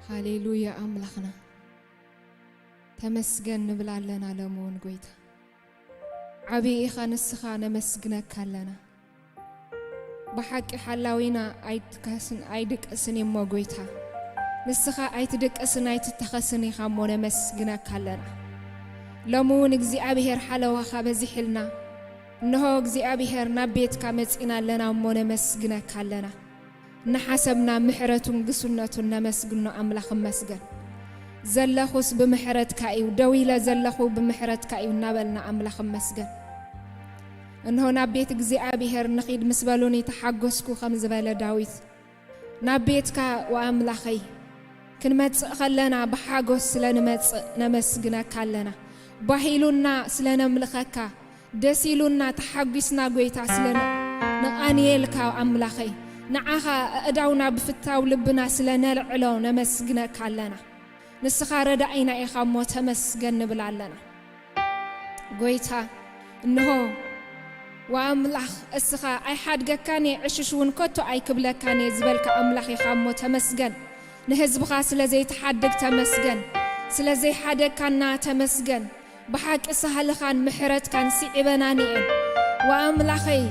ሃሌሉያ ኣምላኽና ተመስገን ንብል ኣለና። ሎሚ እውን ጎይታ ዓብዪ ኢኻ ንስኻ፣ ነመስግነካ ኣለና። ብሓቂ ሓላዊና ኣይትከስን ኣይድቅስን እሞ ጎይታ ንስኻ ኣይትድቅስን ኣይትተኸስን ኢኻ እሞ ነመስግነካ ኣለና። ሎሚ እውን እግዚኣብሔር ሓለዋኻ በዚሕልና እንሆ እግዚኣብሔር ናብ ቤትካ መጺና ኣለና እሞ ነመስግነካ ኣለና። እናሓሰብና ምሕረቱን ግስነቱን ነመስግኖ ኣምላኽ እመስገን። ዘለኹስ ብምሕረትካ እዩ፣ ደው ኢለ ዘለኹ ብምሕረትካ እዩ እናበልና ኣምላኽ እመስገን። እንሆ ናብ ቤት እግዚኣብሔር ንኺድ ምስ በሉኒ ተሓጎስኩ ከም ዝበለ ዳዊት ናብ ቤትካ ወኣምላኸይ ክንመጽእ ከለና ብሓጎስ ስለ ንመጽእ ነመስግነካ ኣለና። ባሂሉና ስለ ነምልኸካ ደስ ኢሉና ተሓጒስና ጎይታ ስለ ነ- ነቓንየልካ ኣምላኸይ ንዓኻ ኣእዳውና ብፍታው ልብና ስለ ነልዕሎ ነመስግነካ ኣለና። ንስኻ ረዳኢና ኢኻ እሞ ተመስገን ንብል ኣለና። ጎይታ እንሆ ወኣምላኽ እስኻ ኣይሓድገካን እየ ዕሽሽ እውን ከቶ ኣይክብለካን እየ ዝበልካ ኣምላኽ ኢኻ እሞ ተመስገን። ንህዝብኻ ስለ ዘይትሓድግ ተመስገን። ስለ ዘይሓደግካና ተመስገን። ብሓቂ ሳህልኻን ምሕረትካን ስዒበናኒ እየን። ወኣምላኸይ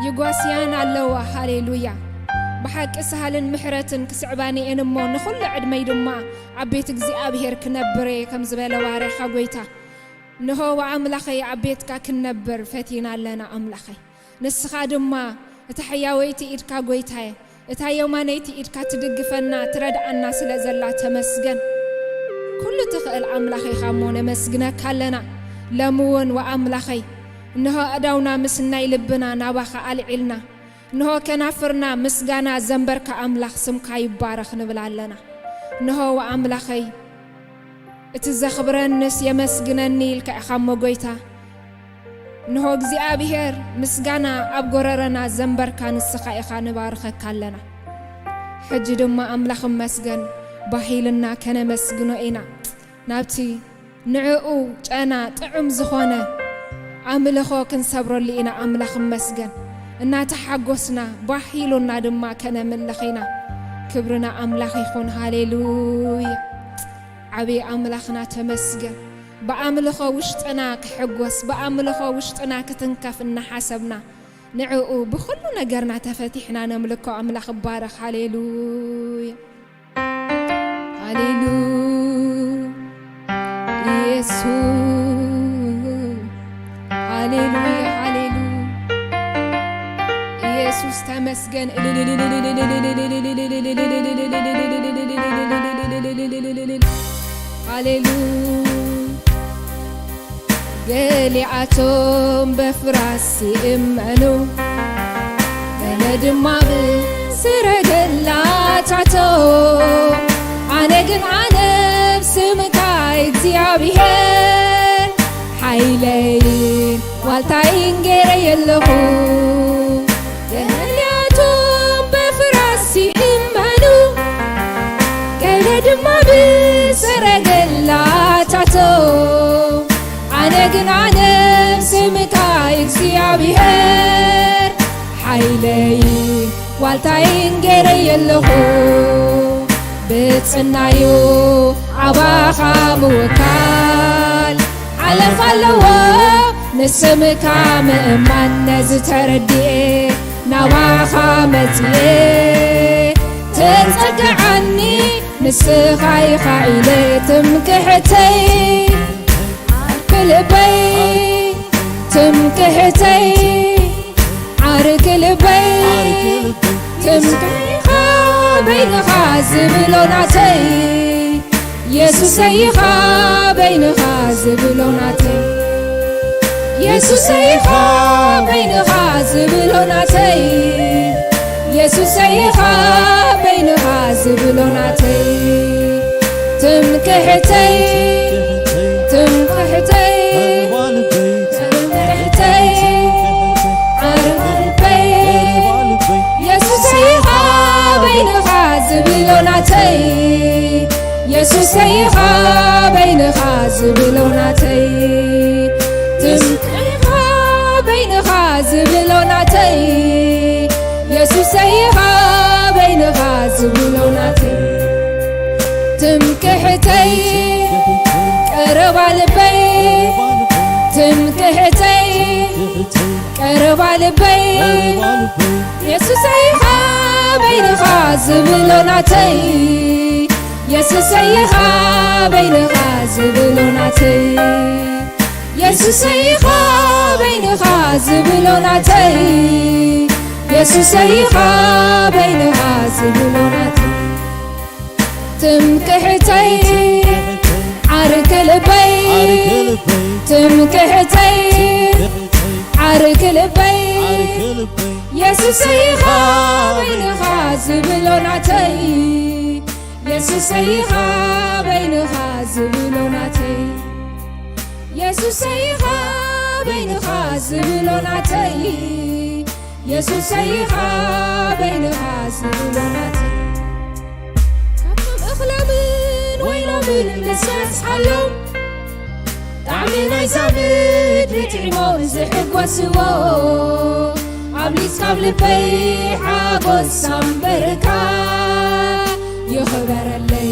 ይጓስያን ኣለዋ። ሃሌሉያ። ብሓቂ ሳህልን ምሕረትን ክስዕባኒ እየን እሞ ንኹሉ ዕድመይ ድማ ኣብ ቤት እግዚኣብሔር ክነብር እየ ከም ዝበለ ባርያኻ ጎይታ። ንሆ ወኣምላኸይ ኣብ ቤትካ ክንነብር ፈቲና ኣለና ኣምላኸይ። ንስኻ ድማ እታ ሕያወይቲ ኢድካ ጎይታየ፣ እታ የማነይቲ ኢድካ ትድግፈና ትረድኣና ስለ ዘላ ተመስገን። ኩሉ ትኽእል ኣምላኽ ኢኻ እሞ ነመስግነካ ኣለና። ሎሚ እውን ወኣምላኸይ እንሆ ኣእዳውና ምስ ናይ ልብና ናባኻ ኣልዒልና እንሆ ከናፍርና ምስጋና ዘንበርካ ኣምላኽ ስምካ ይባረኽ ንብል ኣለና። እንሆ ወኣምላኸይ እቲ ዘኽብረንስ የመስግነኒ ኢልካ ኢኻ እሞ ጎይታ። እንሆ እግዚኣብሔር ምስጋና ኣብ ጎረረና ዘንበርካ ንስኻ ኢኻ ንባርኸካ ኣለና። ሕጂ ድማ ኣምላኽ እመስገን ባሂልና ከነመስግኖ ኢና። ናብቲ ንዕኡ ጨና ጥዑም ዝኾነ ኣምልኾ ክንሰብረሉ ኢና። ኣምላኽ እመስገን እናተሓጎስና ባሂሉና ድማ ከነምልኽ ኢና። ክብርና ኣምላኽ ይኹን። ሃሌሉያ። ዓብዪ ኣምላኽና ተመስገን። ብኣምልኾ ውሽጥና ክሕጎስ ብኣምልኾ ውሽጥና ክትንከፍ እናሓሰብና ንዕኡ ብኹሉ ነገርና ተፈቲሕና ነምልኮ። ኣምላኽ ይባረኽ። ሃሌሉያ። ሃሌሉ ኢየሱስ። ሃሌሉያ፣ ሃሌሉ ኢየሱስ ተመስገን። ሃሌሉ ገሊኣቶም በፍራስ ይእመኑ፣ ገለ ድማ ብሰረገላታቶም። ኣነ ግን ኣነ ብስምካ እግዚኣብሔር ሓይለይን ዋልታይን ገይረየ ኣለኹ። ገሊኣቶም በፍራስ ይእመኑ፣ ገለ ድማ ብሰረገላታቶም። ኣነ ግን ኣነ ብስምካ እግዚኣብሔር ሓይለይ ዋልታይን ገይረየ ኣለኹ። ብጽናዩ ኣባኻ ምውካል ሓለፍ ኣለዎ። ንስምካ ምእማን ነዚ ተረዲኤ ናባኻ መጽየ ተጸግዓኒ ንስኻ ኢኻ ኢለ ትምክሕተይ ዓርኪ ልበይ ትምክሕተይ ዓርኪ ልበይ ትምክሕኻ በይንኻ ዝብሎ ናተይ የሱሰይ ኢኻ በይንኻ ዝብሎ ናተይ የሱሰይ ኢኻ በይንኻ ዝብሎ ናተይ የሱሰይ ኢኻ በይንኻ ዝብሎ ናተይ ትምክሕተይ ትምክሕተይ ትምክሕተይ ዓርበይ የሱሰይ ኢኻ በይንኻ ዝብሎ ናተይ የሱሰይ ኢኻ በይንኻ ዝብሎ ናተይ ትምክሕኻ በይንኻ ዝብሎ ናተይ የሱሰይ ኢኻ በይንኻ ዝብሎ ናተይ ትምክሕተይ ቀረባ ልበይ ትምክሕተይ ቀረባ ልበይ የሱሰይ ኢኻ በይንኻ ዝብሎ ናተይ የሱሰይ ኢኻ በይንኻ ዝብሎ ናተይ የሱሰይ ኢኻ በይንኻ ዝብሎ ናተይ የሱሰይ ኢኻ በይንኻ ዝብሎ ናተይ ትምክሕተይ ዓርኪ ልበይ ትምክሕተይ ዓርኪ ልበይ የሱሰይ ኢኻ በይንኻ ዝብሎ ናተይ የሱሰይ ኢኻ በይንኻ ዝብሎ ናተይ የሱሰይ ኢኻ በይንኻ ዝብሎ ናተይ የሱሰይ ኢኻ በይንኻ ዝብሎ ናተይ ካብቶም እኽሎምን ወይኖምን ምስ በዝሓሎም ጣዕሚ ናይዛ ምድሪ ጥዒሞም ዝሕጎስዎ ኣብሊጽ ካብ ልበይ ሓጎስ ኣንበርካ ይኽበረለይ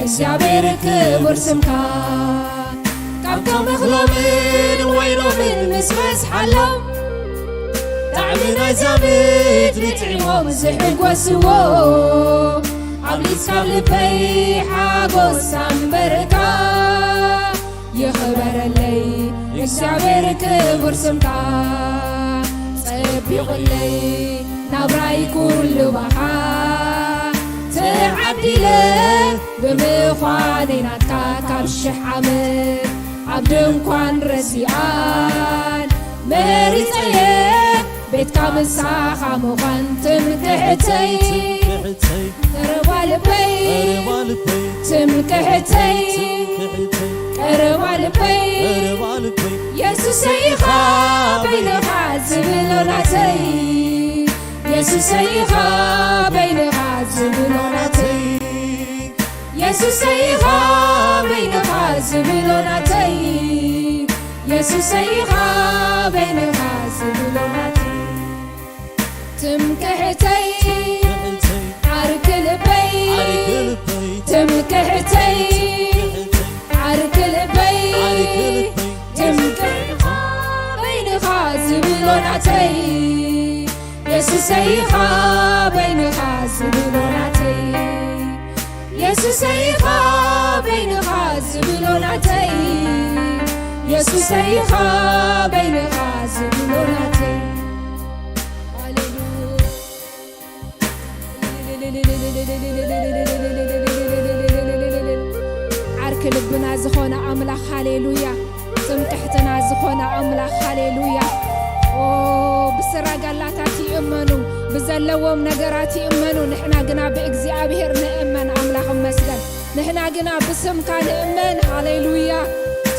እግዚኣብሔር ክቡር ስምካ ካብቶም እኽሎምን ወይኖምን ምስ በዝሓሎም ጣዕሚ ናይዛ ምድሪ ጥዒሞም ዝሕጎስዎ ኣብሊጽ ካብ ልበይ ሓጎስ ኣንበርካ ይኽበረለይ እግዚኣብሔር ክቡር ስምካ ጸቢቑለይ ናብራይ ኩሉ ባኻ ተዓዲለ ብምዃነይ ናትካ ካብ ሽሕ ዓመት ኣብ ድንኳን ረሲኣን መሪጸየ ቤትካ ምሳኻ ምዃን ትምክሕተይ ቀረባ ልበይ ትምክሕተይ ቀረባ ልበይ የሱሰይ ኢኻ በይንኻ ዝብሎ ናተይ የሱሰይ ኢኻ በይንኻ ዝብሎ ናተይ የሱሰይ ኢኻ በይንኻ ዝብሎ ናተይ የሱሰይ ኢኻ በይንኻ ዝብሎ ናተይ ትምክሕተይ ዓርኪ ልበይ ትምክሕተይ ዓርኪ ልበይ ትምክሕኻ በይንኻ ዝብሎ ናተይ የሱሰይ ኢኻ በይንኻ ዝብሎ ናተይ የሱሰይ ኢኻ በይንኻ ዝብሎ ናተይ የሱሰይ ኢኻ በይንኻ ዝብሎ ናተይ ሃሌሉያ ዓርኪ ልብና ዝኾነ ኣምላኽ ሃሌሉያ ትምክሕትና ዝኾነ ኣምላኽ ሃሌሉያ ኦ ብስራጋላታት ይእመኑ ብዘለዎም ነገራት ይእመኑ ንሕና ግና ብእግዚኣብሔር ንእመን ኣምላኽ እመስገን ንሕና ግና ብስምካ ንእመን ሃሌሉያ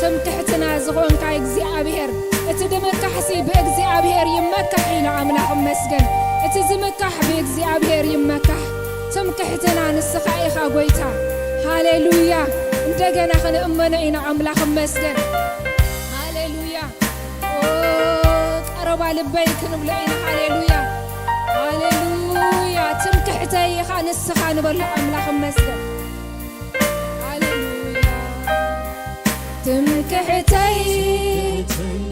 ትምክሕትና ዝኾንካ እግዚኣብሔር እቲ ድምካሕሲ ብእግዚኣብሔር ይመካሕ ኢሉ ኣምላኽ እመስገን እቲ ዝምካሕ ብእግዚኣብሔር ይመካሕ ትምክሕትና ንስኻ ኢኻ ጎይታ ሃሌሉያ እንደገና ክንእመኖ ኢና ኣምላኽ እመስገን ሃሌሉያ ኦ ቀረባ ልበይ ክንብሎ ኢና ሃሌሉያ ሃሌሉያ ትምክሕተይ ኢኻ ንስኻ ንበሎ ኣምላኽ እመስገን ሃሌሉያ ትምክሕተይ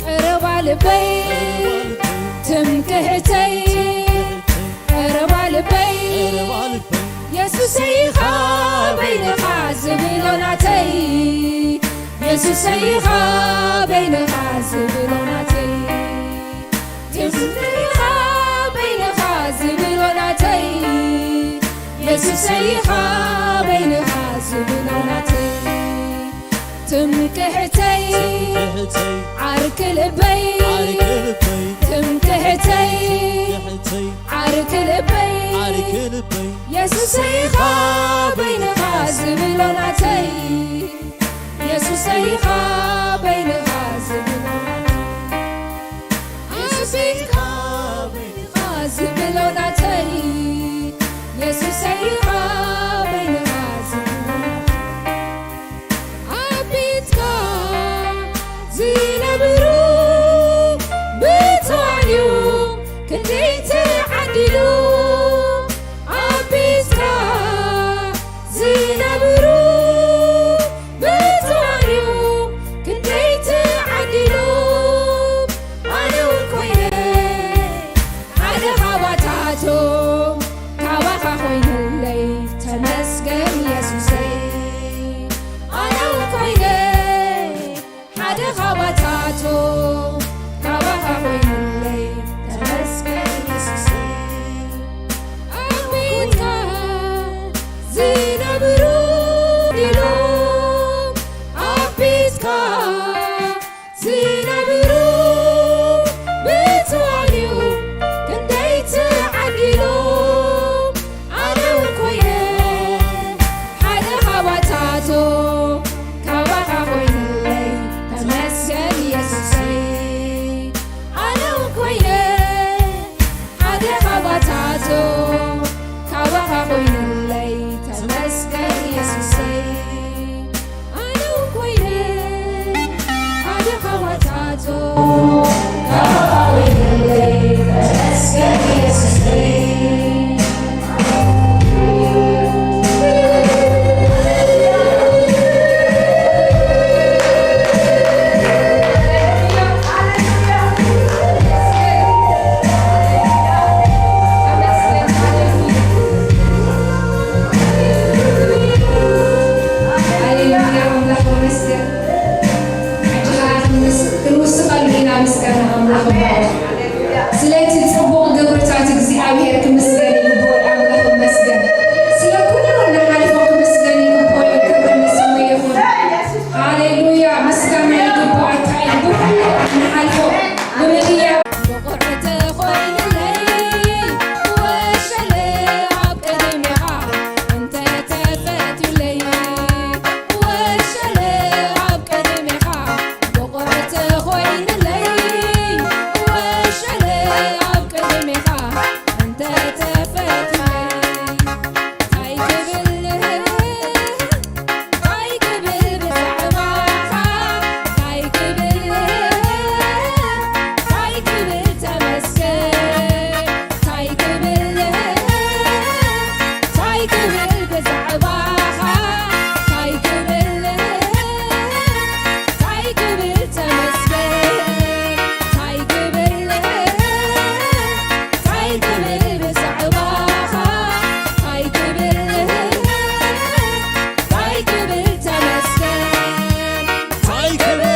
ቀረባ ልበይ ትምክሕተይ ቀረባ ልበይ የሱሰይ ኢኻ በይንኻ ዝብሎ ናተይ የሱሰይ ኢኻ በይንኻ ዝብሎ ናተይ የሱሰይ ኢኻ በይንኻ ዝብሎ ናተይ የሱሰይ ኢኻ በይንኻ ዝብሎ ናተይ ትምክሕተይ ዓርኪ ልበይ ትምክሕተይ ዓርኪ ልበይ የሱሰይ ኢኻ በይንኻ ዝብሎ ናተይ የሱሰይ ኢኻ በይንኻ ዝብሎ ናተይ ኣቤትካ በይንኻ ዝብሎ ናተይ የሱሰይ ኢኻ በይንኻ ዝብሎ ናተይ ኣብ ቤትካ ዝነብሩ ብትዋን እዩ ክንደይ ተዓዲሉ ኣብ ቤትካ ካባኻ ኮይኑለይ ተመስገን የሱሰይ። ኣነ እውን ኮይነ ሓደ ካባታቶ ካባኻ ኮይኑለይ ተመስገን የሱሰይ። ኣነ እውን ኮይነ ሓደ ካባታቶ ካባኻ ኮይኑለይ ተመስገን የሱሰይ። ክንውስኸሉ ኢና ምስጋና ኣምላኽ እምበኣር። ስለቲ ጽቡቕ ግብርታት እግዚኣብሔር ክምስገን ይግብኦ፣ ኣምላኽ ይመስገን። ስለ ኩሉ ንሓልፎ ክምስገን ይግብኦ እዩ፣ ክብሪ ንስሙ ይኹን። ሃሌሉያ፣ ምስጋና ይግብኣካ እዩ፣ ብኹሉ ንሓልፎ ብምድያ ብቑዕ ተኾይኑለይ ወሸለ ኣብ ቅድሜኻ እንተ ተፈትዩለይ ወሸለ ኣብ ቅድሜኻ ብቑዕ ተኾይኑለይ ወሸለ ኣብ ቅድሜኻ እንተ ተፈትዩለይ ታይ ክብል ታይ ክብል ብዛዕባኻ ታይ ክብል ታይ ክብል ተመስገን ታይ ክብል ታይ ክብል ብዛዕባኻ ታይ ክብል ታይ ክብል ተመስገን ታይ ክብል ታይ ክብል ብዛዕባኻ ታይ ክብል ታይ ክብል ተመስገን ታይ ክብል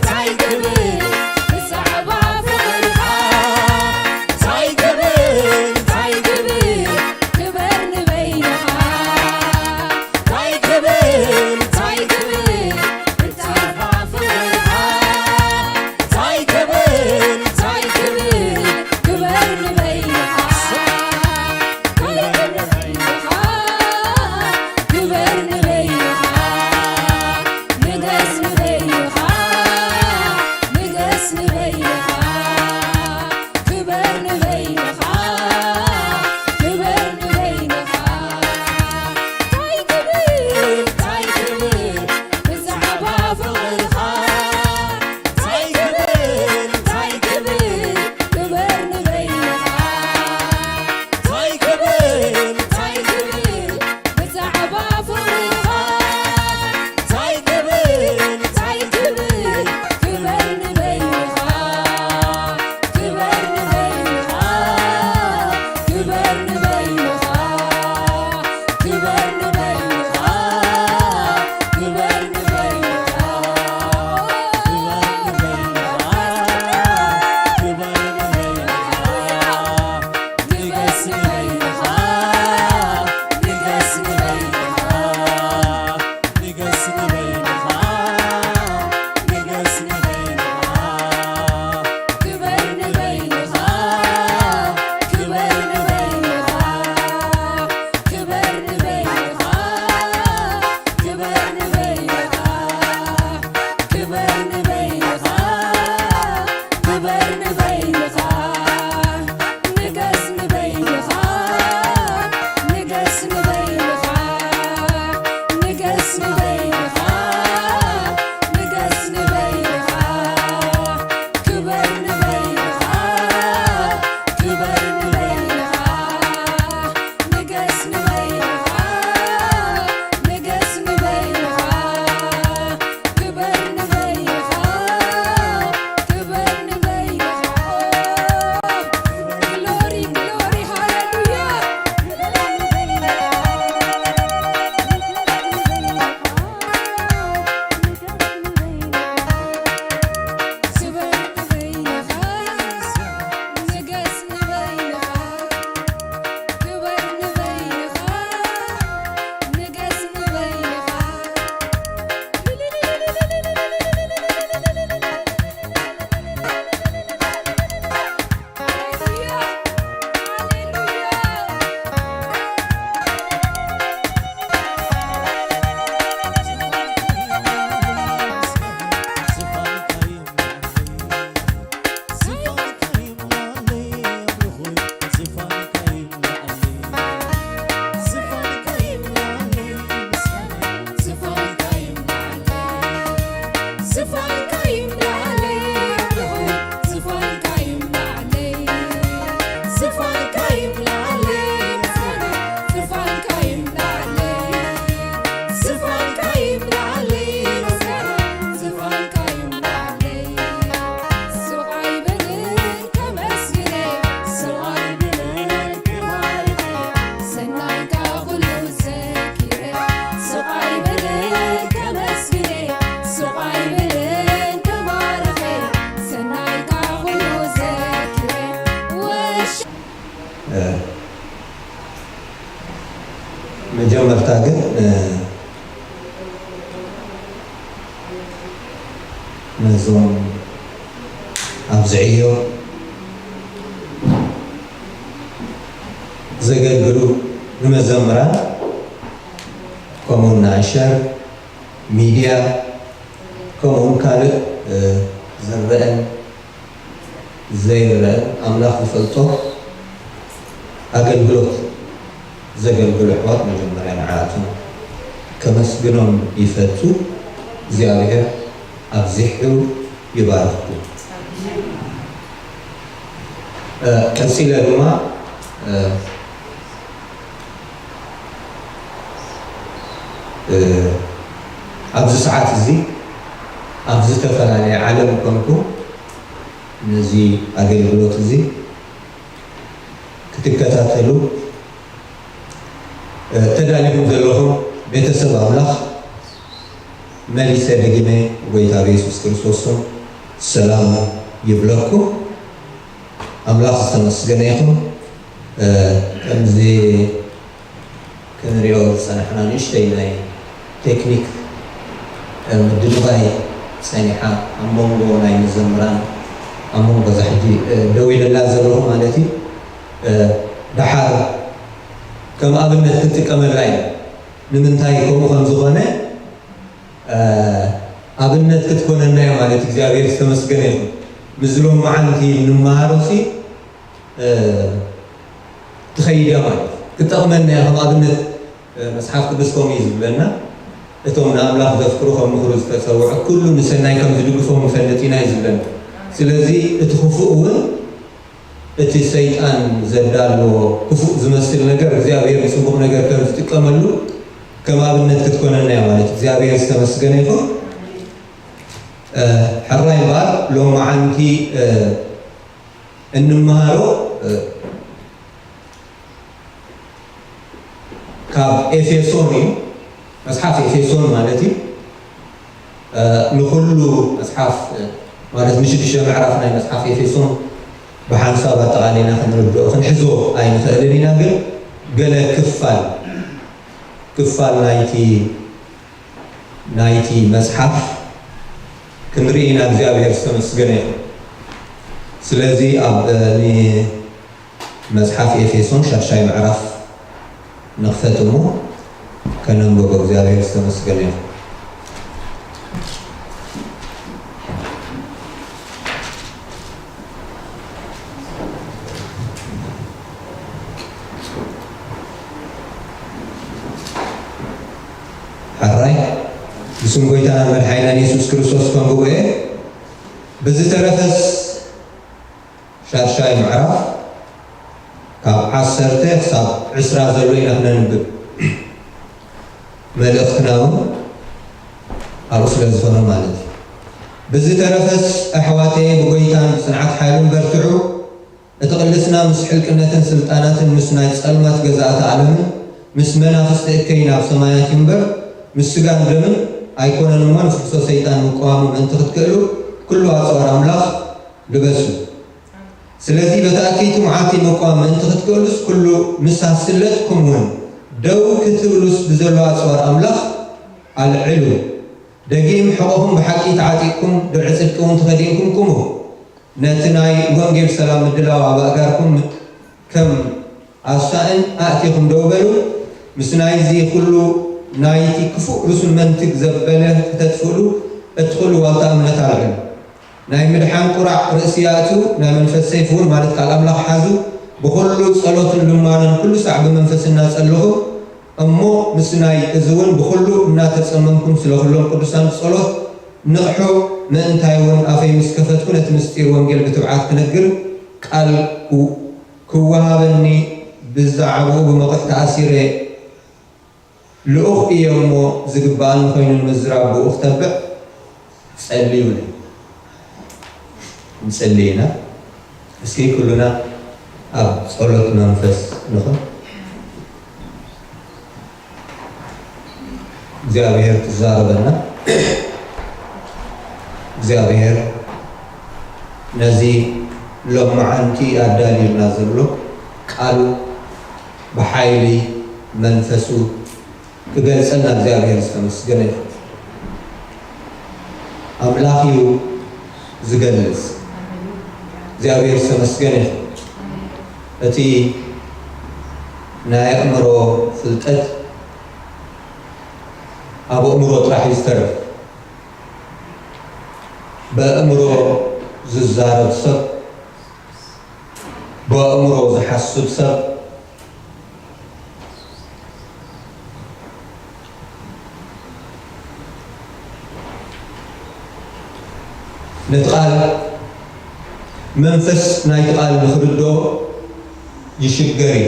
ታይ ክብል ብዛዕባ ፍቕርኻ ታይ ክብል ታይ ክብል ክበር ንበይንኻ ታይ ክብል ታይ ክብል ብዛዕባ ፍቕርኻ ታይ ክብል ታይ ክብል ክበር ንበይንኻ ክበር ንበይንኻ ክበር ንበይንኻ ንገስ ንበይንኻ ንገስ ንበይንኻ ክበር ንበይንኻ ክበር ንበይንኻ ታይ ክብል ታይ ክብል ብዛዕባ ፍቕርኻ ታይ ክብል ታይ ክብል ክበር ንበይንኻ ታይ ክብል ታይ ክብል ብዛዕባ ፍቕርኻ ታይ ክብል ታይ ክብል ክበር ንበይንኻ ክበር ንበይንኻ ክበር ንበይንኻ ክበር ንበይንኻ ክበር ንበይንኻ ክበር ንበይንኻ ክበር ንበይንኻ ንገስ ንበይንኻ ንገስ ንበይንኻ ንገስ ንበይንኻ ንገስ ንበይንኻ ክበር ንበይንኻ ክበር ንበይንኻ ክበር ንበይንኻ ክበር ንበይንኻ ክበር ንበይንኻ ክበር ንበይንኻ ንገስ ንበይንኻ ንገስ ንበይንኻ ንገስ ንበይንኻ ንገስ ንበይንኻ ክበር ንበይንኻ ክበር ንበይንኻ ንገስ ንበይንኻ ንገስ ንበይንኻ ክበር ንበይንኻ ክበር ንበይንኻ ግሎሪ ግሎሪ ሃሌሉያ መጀመርታ ግን ነዞም ኣብዚ ዕዮ ዘገልግሉ ንመዘምራን፣ ከምኡ ንኣሸር ሚድያ፣ ከምኡውን ካልእ ዝረአን ዘይረአን ኣምላኽ ዝፈልጦ ኣገልግሎት ዘገልግሉ ኣሕዋት መጀመርያ ንዓኣቶም ከመስግኖም ይፈቱ። እግዚኣብሔር ኣብዚሑ ይባርኽኩም። ቀጺለ ድማ ኣብዚ ሰዓት እዚ ኣብ ዝተፈላለየ ዓለም ኮንኩ ነዚ ኣገልግሎት እዚ ክትከታተሉ ተዳሊኹም ዘለኹም ቤተሰብ ኣምላኽ፣ መሊሰ ደጊመ ጎይታ ብየሱስ ክርስቶስ ስም ሰላም ይብለኩም። ኣምላኽ ዝተመስገነ ይኹን። ከምዚ ክንሪኦ ዝጸናሕና ንእሽተይ ናይ ቴክኒክ ምድንጓይ ጸኒሓ፣ ኣብ መንጎ ናይ መዘምራን፣ ኣብ መንጎ እዛ ሕጂ ደው ኢለላ ዘለኹ ማለት እዩ። ደሓር ከም ኣብነት ክንጥቀመላ ኢና። ንምንታይ ከምኡ ከም ዝኾነ ኣብነት ክትኮነና እያ ማለት እዩ። እግዚኣብሔር ዝተመስገነ ይኹን። ምስዚ ሎማዓንቲ እንመሃሮ ሲ ትኸይድ እያ ማለት እዩ። ክትጠቕመና እያ። ከም ኣብነት መጽሓፍ ቅዱስ ከምኡ እዩ ዝብለና፣ እቶም ንኣምላኽ ዘፍቅሩ ከም ምኽሩ ዝተጸውዑ ኩሉ ንሰናይ ከም ዝድግፎም ንፈልጥ ኢና እዩ ዝብለና። ስለዚ እቲ ክፉእ እውን እቲ ሰይጣን ዘዳልዎ ክፉእ ዝመስል ነገር እግዚኣብሔር ንጽቡቕ ነገር ከም ዝጥቀመሉ ከም ኣብነት ክትኮነና እያ ማለት እዩ። እግዚኣብሔር ዝተመስገነ ይኹን። ሕራይ እምበኣር ሎማዓንቲ እንመሃሮ ካብ ኤፌሶን እዩ። መጽሓፍ ኤፌሶን ማለት እዩ። ንኹሉ መጽሓፍ ማለት ንሽዱሽተ ምዕራፍ ናይ መጽሓፍ ኤፌሶን ብሓንሳብ ኣጠቓሊና ክንርድኦ ክንሕዞ ኣይንኽእልን ኢና። ግን ገለ ክፋል ክፋል ናይቲ ናይቲ መጽሓፍ ክንርኢ ኢና። እግዚኣብሔር ዝተመስገነ ይኹን። ስለዚ ኣብ መጽሓፍ ኤፌሶን ሻድሻይ ምዕራፍ ንኽፈት እሞ ከነንብቦ። እግዚኣብሔር ዝተመስገነ ይኹን። ሕራይ ብስም ጎይታናን መድሓኒናን የሱስ ክርስቶስ ከንብቦ እየ። ብዝተረፈስ ሻድሻይ ምዕራፍ ካብ ዓሰርተ ክሳብ ዕስራ ዘሎ ኢና ክነንብብ። መልእኽትና እውን ኣብኡ ስለ ዝኾነ ማለት እዩ። ብዝተረፈስ ኣሕዋተየ ብጎይታን ብጽንዓት ሓይሉን በርትዑ። እቲ ቅልስና ምስ ሕልቅነትን ስልጣናትን ምስ ናይ ጸልማት ገዛእቲ ዓለምን ምስ መናፍስቲ እከይ ናብ ሰማያት እዩ እምበር ምስ ስጋን ደምን ኣይኮነን እሞ ንፍሕሶ ሰይጣን ምቅዋሙ ምእንቲ ክትክእሉ ኩሉ ኣጽዋር ኣምላኽ ልበሱ። ስለዚ በቲ ኣከይቲ መዓልቲ ምቅዋም ምእንቲ ክትክእሉስ ኩሉ ምሳስ ስለጥኩም እውን ደው ክትብሉስ ብዘሎ ኣጽዋር ኣምላኽ ኣልዕሉ። ደጊም ሕቖኹም ብሓቂ ተዓጢቕኩም ድርዒ ጽድቂ እውን ተኸዲንኩም ቁሙ። ነቲ ናይ ወንጌል ሰላም ምድላው ኣብ ኣእጋርኩም ከም ኣሳእን ኣእቲኹም ደው በሉ። ምስ ናይዚ ኩሉ ናይቲ ክፉእ ርሱን መንትግ ዘበለ ክተጥፍእሉ እትኽእሉ ዋልታ እምነት ኣልዕሉ። ናይ ምድሓን ቁራዕ ርእሲ ኣእትዉ፣ ናይ መንፈስ ሰይፊ እውን ማለት ቃል ኣምላኽ ሓዙ። ብኹሉ ጸሎትን ልማኖን ኩሉ ሳዕ ብመንፈስ እናጸለኹ እሞ ምስ ናይ እዚ እውን ብኹሉ እናተጸመምኩም ስለ ኩሎም ቅዱሳን ብጸሎት ንቕሑ። ምእንታይ እውን ኣፈይ ምስ ከፈትኩ ነቲ ምስጢር ወንጌል ብትብዓት ክነግር ቃል ክወሃበኒ ብዛዕባኡ ብመቑሕ ተኣሲረ ልኡኽ እየ እሞ ዝግብኣኒ ኮይኑ ንምዝራብ ብኡ ክተብዕ ጸልዩኒ። ንጸሊ ኢና። እስኪ ኩሉና ኣብ ጸሎት መንፈስ ንኹን። እግዚኣብሔር ትዛረበና። እግዚኣብሔር ነዚ ሎማዓንቲ ኣዳልዩልና ዘሎ ቃሉ ብሓይሊ መንፈሱ ክገልጸልና እግዚኣብሔር ዝተመስገነ ይኹን። ኣምላኽ እዩ ዝገልጽ። እግዚኣብሔር ዝተመስገነ ይኹን። እቲ ናይ ኣእምሮ ፍልጠት ኣብ ኣእምሮ ጥራሕ እዩ ዝተርፍ። ብኣእምሮ ዝዛረብ ሰብ፣ ብኣእምሮ ዝሓስብ ሰብ፣ ነቲ ቃል፣ መንፈስ ናይቲ ቃል ንኽርድኦ ይሽገር እዩ።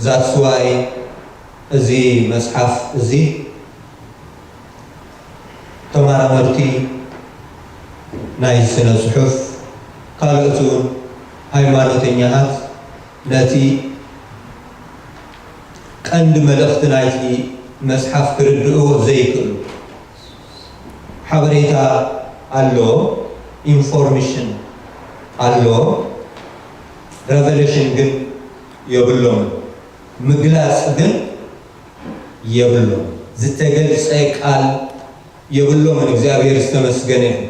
That's why እዚ መጽሓፍ እዚ ተመራመርቲ፣ ናይ ስነ ጽሑፍ፣ ካልኦት እውን ሃይማኖተኛታት ነቲ ቀንዲ መልእኽቲ ናይቲ መጽሓፍ ክርድእዎ ዘይክእሉ። ሓበሬታ ኣሎ፣ ኢንፎርሜሽን ኣሎ፣ ሬቨሌሽን ግን የብሎምን። ምግላጽ ግን የብሎም። ዝተገልጸ ቃል የብሎምን። እግዚኣብሔር ዝተመስገነ ይኹን።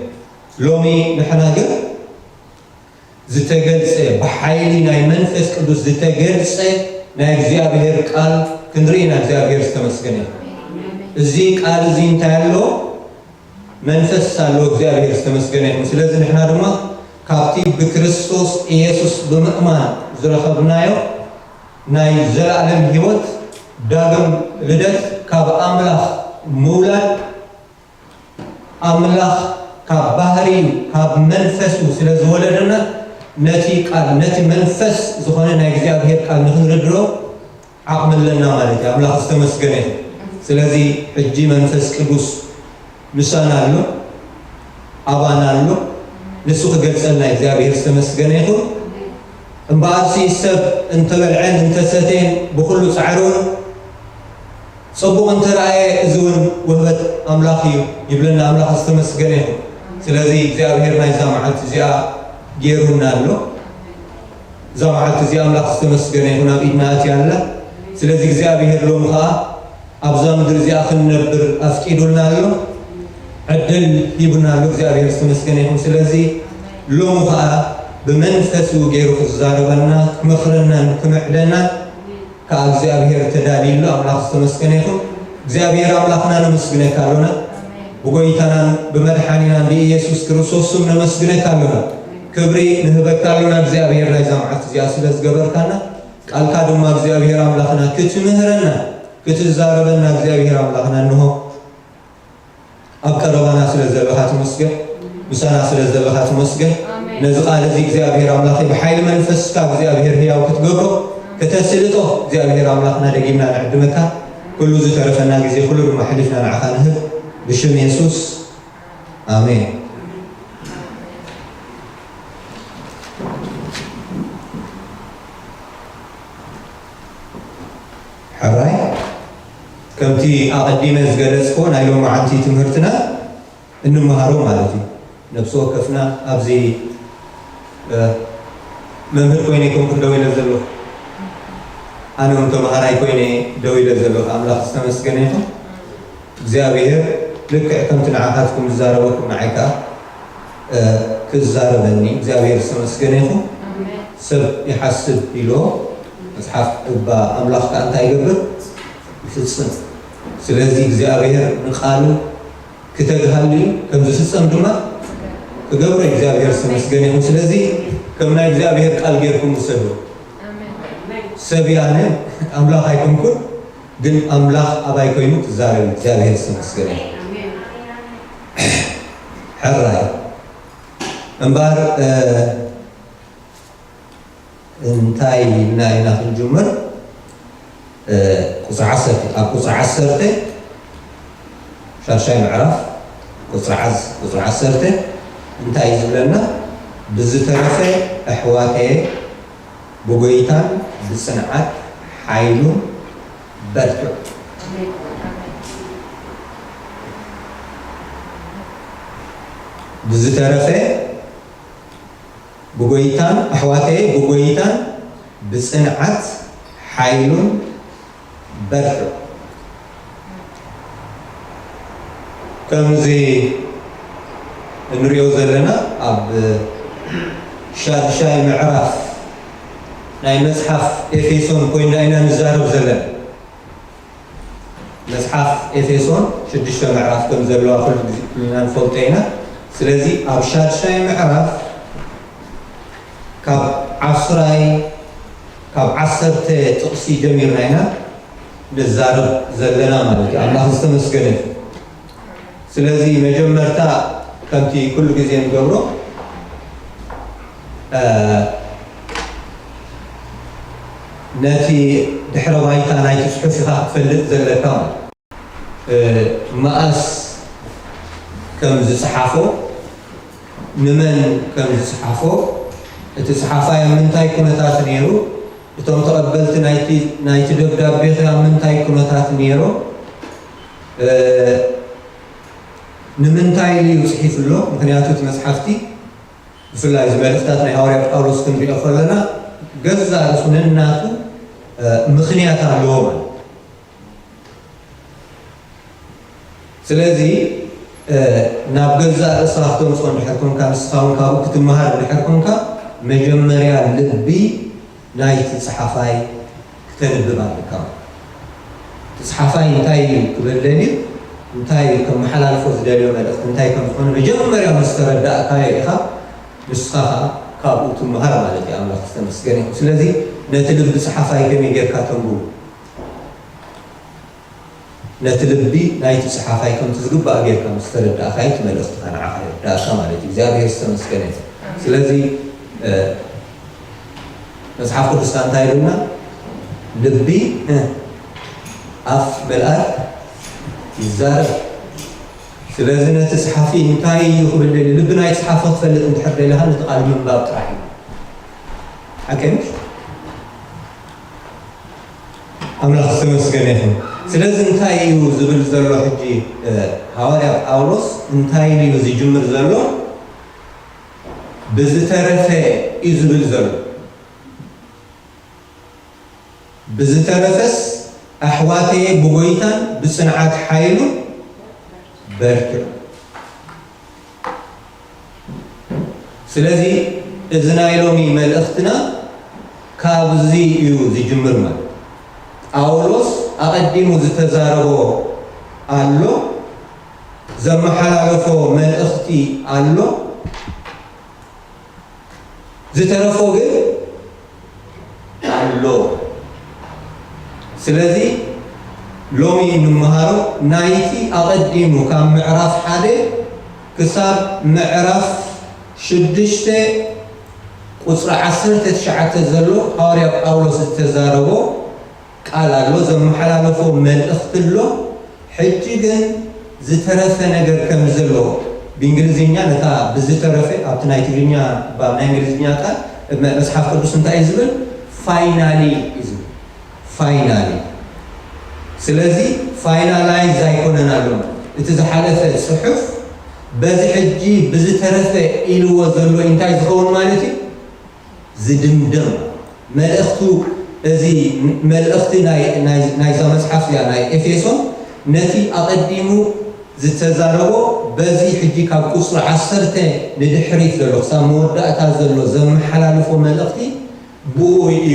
ሎሚ ንሕና ግን ዝተገልጸ፣ ብሓይሊ ናይ መንፈስ ቅዱስ ዝተገልጸ ናይ እግዚኣብሔር ቃል ክንርኢ ኢና። እግዚኣብሔር ዝተመስገነ ይኹን። እዚ ቃል እዚ እንታይ ኣሎ? መንፈስ ኣሎ። እግዚኣብሔር ዝተመስገነ ይኹን። ስለዚ ንሕና ድማ ካብቲ ብክርስቶስ ኢየሱስ ብምእማን ዝረኸብናዮ ናይ ዘለኣለም ህይወት፣ ዳግም ልደት፣ ካብ ኣምላኽ ምውላድ፣ ኣምላኽ ካብ ባህሪኡ፣ ካብ መንፈሱ ስለ ዝወለደና፣ ነቲ ቃል፣ ነቲ መንፈስ ዝኾነ ናይ እግዚኣብሔር ቃል ንኽንርድኦ ዓቕሚ ኣለና ማለት እዩ። ኣምላኽ ዝተመስገነ ይኹን። ስለዚ ሕጂ መንፈስ ቅዱስ ምሳና ኣሎ፣ ኣባና ኣሎ። ንሱ ክገልጸልና እግዚኣብሔር ዝተመስገነ ይኹን። እምበኣርሲ ሰብ እንተበልዐን እንተሰተየን ብኹሉ ጻዕሩን ጽቡቕ እንተረኣየ፣ እዚ እውን ውህበት ኣምላኽ እዩ ይብለና። ኣምላኽ ዝተመስገነ ይኹን። ስለዚ እግዚኣብሔር ናይዛ መዓልቲ እዚኣ ገይሩና ኣሎ። እዛ መዓልቲ እዚኣ ኣምላኽ ዝተመስገነ ይኹን፣ ኣብ ኢድና ኣትያ ኣላ። ስለዚ እግዚኣብሔር ሎሚ ኸኣ ኣብዛ ምድሪ እዚኣ ክንነብር ኣፍቂዱልና ኣሎ፣ ዕድል ሂቡና ኣሎ። እግዚኣብሔር ዝተመስገነ ይኹን። ስለዚ ሎሚ ኸኣ ብመንፈሱ ገይሩ ክዛረበና፣ ክመኽረናን ክምዕደናን ከኣ እግዚኣብሔር ተዳልዩ ኣሎ። ኣምላኽ ዝተመስገነ ይኹን። እግዚኣብሔር ኣምላኽና ነመስግነካ ኣሎና። ብጎይታናን ብመድሓኒናን ብኢየሱስ ክርስቶስ ስም ነመስግነካ ኣሎና። ክብሪ ንህበካ ኣሎና እግዚኣብሔር ናይዛ መዓልቲ እዚኣ ስለ ዝገበርካና። ቃልካ ድማ እግዚኣብሔር ኣምላኽና ክትምህረና፣ ክትዛረበና እግዚኣብሔር ኣምላኽና እንሆ ኣብ ቀረባና ስለ ዘለኻ ተመስገን። ምሳና ስለ ዘለኻ ተመስገን። ኣሜን። ነዚ ቃል እዚ እግዚኣብሔር ኣምላኸይ ብሓይሊ መንፈስካ እግዚኣብሔር ህያው ክትገብሮ፣ ከተስልጦ እግዚኣብሔር ኣምላኽና ደጊምና ንዕድመካ። ኩሉ ዝተረፈና ግዜ ኩሉ ድማ ኣሕሊፍና ንዓኻ ንህብ። ብሽም የሱስ ኣሜን። ሕራይ ከምቲ ኣቐዲመ ዝገለጽክዎ ናይ ሎማዓንቲ ትምህርትና እንመሃሮ ማለት እዩ። ነፍሲ ወከፍና ኣብዚ፣ እ፣ መምህር ኮይነ ኣይኮንኩን ደው ኢለ ዘለኹ። ኣነ እውን ተምሃራይ ኮይነ ደው ኢለ ዘለኹ። ኣምላኽ ዝተመስገነ ይኹን። እግዚኣብሔር ልክዕ ከምቲ ንዓኻትኩም ዝዛረበኩም ንዓይ ከኣ፣ እ፣ ክዛረበኒ እግዚኣብሔር ዝተመስገነ ይኹን። ኣሜን። ሰብ ይሓስብ ኢልዎ መጽሓፍ እባ ኣምላኽ ከኣ እንታይ ይገብር? ይፍጽም። ስለዚ እግዚኣብሔር ንቃሉ ክተግሃሉ እዩ፣ ከም ዝፍጸም ድማ ክገብሮ እዩ። እግዚኣብሔር ዝተመስገነ ይኹን። ስለዚ ከም ናይ እግዚኣብሔር ቃል ጌርኩም ውሰዱ። ኣሜን። ሰብ እየ ኣነ፣ ኣምላኽ ኣይኮንኩን፣ ግን ኣምላኽ ኣባይ ኮይኑ ክዛረብ እዩ። እግዚኣብሔር ዝተመስገነ ይኹን። ኣሜን። ሕራይ እምበኣር፣ እ፣ እንታይ ኢልና ኢና ክንጅምር? እ፣ ቁጽሪ ዓሰርተ፣ ኣብ ቁጽሪ ዓሰርተ፣ ሻድሻይ ምዕራፍ፣ ቁጽሪ ዓዝ-፣ ቁጽሪ ዓሰርተ እንታይ እዩ ዝብለና? ብዝተረፈ ኣሕዋተየ፣ ብጎይታን ብጽንዓት ሓይሉን በርትዑ። ብዝተረፈ ብጎይታን፣ ኣሕዋተየ፣ ብጎይታን ብጽንዓት ሓይሉን በርትዑ። ከምዚ እንሪኦ ዘለና ኣብ ሻድሻይ ምዕራፍ ናይ መጽሓፍ ኤፌሶን ኮይና ኢና ንዛረብ ዘለና። መጽሓፍ ኤፌሶን ሽዱሽተ ምዕራፍ ከም ዘለዋ ኩሉ ግዜ ኩልና ንፈልጦ ኢና። ስለዚ ኣብ ሻድሻይ ምዕራፍ ካብ ዓስራይ ካብ ዓሰርተ ጥቕሲ ጀሚርና ኢና ንዛረብ ዘለና ማለት እዩ። ኣምላኽ ዝተመስገነ ይኹን። ስለዚ መጀመርታ ከምቲ ኩሉ ግዜ ንገብሮ ነቲ ድሕረ ባይታ ናይቲ ጽሑፍ ኢኻ ክትፈልጥ ዘለካ ማለት መኣስ ከም ዝጽሓፎ፣ ንመን ከም ዝጽሓፎ፣ እቲ ጽሓፋይ ኣብ ምንታይ ኩነታት ነይሩ፣ እቶም ተቐበልቲ ናይቲ ደብዳቤ ከ ኣብ ምንታይ ኩነታት ነይሮም፣ ንምንታይ እዩ ጽሒፉ ኣሎ? ምኽንያቱ እቲ መጽሓፍቲ ብፍላይ እዚ መልእኽታት ናይ ሃዋርያ ጳውሎስ ክንሪኦ ከለና ገዛ ርእሱ ነናቱ ምኽንያት ኣለዎ ማለት። ስለዚ ናብ ገዛ ርእስኻ ክተምፅኦ እንድሕር ኮንካ፣ ንስኻ እውን ካብኡ ክትመሃር እንድሕር ኮንካ፣ መጀመርያ ልቢ ናይቲ ጸሓፋይ ክተንብብ ኣለካ። እቲ ጸሓፋይ እንታይ እዩ ክብል ደልዩ፣ እንታይ ከመሓላልፎ ዝደልዮ መልእኽቲ እንታይ ከም ዝኾነ መጀመርያ ምስ ተረዳእካዮ ኢኻ ንስኻ ኸኣ ካብኡ ትመሃር ማለት እዩ። ኣምላኽ ዝተመስገነ ይኹን። ስለዚ ነቲ ልቢ ጸሓፋይ ከመይ ጌርካ ተንብቡ? ነቲ ልቢ ናይቲ ጸሓፋይ ከምቲ ዝግባእ ጌርካ ምስ ተረዳእካዮ እቲ መልእኽቲ ኸኣ ንዓኻ ይርዳእካ ማለት እዩ። እግዚኣብሔር ዝተመስገነ ይኹን። ስለዚ መጽሓፍ ቅዱስና እንታይ ኢሉና? ልቢ ኣፍ ምልኣት ይዛረብ። ስለዚ ነቲ ጸሓፊ እንታይ እዩ ክብል ደልዩ? ልቢ ናይ ጸሓፊ ክትፈልጥ እንድሕር ደሊኻ ነቲ ቃል ምንባብ ጥራሕ እዩ። ሓቀይ ምሽ? ኣምላኽ ዝተመስገነ ይኹን። ስለዚ እንታይ እዩ ዝብል ዘሎ ሕጂ? ሃዋርያ ጳውሎስ እንታይ ኢሉ እዩ ዝጅምር ዘሎ? ብዝተረፈ እዩ ዝብል ዘሎ። ብዝተረፈስ ኣሕዋተየ ብጎይታን ብጽንዓት ሓይሉን በርትዑ። ስለዚ እዚ ናይ ሎሚ መልእኽትና ካብዚ እዩ ዝጅምር ማለት። ጳውሎስ ኣቐዲሙ ዝተዛረቦ ኣሎ፣ ዘመሓላለፎ መልእኽቲ ኣሎ። ዝተረፎ ግን ኣሎ። ስለዚ ሎሚ እንመሃሮ ናይቲ ኣቐዲሙ ካብ ምዕራፍ ሓደ ክሳብ ምዕራፍ ሽዱሽተ ቁጽሪ ዓሰርተ ትሽዓተ ዘሎ ሃዋርያ ጳውሎስ ዝተዛረቦ ቃል ኣሎ፣ ዘመሓላለፎ መልእኽቲ ኣሎ። ሕጂ ግን ዝተረፈ ነገር ከም ዘሎ ብእንግሊዝኛ ነታ ብዝተረፈ ኣብቲ ናይ ትግርኛ ባብ ናይ እንግሊዝኛ ቃል መ- መጽሓፍ ቅዱስ እንታይ እዩ ዝብል? ፋይናሊ እዩ ዝብል። ፋይናሊ። ስለዚ ፋይናላይዝ ኣይኮነን ኣሎ። እቲ ዝሓለፈ ጽሑፍ በዚ ሕጂ ብዝተረፈ ኢልዎ ዘሎ እንታይ ዝኸውን ማለት እዩ? ዝድምደም መልእኽቱ። እዚ መልእኽቲ ናይ- ናይ- ናይዛ መጽሓፍ እዚኣ ናይ ኤፌሶን ነቲ ኣቐዲሙ ዝተዛረቦ በዚ ሕጂ ካብ ቁጽሪ ዓሰርተ ንድሕሪት ዘሎ ክሳብ መወዳእታ ዘሎ ዘመሓላልፎ መልእኽቲ ብኡ እዩ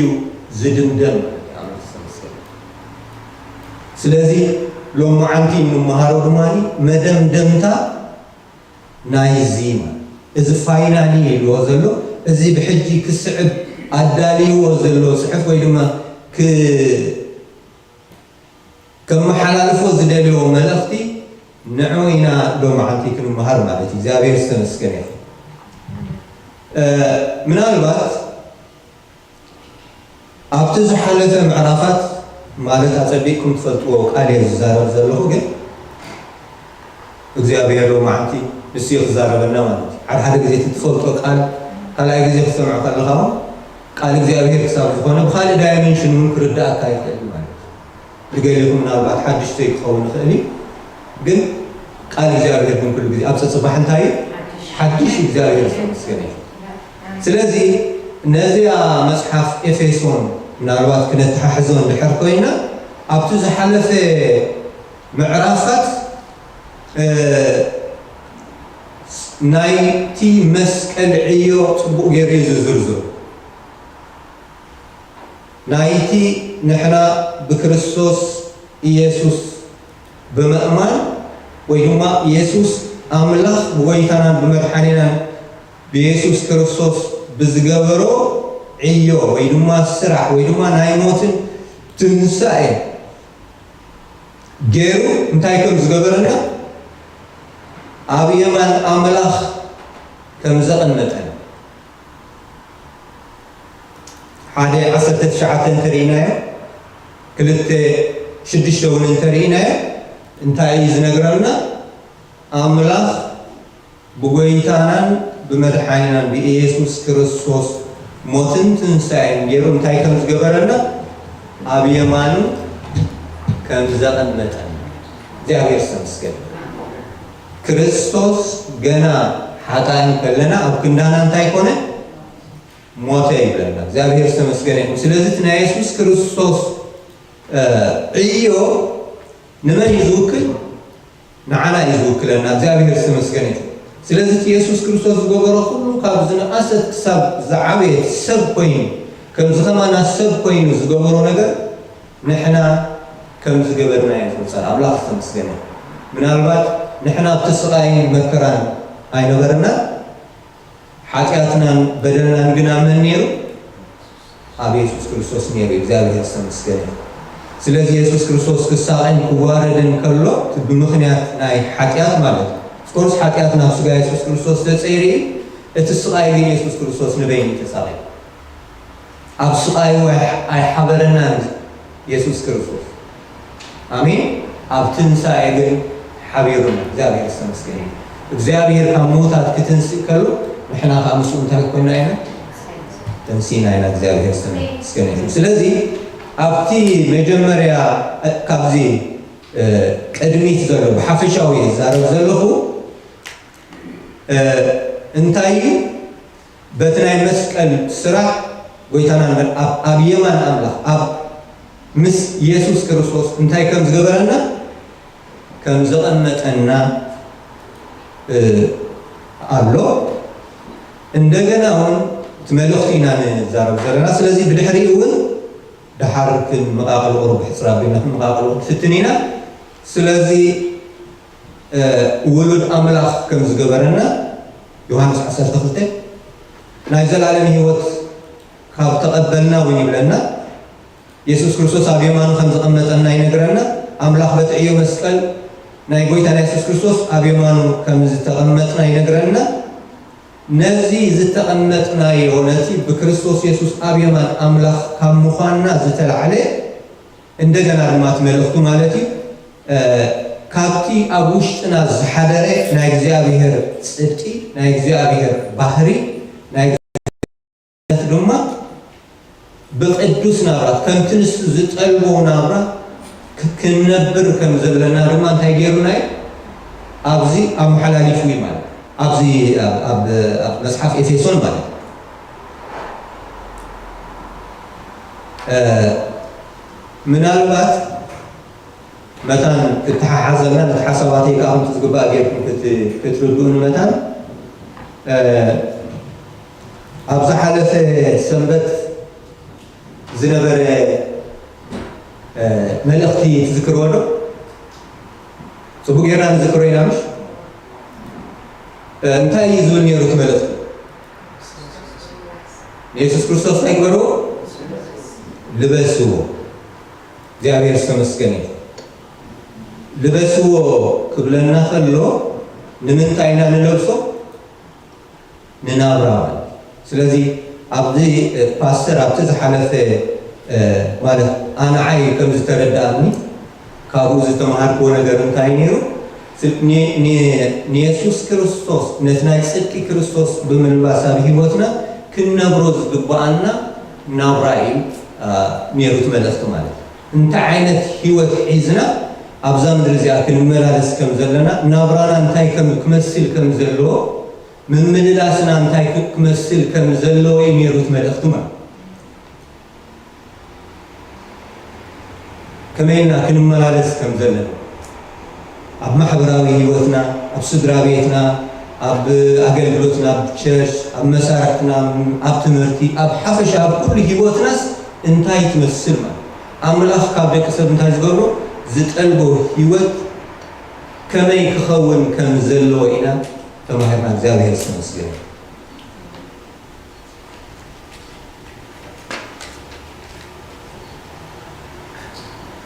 ዝድምደም። ኣምላኽ ዝተመስገነ። ስለዚ ሎማዓንቲ እንመሃሮ ድማ መደምደምታ ናይዚ ማለት እዚ ፋይናሊ ኢልዎ ዘሎ እዚ ብሕጂ ክስዕብ ኣዳልይዎ ዘሎ ጽሑፍ ወይ ድማ ክ- ከመሓላልፎ ዝደልዮ መልእኽቲ ንዑ ኢና ሎማዓንቲ ክንመሃር ማለት እዩ። እግዚኣብሔር ዝተመስገነ ይኹን። ምናልባት ኣብቲ ዝሓለፈ ምዕራፋት ማለት ኣጸቢቕኩም ትፈልጥዎ ቃል እየ ዝዛረብ ዘለኹ፣ ግን እግዚኣብሔር ሎማዓንቲ ንሱ እዩ ክዛረበና ማለት እዩ። ሓደ ሓደ ግዜ እቲ ትፈልጦ ቃል ካልኣይ ግዜ ክትሰምዖ ከለኻ እውን ቃል እግዚኣብሔር ክሳብ ዝኾነ ብኻልእ ዳይመንሽን እውን ክርዳእካ ይኽእል እዩ ማለት እዩ። ንገሊኹም ምናልባት ሓድሽ ዘይክኸውን ይኽእል እዩ፣ ግን ቃል እግዚኣብሔር ግን ኩሉ ግዜ ኣብ ጸጽባሕ እንታይ እዩ? ሓድሽ እዩ። እግዚኣብሔር ዝተመስገነ ይኹን። ስለዚ ነዚኣ መጽሓፍ ኤፌሶን ምናልባት ክነተሓሕዞ እንድሕር ኮይና ኣብቲ ዝሓለፈ ምዕራፋት እ፣ ናይቲ መስቀል ዕዮ ጽቡቕ ገይሩ እዩ ዝዝርዝሮ። ናይቲ ንሕና ብክርስቶስ ኢየሱስ ብምእማን ወይ ድማ ኢየሱስ ኣምላኽ ብጎይታናን ብመድሓኒናን ብኢየሱስ ክርስቶስ ብዝገበሮ ዕዮ ወይ ድማ ስራሕ ወይ ድማ ናይ ሞትን ትንሳኤ ገይሩ እንታይ ከም ዝገበረና ኣብ የማን ኣምላኽ ከም ዘቐመጠና ሓደ ዓሰርተ ትሽዓተ እንተርኢናዮ ክልተ ሽዱሽተ እውን እንተርኢናዮ እንታይ እዩ ዝነግረና? ኣምላኽ ብጎይታናን ብመድሓኒናን ብኢየሱስ ክርስቶስ ሞትን ትንሳኤን ገይሩ እንታይ ከም ዝገበረና ኣብ የማኑ ከም ዘቐመጠና እግዚኣብሔር ዝተመስገነ። ክርስቶስ ገና ሓጣን ከለና ኣብ ክንዳና እንታይ ኮነ? ሞተ ይብለና። እግዚኣብሔር ዝተመስገነ ይኹን። ስለዚ እቲ ናይ የሱስ ክርስቶስ እ፣ ዕዮ ንመን እዩ ዝውክል? ንዓና እዩ ዝውክለና። እግዚኣብሔር ዝተመስገነ ይኹን። ስለዚ እቲ የሱስ ክርስቶስ ዝገበሮ ኩሉ ካብ ዝነኣሰት ክሳብ ዝዓበየት ሰብ ኮይኑ ከምዚ ከማና ሰብ ኮይኑ ዝገበሮ ነገር ንሕና ከም ዝገበርና እዩ ዝቁጸር። ኣምላኽ ዝተመስገነ። ምናልባት ንሕና ኣብቲ ስቓይን መከራን ኣይነበርና፣ ሓጢኣትናን በደልናን ግና መን ነይሩ? ኣብ የሱስ ክርስቶስ ነይሩ። እግዚኣብሔር ዝተመስገነ። ስለዚ የሱስ ክርስቶስ ክሳቐን ክዋረድን ከሎ እቲ ብምኽንያት ናይ ሓጢኣት ማለት እዩ። ኦፍኮርስ ሓጢኣት ናብ ስጋ የሱስ ክርስቶስ ተጸይሩ እዩ። እቲ ስቓይ ግን የሱስ ክርስቶስ ንበይኑ ተሳቒ። ኣብ ስቓዩ ኣይ- ኣይሓበረናን የሱስ ክርስቶስ። ኣሜን። ኣብ ትንሳኤ ግን ሓቢሩና። እግዚኣብሔር ዝተመስገነ እዩ። እግዚኣብሔር ካብ ምዉታት ክትንስእ ከሎ ንሕና ከዓ ምስኡ እንታይ ኮይና ኢና? ተንሲና ኢና። እግዚኣብሔር ዝተመስገነ እዩ። ስለዚ ኣብቲ መጀመርያ እ፣ ካብዚ እ፣ ቅድሚት ዘሎ ብሓፈሻዊ እየ ዝዛረብ ዘለኹ እ፣ እንታይ እዩ? በቲ ናይ መስቀል ስራሕ ጎይታና ንብል ኣብ ኣብ የማን ኣምላኽ ኣብ ምስ የሱስ ክርስቶስ እንታይ ከም ዝገበረና ከም ዘቐመጠና እ፣ ኣሎ። እንደገና እውን እቲ መልእኽቲ ኢና ንዛረብ ዘለና። ስለዚ ብድሕሪኡ እውን ደሓር ክንመቓቕል ቁሩብ ብሕፅር ኣቢልና ክንመቓቕል ክንፍትን ኢና። ስለዚ እ፣ ውሉድ ኣምላኽ ከም ዝገበረና ዮሃንስ ዓሰርተ ክልተ ናይ ዘላለም ህይወት ካብ ተቐበልና እውን ይብለና። የሱስ ክርስቶስ ኣብ የማኑ ከም ዝቐመጠና ይነግረና። ኣምላኽ በቲ ዕዮ መስቀል ናይ ጎይታና የሱስ ክርስቶስ ኣብ የማኑ ከም ዝተቐመጥና ይነግረና። ነዚ ዝተቐመጥናዮ ነቲ ብክርስቶስ የሱስ ኣብ የማን ኣምላኽ ካብ ምዃንና ዝተላዕለ እንደገና ድማ እቲ መልእኽቱ ማለት እዩ እ፣ ካብቲ ኣብ ውሽጥና ዝሓደረ ናይ እግዚኣብሔር ጽድቂ ናይ እግዚኣብሔር ባህሪ ናይ እግዚኣብሔር ድማ ብቕዱስ ናብራ ከምቲ ንሱ ዝጠልቦ ናብራ ክ- ክንነብር ከም ዘለና ድማ እንታይ ገይሩና እዩ? ኣብዚ ኣመሓላሊፉ እዩ ማለት ኣብዚ ኣብ- ኣብ ኣብ መጽሓፍ ኤፌሶን ማለት እ፣ ምናልባት መታን ክተሓሓዘልና ነቲ ሓሳባተይ ከዓ ከምቲ ዝግባእ ጌርኩም ክት- ክትርድኡኒ መታን እ፣ ኣብ ዝሓለፈ ሰንበት ዝነበረ እ፣ መልእኽቲ ትዝክርዎ ዶ? ጽቡቅ ጌርና ንዝክሮ ኢና ምሽ? እ፣ እንታይ እዩ ዝብል ነይሩ እቲ መልእኽቲ? ንየሱስ ክርስቶስ እንታይ ግበርዎ? ልበስዎ። እግዚኣብሔር ዝተመስገነ ይኹን። ልበስዎ ክብለና ከሎ ንምንታይ ኢና ንለብሶ? ንናብራ ማለት እዩ። ስለዚ ኣብዚ እ፣ ፓስተር ኣብቲ ዝሓለፈ እ፣ ማለት ኣንዓይ ከም ዝተረዳእኒ ካብኡ ዝተምሃርክዎ ነገር እንታይ ነይሩ? ስ- ን- ን- ንየሱስ ክርስቶስ ነቲ ናይ ጽድቂ ክርስቶስ ብምልባስ ኣብ ህይወትና ክንነብሮ ዝግባኣና ናብራ እዩ እ፣ ነይሩ እቲ መልእኽቲ ማለት እዩ። እንታይ ዓይነት ህይወት ሒዝና ኣብዛ ምድሪ እዚኣ ክንመላለስ ከም ዘለና ናብራና እንታይ ከም ክመስል ከም ዘለዎ ምምልላስና እንታይ ክ- ክመስል ከም ዘለዎ እዩ ነይሩ እቲ መልእኽቲ ማለት ከመይ ኢልና ክንመላለስ ከም ዘለና ኣብ ማሕበራዊ ህይወትና፣ ኣብ ስድራ ቤትና፣ ኣብ ኣገልግሎትና፣ ኣብ ቸርች፣ ኣብ መሳርሕትና፣ ኣብ ትምህርቲ፣ ኣብ ሓፈሻ ኣብ ኩሉ ህይወትናስ እንታይ ትመስል ማለት? ኣምላኽ ካብ ደቂ ሰብ እንታይ ዝገብሮ? ዝጠልቦ ህይወት ከመይ ክኸውን ከም ዘለዎ ኢና ተማሂርና። እግዚኣብሔር ዝተመስገነ።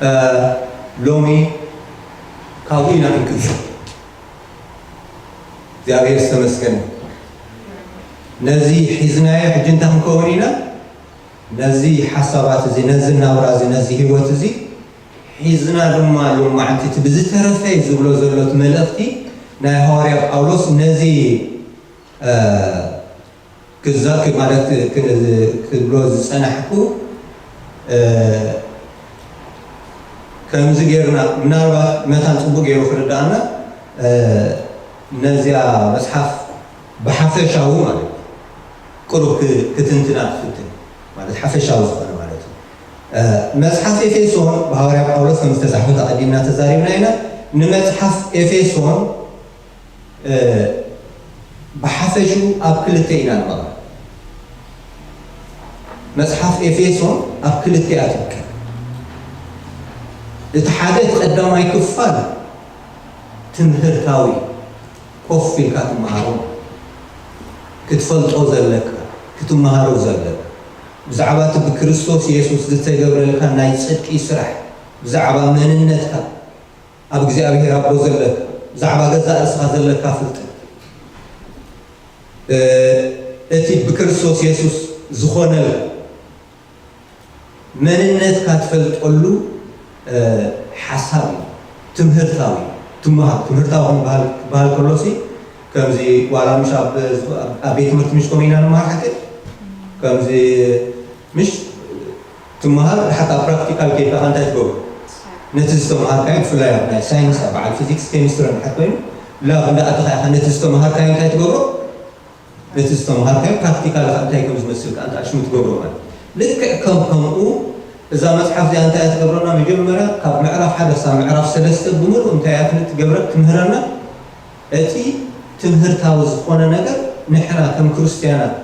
እ፣ ሎሚ ካብኡ ኢና ክንቅጽል። እግዚኣብሔር ዝተመስገነ። ነዚ ሒዝናዮ ሕጂ እንታይ ክንከውን ኢና? ነዚ ሓሳባት እዚ፣ ነዚ ናብራ እዚ፣ ነዚ ህይወት እዚ ሒዝና ድማ ሎማዕንቲ እቲ ብዝተረፈ እዩ ዝብሎ ዘሎ እቲ መልእኽቲ ናይ ሃዋርያ ጳውሎስ ነዚ፣ እ፣ ክዛክ ማለት ክ-፣ ክብሎ ዝጸናሕኩ፣ እ፣ ከምዚ ጌርና ምናልባት መታን ጽቡቅ ገይሩ ክርዳኣና፣ እ፣ ነዚያ መጽሓፍ ብሓፈሻዊ ማለት እዩ። ቅሩብ ክ-፣ ክትንትና ክፍትን ማለት ሓፈሻዊ ዝኾነ ማለት እዩ። እ፣ መጽሓፍ ኤፌሶን ብሃዋርያ ጳውሎስ ከም ዝተጻሕፈት ኣቐዲምና ተዛሪብና ኢና። ንመጽሓፍ ኤፌሶን፣ እ፣ ብሓፈሽኡ ኣብ ክልተ ኢና ንመቕሎ። መጽሓፍ ኤፌሶን ኣብ ክልተ እያ ትምቀል። እቲ ሓደ፣ እቲ ቀዳማይ ክፋል ትምህርታዊ፣ ኮፍ ኢልካ ትመሃሮ፣ ክትፈልጦ ዘለካ፣ ክትመሃሮ ዘለካ፣ ብዛዕባ እቲ ብክርስቶስ የሱስ ዝተገብረልካ ናይ ጽድቂ ስራሕ፣ ብዛዕባ መንነትካ፣ ኣብ እግዚኣብሔር ኣቦ ዘለካ፣ ብዛዕባ ገዛእ ርእስኻ ዘለካ ፍልጠት፣ እ፣ እቲ ብክርስቶስ የሱስ ዝኾነልካ መንነትካ ትፈልጠሉ፣ እ፣ ሓሳብ እዩ። ትምህርታዊ፣ ትመሃር፣ ትምህርታዊ ክንበሃል፣ ክበሃል ከሎሲ፣ ከምዚ ዋላ ምሽ ኣብ፣ ኣብ ቤት ትምህርቲ ምሽ ከምኡ ኢና ንመሃር ሓቂ? ከምዚ ምሽ ትመሃር፣ ድሓር ኣብ ፕራክቲካል ከይድካ እንታይ ትገብሮ? ነቲ ዝተመሃርካዮ፣ ብፍላይ ኣብ ናይ ሳይንስ፣ ኣብ በዓል ፊዚክስ፣ ኬሚስትሪ ድሓር ኮይኑ፣ ላብ እንዳኣተኻ ኢኻ ነቲ ዝተመሃርካዮ እንታይ ትገብሮ? ነቲ ዝተመሃርካዮ ፕራክቲካል ከኣ እንታይ ከም ዝመስል ከኣ እንታይ ሽሙ ትገብሮ ማለት። ልክዕ ከም ከምኡ እዛ መጽሓፍ እዚኣ እንታይ እያ ትገብረና? መጀመርያ ካብ ምዕራፍ ሓደ ክሳብ ምዕራፍ ሰለስተ ብምሉእ እንታይ እያ ትገብረ-፣ ትምህረና? እቲ ትምህርታዊ ዝኾነ ነገር ንሕና ከም ክርስትያናት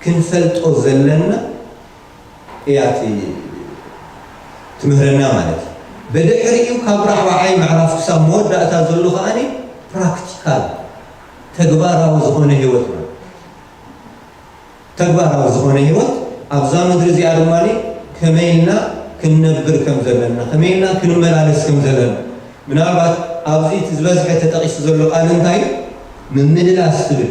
ክንፈልጦ ዘለና እያ እቲ ትምህረና ማለት እዩ። ብድሕሪኡ ካብ ራብዓይ ምዕራፍ ክሳብ መወዳእታ ዘሎ ከኣኒ ፕራክቲካል፣ ተግባራዊ ዝኾነ ህይወት ማለት እዩ። ተግባራዊ ዝኾነ ህይወት ኣብዛ ምድሪ እዚኣ ድማ ከመይ ኢልና ክንነብር ከም ዘለና፣ ከመይ ኢልና ክንመላለስ ከም ዘለና። ምናልባት ኣብዚ እቲ ዝበዝሐ ተጠቒሱ ዘሎ ቃል እንታይ እዩ? ምምልላስ ትብል።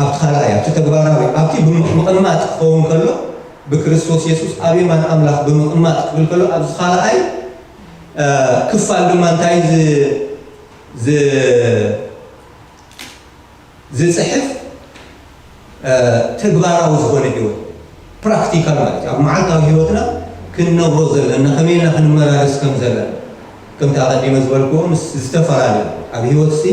ኣብቲ ካልኣይ፣ ኣብቲ ተግባራዊ፣ ኣብቲ ብምቕ-፣ ምቕማጥ ክኸውን ከሎ፣ ብክርስቶስ የሱስ ኣብ የማን ኣምላኽ ብምቕማጥ ክብል ከሎ፣ ኣብዚ ካልኣይ፣ እ፣ ክፋል ድማ እንታይ ዝ-፣ ዝ-፣ ዝጽሕፍ፣ እ፣ ተግባራዊ ዝኾነ ህይወት፣ ፕራክቲካል ማለት እዩ። ኣብ መዓልታዊ ህይወትና ክንነብሮ ዘለና፣ ከመይ ኢልና ክንመላለስ ከም ዘለና፣ ከምቲ ኣቐዲመ ዝበልክዎ፣ ምስ ዝተፈላለዩ ኣብ ህይወትሲ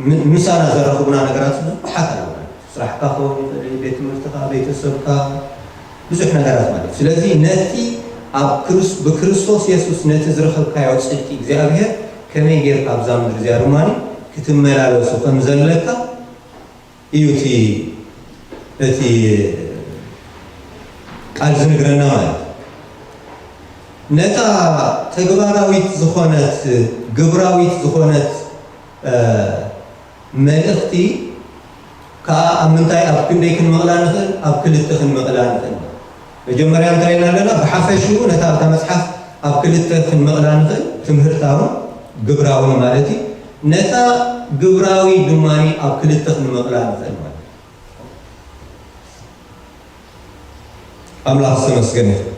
ም-፣ ምሳና ዘራኽቡና ነገራት ብዙሓት ኣለዉ። ስራሕካ ክኸውን ይኽእል እዩ፣ ቤት ትምህርትኻ፣ ቤተሰብካ፣ ብዙሕ ነገራት ማለት እዩ። ስለዚ ነቲ ኣብ ክርስ-፣ ብክርስቶስ የሱስ ነቲ ዝረኸብካዮ ጽድቂ እግዚኣብሔር ከመይ ጌርካ ኣብዛ ምድሪ እዚኣ ድማ ክትመላለሱ ከም ዘለካ እዩ እቲ፣ እቲ ቃል ዝነግረና ማለት እዩ። ነታ ተግባራዊት ዝኾነት፣ ግብራዊት ዝኾነት፣ እ፣ መልእኽቲ ከኣ ኣብ ምንታይ፣ ኣብ ክንደይ ክንመቕላ ንኽእል? ኣብ ክልተ ክንመቕላ ንኽእል። መጀመርያ እንታይ ኢልና ኣለና? ብሓፈሽኡ ነታ፣ እታ መጽሓፍ ኣብ ክልተ ክንመቕላ ንኽእል፣ ትምህርታውን ግብራውን ማለት እዩ። ነታ ግብራዊ ድማ ኣብ ክልተ ክንመቕላ ንኽእል ማለት እዩ። ኣምላኽ ዝተመስገነ ይኹን።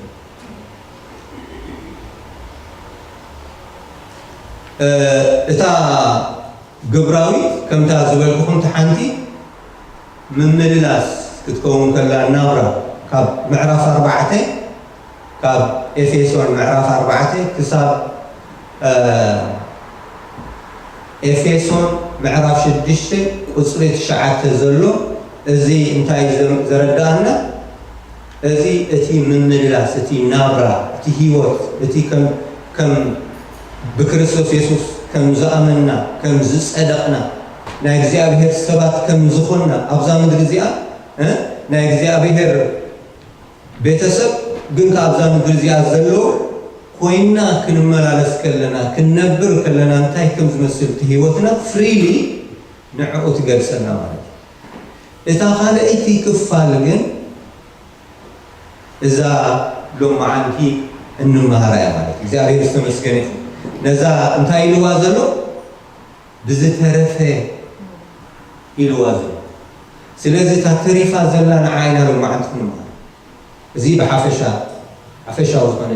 እ፣ እታ ግብራዊት ከምታ ዝበልኩኹም፣ እታ ሓንቲ ምምልላስ ክትከውን ከላ፣ ናብራ ካብ ምዕራፍ ኣርባዕተ፣ ካብ ኤፌሶን ምዕራፍ ኣርባዕተ ክሳብ፣ እ፣ ኤፌሶን ምዕራፍ ሽዱሽተ ቁጽሪ ትሽዓተ ዘሎ፣ እዚ እንታይ ዘ-፣ ዘረድኣና? እዚ እቲ ምምልላስ፣ እቲ ናብራ፣ እቲ ህይወት፣ እቲ ከም፣ ከም ብክርስቶስ የሱስ ከም ዝኣመንና፣ ከም ዝጸደቕና፣ ናይ እግዚኣብሔር ሰባት ከም ዝኾንና ኣብዛ ምድሪ እዚኣ፣ እ፣ ናይ እግዚኣብሔር ቤተሰብ ግን ከኣ ኣብዛ ምድሪ እዚኣ ዘሎ ኮይና ክንመላለስ ከለና፣ ክንነብር ከለና እንታይ ከም ዝመስል እቲ ህይወትና ፍሪሊ ንዕኡ ትገልጸና ማለት እዩ። እታ ካልኣይቲ ክፋል ግን እዛ ሎመዓንቲ እንመሃራ እያ ማለት እዩ። እግዚኣብሔር ዝተመስገነ ይኹን። ነዛ እንታይ ኢልዋ ዘሎ? ብዝተረፈ ኢልዋ ዘሎ። ስለዚ እታ ተሪፋ ዘላ ንዓ ኢና ሎመዓንቲ ክንመሃር። እዚ ብሓፈሻ፣ ሓፈሻዊ ዝኾነ፣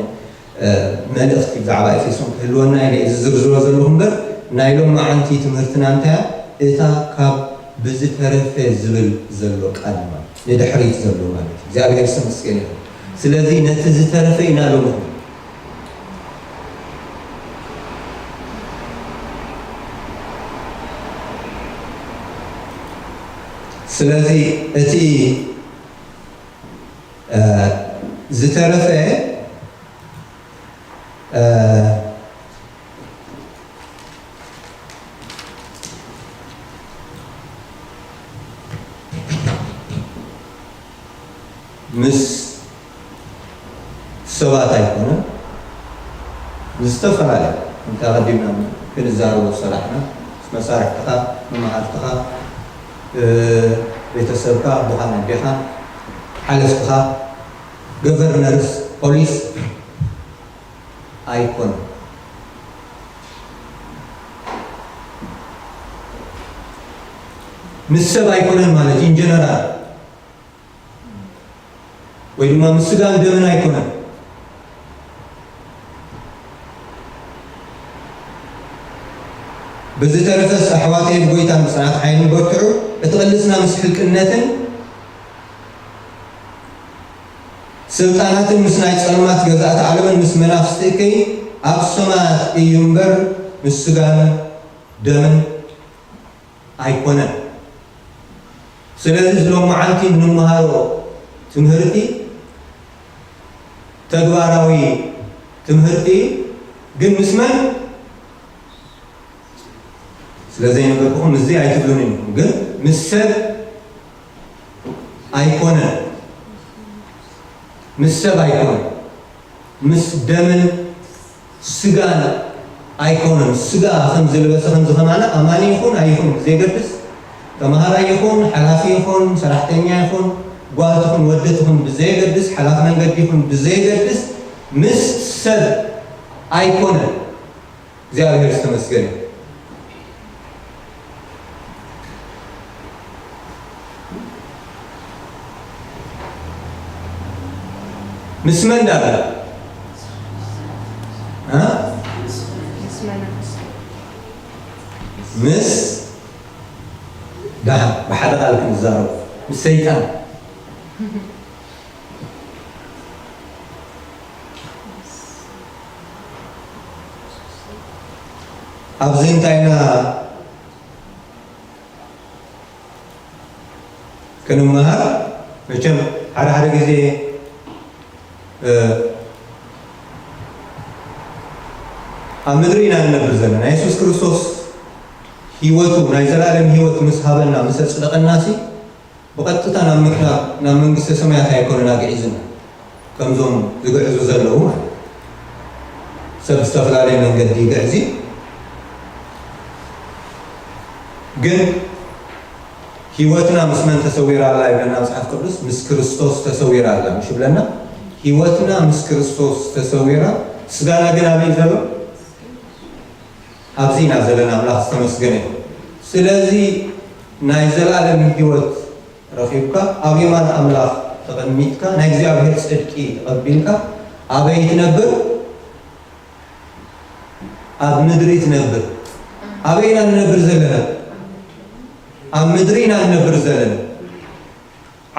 እ፣ መልእኽቲ ብዛዕባ ኤፌሶን ክህልወና ኢለ እየ ዝዝርዝሮ ዘለኹ እምበር፣ ናይ ሎመዓንቲ ትምህርትና እንታይ እያ? እታ ካብ ብዝተረፈ ዝብል ዘሎ ቃል ማለት፣ ንድሕሪት ዘሎ ማለት እዩ። እግዚኣብሔር ዝተመስገነ ይኹን። ስለዚ ነቲ ዝተረፈ ኢና ሎሚ። ስለዚ እቲ፣ እ፣ ዝተረፈ፣ እ፣ ምስ ሰባት ኣይኮነን፣ ምስ ዝተፈላለዩ፣ እንተ ቀዲምና ክንዛረቦ ዝሰላሕና፣ ምስ መሳርሕትኻ፣ መማህርትኻ፣ እ፣ ቤተሰብካ፣ ኣቦኻን ኣዴኻን፣ ሓለፍትኻ፣ ገቨርነርስ፣ ፖሊስ ኣይኮነን። ምስ ሰብ ኣይኮነን ማለት ኢን ጀነራል፣ ወይ ድማ ምስ ስጋን ደምን ኣይኮነን። ብዝተረፈስ ኣሕዋተይ ብጎይታን ብጽንዓት ሓይልን በርትዑ፣ እቲ ቅልስና ምስ ሕልቅነትን ስልጣናትን ምስ ናይ ጸልማት ገዛእቲ ዓለምን ምስ መናፍስቲ እከይ ኣብ ሰማያት እዩ እምበር ምስ ስጋን ደምን ኣይኮነን። ስለዚ እዚ ሎመዓንቲ እንመሃሮ ትምህርቲ ተግባራዊ ትምህርቲ ግን ምስ መን? ስለ ዘይነገርኩኹም እዚ ኣይትብሉን ኢኹም፣ ግን ምስ ሰብ ኣይኮነን፣ ምስ ሰብ ኣይኮነን፣ ምስ ደምን ስጋን ኣይኮነን። ስጋ ከም ዝለበሰ ከምዚ ከማና ኣማኒ ይኹን ኣይኹን ብዘይገድስ፣ ተምሃራይ ይኹን፣ ሓላፊ ይኹን፣ ሰራሕተኛ ይኹን፣ ጓል ትኹን፣ ወዲ ትኹን ብዘይገድስ፣ ሓላፊ መንገዲ ይኹን ብዘይገድስ፣ ምስ ሰብ ኣይኮነን። እግዚኣብሔር ዝተመስገነ። ምስ መን ዳኣ? እ? ምስ ደሓን ብሓደ ቃል ክንዛረብ፣ ምስ ሰይጣን። ኣብዚ እንታይ ኢና ክንመሃር? መቸም ሓደ ሓደ ግዜ፣ እ፣ ኣብ ምድሪ ኢና ንነብር ዘለና። የሱስ ክርስቶስ ህይወቱ፣ ናይ ዘላለም ህይወት ምስ ሃበና፣ ምስ ኣጽደቐናሲ፣ ብቐጥታ ናብ ምክና-፣ ናብ መንግስተ ሰማያት ኣይኮነን ኣግዒዙና፣ ከምዞም ዝግዕዙ ዘለዉ ማለት እዩ። ሰብ ዝተፈላለየ መንገዲ ይግዕዝ እዩ። ግን ህይወትና ምስ መን ተሰዊራ ኣላ ይብለና መጽሓፍ ቅዱስ? ምስ ክርስቶስ ተሰዊራ ኣላ፣ ምሽ ይብለና? ህይወትና ምስ ክርስቶስ ተሰዊራ፣ ስጋና ግን ኣበይ ዘሎ? ኣብዚ ኢና ዘለና። ኣምላኽ ዝተመስገነ ይኹን። ስለዚ ናይ ዘላለም ህይወት ረኺብካ፣ ኣብ የማን ኣምላኽ ተቐሚጥካ፣ ናይ እግዚኣብሔር ጽድቂ ተቐቢልካ፣ ኣበይ ትነብር? ኣብ ምድሪ ትነብር። ኣበይ ኢና ንነብር ዘለና? ኣብ ምድሪ ኢና ንነብር ዘለና።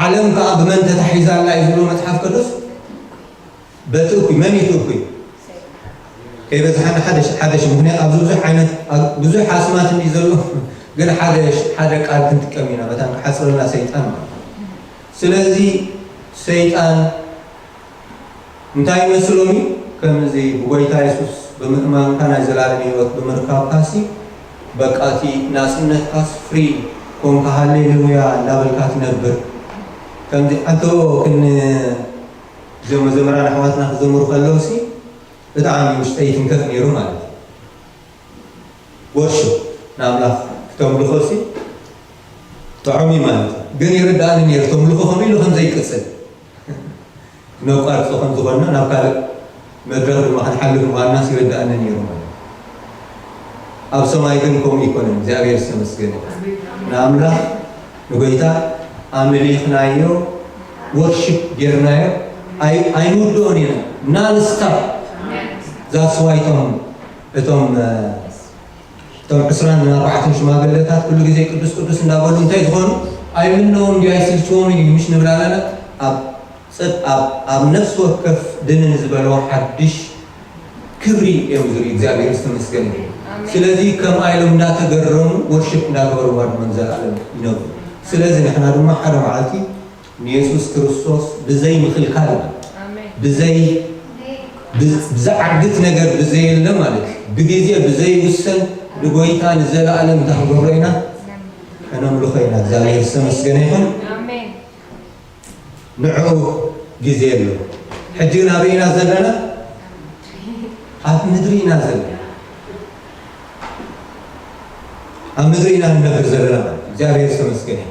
ዓለም ከኣ ብመን ተታሒዛ ኣላ እዩ ዝብሎ መጽሓፍ ቅዱስ? በቲ እኩይ። መን እዩ እቲ እኩይ? ከይበዝሓና ሓደ ሽ-፣ ሓደ ሽም። ምኽንያቱ ኣብዚ ብዙሕ ዓይነት፣ ኣብ ብዙሕ ኣስማት እንዲ ዘሎ፣ ግን ሓደ ሽ-፣ ሓደ ቃል ክንጥቀም ኢና። መታን ክሓጽረልና ሰይጣን ማለት እዩ። ስለዚ ሰይጣን እንታይ ይመስሎም እዩ? ከምዚ ብጎይታ የሱስ ብምእማንካ ናይ ዘላለም ህይወት ብምርካብካሲ በቃ እቲ ናጽነትካስ ፍሪ ኮንካ ሃሌሉያ እንዳበልካ ትነብር። ከምዚ ኣንተዎ ክን እዞም መዘምራን ኣሕዋትና ክዘምሩ ከለውሲ ብጣዕሚ ውሽጠይ ትንከፍ ነይሩ ማለት እዩ። ወርሽፕ ንኣምላኽ ክተምልኾ ሲ ጥዑም እዩ ማለት እዩ። ግን ይርዳእኒ ነይሩ ተምልኾ ከምኡ ኢሉ ከም ዘይቅጽል ነቋርጾ ከም ዝኾንና ናብ ካልእ መድረኽ ድማ ክንሓልፍ ምዃንናስ ይርዳእኒ ነይሩ ማለት እዩ። ኣብ ሰማይ ግን ከምኡ ይኮነን። እግዚኣብሔር ዝተመስገነ ይኹን። ንኣምላኽ ንጎይታ ኣምሊኽናዮ ወርሽፕ ጌርናዮ ኣይ- ኣይንውድኦን ኢና ናንስታፕ ዛስዋይቶም እቶም እቶም ዕስራን ኣርባዕተን ሽማግለታት ኩሉ ግዜ ቅዱስ ቅዱስ እንዳበሉ እንታይ ዝኾኑ ኣይምነዎም እንዲ ኣይስልችዎም እዩ ምሽ ንብል ኣለና ኣብ ጽድ ኣብ ኣብ ነፍሲ ወከፍ ድንን ዝበልዎ ሓድሽ ክብሪ እዮም ዝርኢ እግዚኣብሔር ዝተመስገነ እዩ። ስለዚ ከምኣ ኢሎም እንዳተገረሙ ወርሽፕ እንዳገበርዋ ድማ ንዘለኣለም ይነብሩ። ስለዚ ንሕና ድማ ሓደ መዓልቲ ንየሱስ ክርስቶስ ብዘይ ምኽልካል ብዘይ ብዝዓግት ነገር ብዘየለ ማለት እዩ ብግዜ ብዘይውሰን ንጎይታ ንዘለኣለም እንታይ ክንገብሮ ኢና? ከነምልኾ ኢና። እግዚኣብሔር ዝተመስገነ ይኹን። ንዕኡ ግዜ የሎ። ሕጂ ግን ኣበይ ኢና ዘለና? ኣብ ምድሪ ኢና ዘለና። ኣብ ምድሪ ኢና ንነብር ዘለና ማለት እዩ። እግዚኣብሔር ዝተመስገነ ይኹን።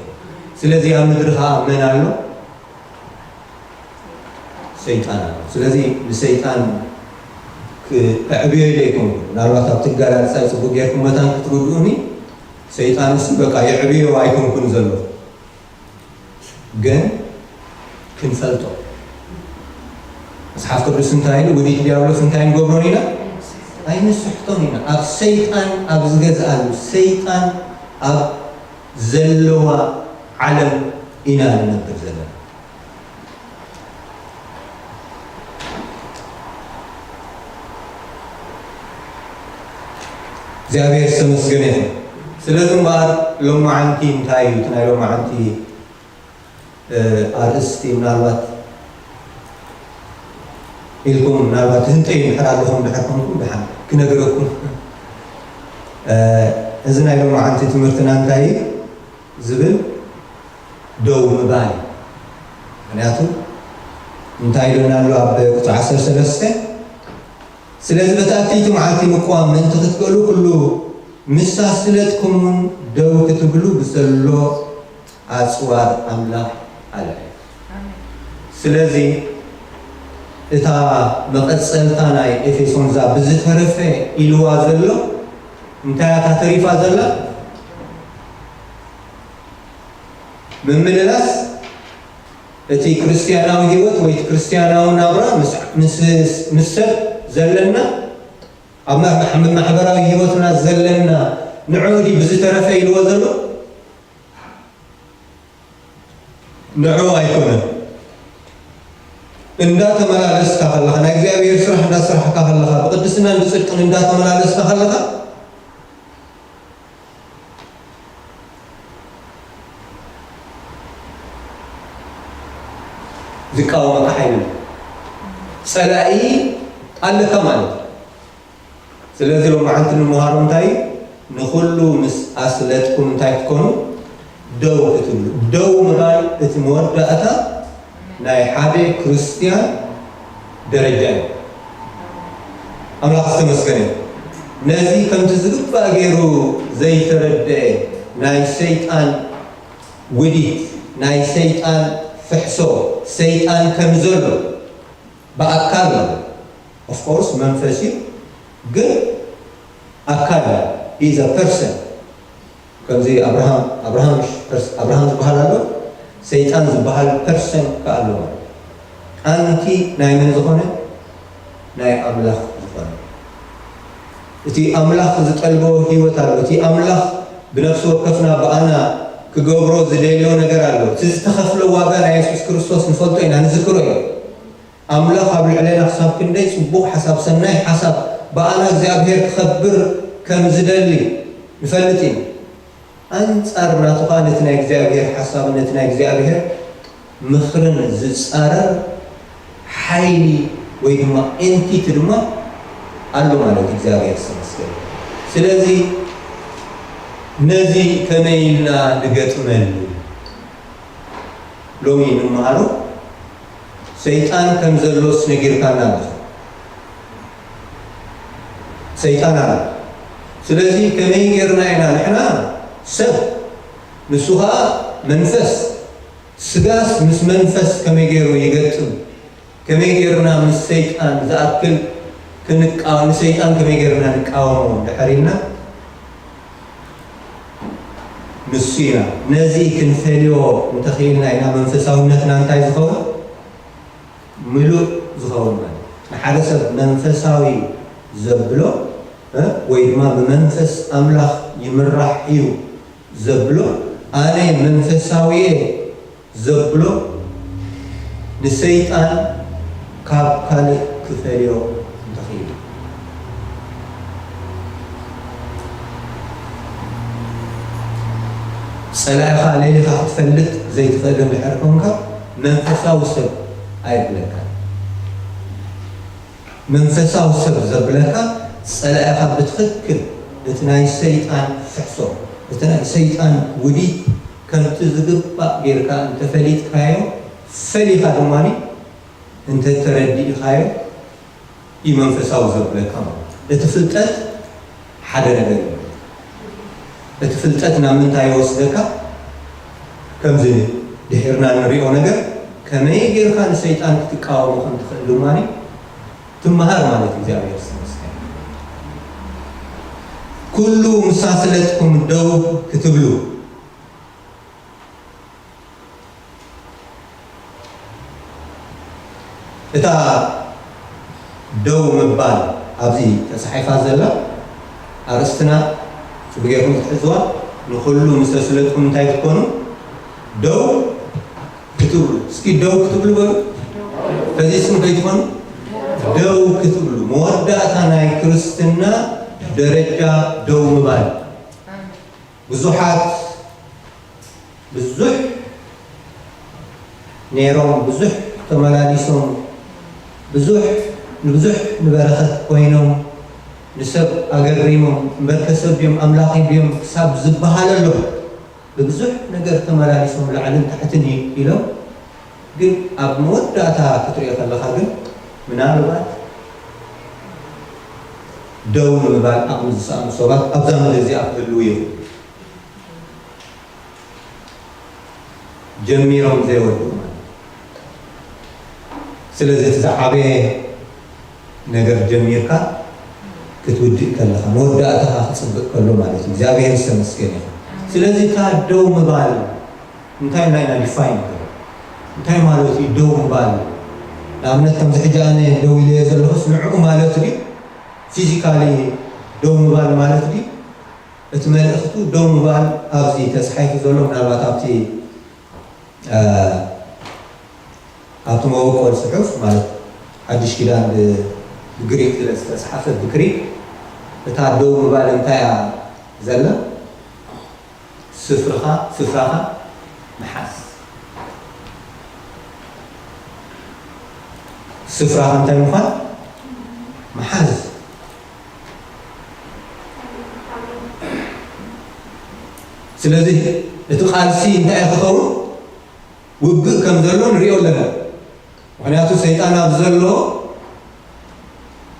ስለዚ ኣብ ምድሪ ከዓ መን ኣሎ? ሰይጣን ኣሎ። ስለዚ ንሰይጣን ክዕብዮ ኢለ ይኮንኩ። ምናልባት ኣብ ትጋላልፃይ ፅቡቅ ጌርኩም መታን ክትርድኡኒ ሰይጣን እሱ በቃ የዕብዮ ኣይኮንኩን ዘሎ ግን ክንፈልጦ መፅሓፍ ቅዱስ እንታይ ኢሉ ውዲት ዲያብሎስ እንታይ ንገብሮን ኢና ኣይንስሕቶን ኢና ኣብ ሰይጣን ኣብ ዝገዝኣሉ ሰይጣን ኣብ ዘለዋ ዓለም ኢና ንነብር ዘለና እግዚኣብሔር ዝተመስገነ ይኹን ስለዚ እምበኣር ሎማዓንቲ እንታይ እዩ እቲ ናይ ሎማዓንቲ ኣርእስቲ ምናልባት ኢልኩም ምናልባት ህንጠይ እንድሕር ኣለኹም ድሕር ኮንኩም ድሓን ክነግረኩም እዚ ናይ ሎማዓንቲ ትምህርትና እንታይ እዩ ዝብል ደው ምባል ምክንያቱ እንታይ ኢሉና ኣሎ ኣብ ቁፅሪ ዓሰርተ ሰለስተ ስለዚ በታ ኣትይቲ መዓልቲ ምቅዋም ምእንቲ ክትክእሉ ኩሉ ምስ ኣስለጥኩምን ደው ክትብሉ ብዘሎ ኣፅዋር ኣምላኽ ኣልዐ። ስለዚ እታ መቐፀልታ ናይ ኤፌሶን እዛ ብዝተረፈ ኢልዋ ዘሎ እንታይ እያ እታ ተሪፋ ዘላ? ምምልላስ እቲ ክርስትያናዊ ህይወት ወይ እቲ ክርስትያናዊ ናብራ ምስ ሰብ ዘለና ኣብ ማሕበራዊ ህይወትና ዘለና ንዕኡ ድዩ ብዝተረፈ ኢልዎ ዘሎ ንዕኡ ኣይኮነን እንዳተመላለስካ ከለኻ ናይ እግዚኣብሔር ስራሕ እንዳስራሕካ ከለኻ ብቅድስናን ብፅድቅን እንዳተመላለስካ ከለኻ ዝቃወመካ ሓይሊ ጸላኢ ኣለካ ማለት እዩ። ስለዚ ሎማዓንቲ ንመሃሮ እንታይ ንኹሉ ምስ ኣስለጥኩም እንታይ ክትኮኑ ደው ክትብሉ። ደው ምባል እቲ መወዳእታ ናይ ሓደ ክርስትያን ደረጃ እዩ። ኣምላኽ ዝተመስገነ እዩ። ነዚ ከምቲ ዝግባእ ገይሩ ዘይተረደአ ናይ ሰይጣን ውዲት ናይ ሰይጣን ፍሕሶ ሰይጣን ከም ዘሎ ብኣካል ማለት of course መንፈስ እዩ ግን ኣካል is a person ከምዚ ኣብርሃም ኣብርሃም ኣብርሃም ዝበሃል ኣሎ ሰይጣን ዝበሃል person ከኣሎ ኣንቲ ናይ መን ዝኾነ ናይ ኣምላኽ ዝኾነ እቲ ኣምላኽ ዝጠልቦ ህይወት ኣሎ እቲ ኣምላኽ ብነፍሲ ወከፍና ብኣና ክገብሮ ዝደልዮ ነገር ኣሎ። እቲ ዝተኸፍለ ዋጋ ናይ የሱስ ክርስቶስ ንፈልጦ ኢና፣ ንዝክሮ ኢና። ኣምላኽ ኣብ ልዕሌና ክሳብ ክንደይ ጽቡቕ ሓሳብ፣ ሰናይ ሓሳብ ብኣና እግዚኣብሄር ክኸብር ከም ዝደሊ ንፈልጥ ኢና። ኣንጻር ናቱ ኸኣ ነቲ ናይ እግዚኣብሄር ሓሳብን ነቲ ናይ እግዚኣብሄር ምኽርን ዝጻረር ሓይሊ ወይ ድማ ኤንቲቲ ድማ ኣሎ ማለት እዩ። እግዚኣብሔር ዝተመስገነ። ስለዚ ነዚ ከመይ ኢልና ንገጥመሉ? ሎሚ ንምሃሮ ሰይጣን ከም ዘሎስ ነጊርካና ኣለኻ። ሰይጣን ኣሎ። ስለዚ ከመይ ጌርና ኢና ንሕና ሰብ፣ ንሱ ኸዓ መንፈስ፣ ስጋስ ምስ መንፈስ ከመይ ገይሩ ይገጥም? ከመይ ጌርና ምስ ሰይጣን ዝኣክል ክንቃወ-፣ ንሰይጣን ከመይ ጌርና ንቃወሞ እንድሕር ኢልና ንሱ ኢና። ነዚ ክንፈልዮ እንተኽኢልና ኢና መንፈሳውነትና እንታይ ዝኸውን? ምሉእ ዝኸውን ማለት። ንሓደ ሰብ መንፈሳዊ ዘብሎ፣ እ፣ ወይ ድማ ብመንፈስ ኣምላኽ ይምራሕ እዩ ዘብሎ፣ ኣነ መንፈሳዊ እየ ዘብሎ ንሰይጣን ካብ ካልእ ክፈልዮ እንተኽኢሉ። ጸላኢኻ ለሊኻ ክትፈልጥ ዘይትኽእል እንድሕር ኮንካ መንፈሳዊ ሰብ ኣይብለካን። መንፈሳዊ ሰብ ዘብለካ ጸላኢኻ ብትኽክል እቲ ናይ ሰይጣን ፍሕሶ፣ እቲ ናይ ሰይጣን ውዲት ከምቲ ዝግባእ ጌርካ እንተፈሊጥካዮ፣ ፈሊኻ ድማ እንተተረዲእኻዮ እዩ መንፈሳዊ ዘብለካ ማለት እዩ። እቲ ፍልጠት ሓደ ነገር እዩ። እቲ ፍልጠት ናብ ምንታይ ይወስደካ? ከምዚ ድሒርና ንሪኦ ነገር ከመይ ጌርካ ንሰይጣን ክትቃወሞ ከም ትኽእል ድማ ትመሃር ማለት እዩ። እግዚኣብሔር ይመስገን። ኩሉ ምሳስለትኩም ደው ክትብሉ። እታ ደው ምባል ኣብዚ ተጻሒፋ ዘላ ኣርእስትና ጽቡቕ ጌርኩም ክትሕዝዋ፣ ንኹሉ ምሰስለትኩም እንታይ ክትኮኑ? ደው ክትብሉ። እስኪ ደው ክትብሉ በሉ። ፈዚዝኩም ከይትኾኑ ደው ክትብሉ። መወዳእታ ናይ ክርስትና ደረጃ ደው ምባል። ብዙሓት ብዙሕ ነይሮም፣ ብዙሕ ተመላሊሶም፣ ብዙሕ ንብዙሕ ንበረኸት ኮይኖም፣ ንሰብ ኣገሪሞም፣ እምበር ከሰብ ድዮም ኣምላኽ ድዮም ክሳብ ዝበሃለሎም ብብዙሕ ነገር ተመላሊሶም ላዕልን ታሕትን ይ-፣ ኢሎም፣ ግን ኣብ መወዳእታ ክትሪኦ ከለኻ ግን ምናልባት ደው ንምባል ዓቕሚ ዝሰኣኑ ሰባት ኣብዛ ምድሪ እዚኣ ክህልዉ ይኽእሉ። ጀሚሮም ዘይወድኡ ማለት እዩ። ስለዚ እቲ ዝዓበየ ነገር ጀሚርካ ክትውድእ ከለኻ፣ መወዳእታኻ ክጽብቕ ከሎ ማለት እዩ። እግዚኣብሔር ዝተመስገነ ይኹን። ስለዚ እታ ደው ምባል እንታይ ኢልና ኢና ዲፋይን ንገብሮ? እንታይ ማለት እዩ ደው ምባል? ንኣብነት ከምዚ ሕጂ ኣነ ደው ኢለዮ ዘለኹስ ንዕኡ ማለት ድዩ? ፊዚካሊ ደው ምባል ማለት ድዩ? እቲ መልእኽቱ ደው ምባል ኣብዚ ተጻሒፉ ዘሎ ምናልባት ኣብቲ፣ እ፣ ኣብቲ መበቆል ጽሑፍ ማለት ሓድሽ ኪዳን ብ-፣ ብግሪክ ስለ ዝተጻሓፈ ብግሪክ እታ ደው ምባል እንታይ እያ ዘላ? ስፍርኻ፣ ስፍራኻ ምሓዝ። ስፍራኻ እንታይ ምዃን? ምሓዝ። ስለዚ እቲ ቃልሲ እንታይ እዩ ክኸውን? ውግእ ከም ዘሎ ንሪኦ ኣለና። ምኽንያቱ ሰይጣን ኣብ ዘሎ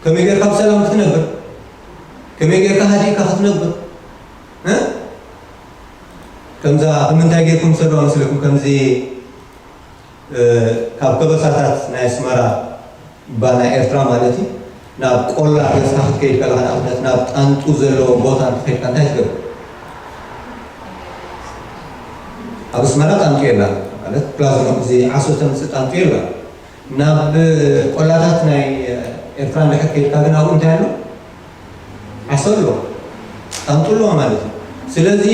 ከመይ ጌርካ ብሰላም ክትነብር፣ ከመይ ጌርካ ሃዲእካ ክትነብር፣ እ? ከምዛ ብምንታይ ጌርኩም ሰዶ መስለኩም ከምዚ፣ እ፣ ካብ ከበሳታት ናይ ኣስመራ እባ ናይ ኤርትራ ማለት እዩ። ናብ ቆላ ገጽካ ክትከይድ ከለኻ፣ ንኣብነት ናብ ጣንጡ ዘለዎ ቦታ እንተኸይድካ እንታይ ትገብር? ኣብ ኣስመራ ጣንጡ የላ ማለት ፕላዝማ፣ እዚ ዓሶ ተምጽእ ጣንጡ የላ። ናብ ቆላታት ናይ ኤርትራ እንድሕር ከይድካ ግን ኣብኡ እንታይ ኣሎ? ዓሶ ኣሎ፣ ጣንጡ ኣለዋ ማለት እዩ። ስለዚ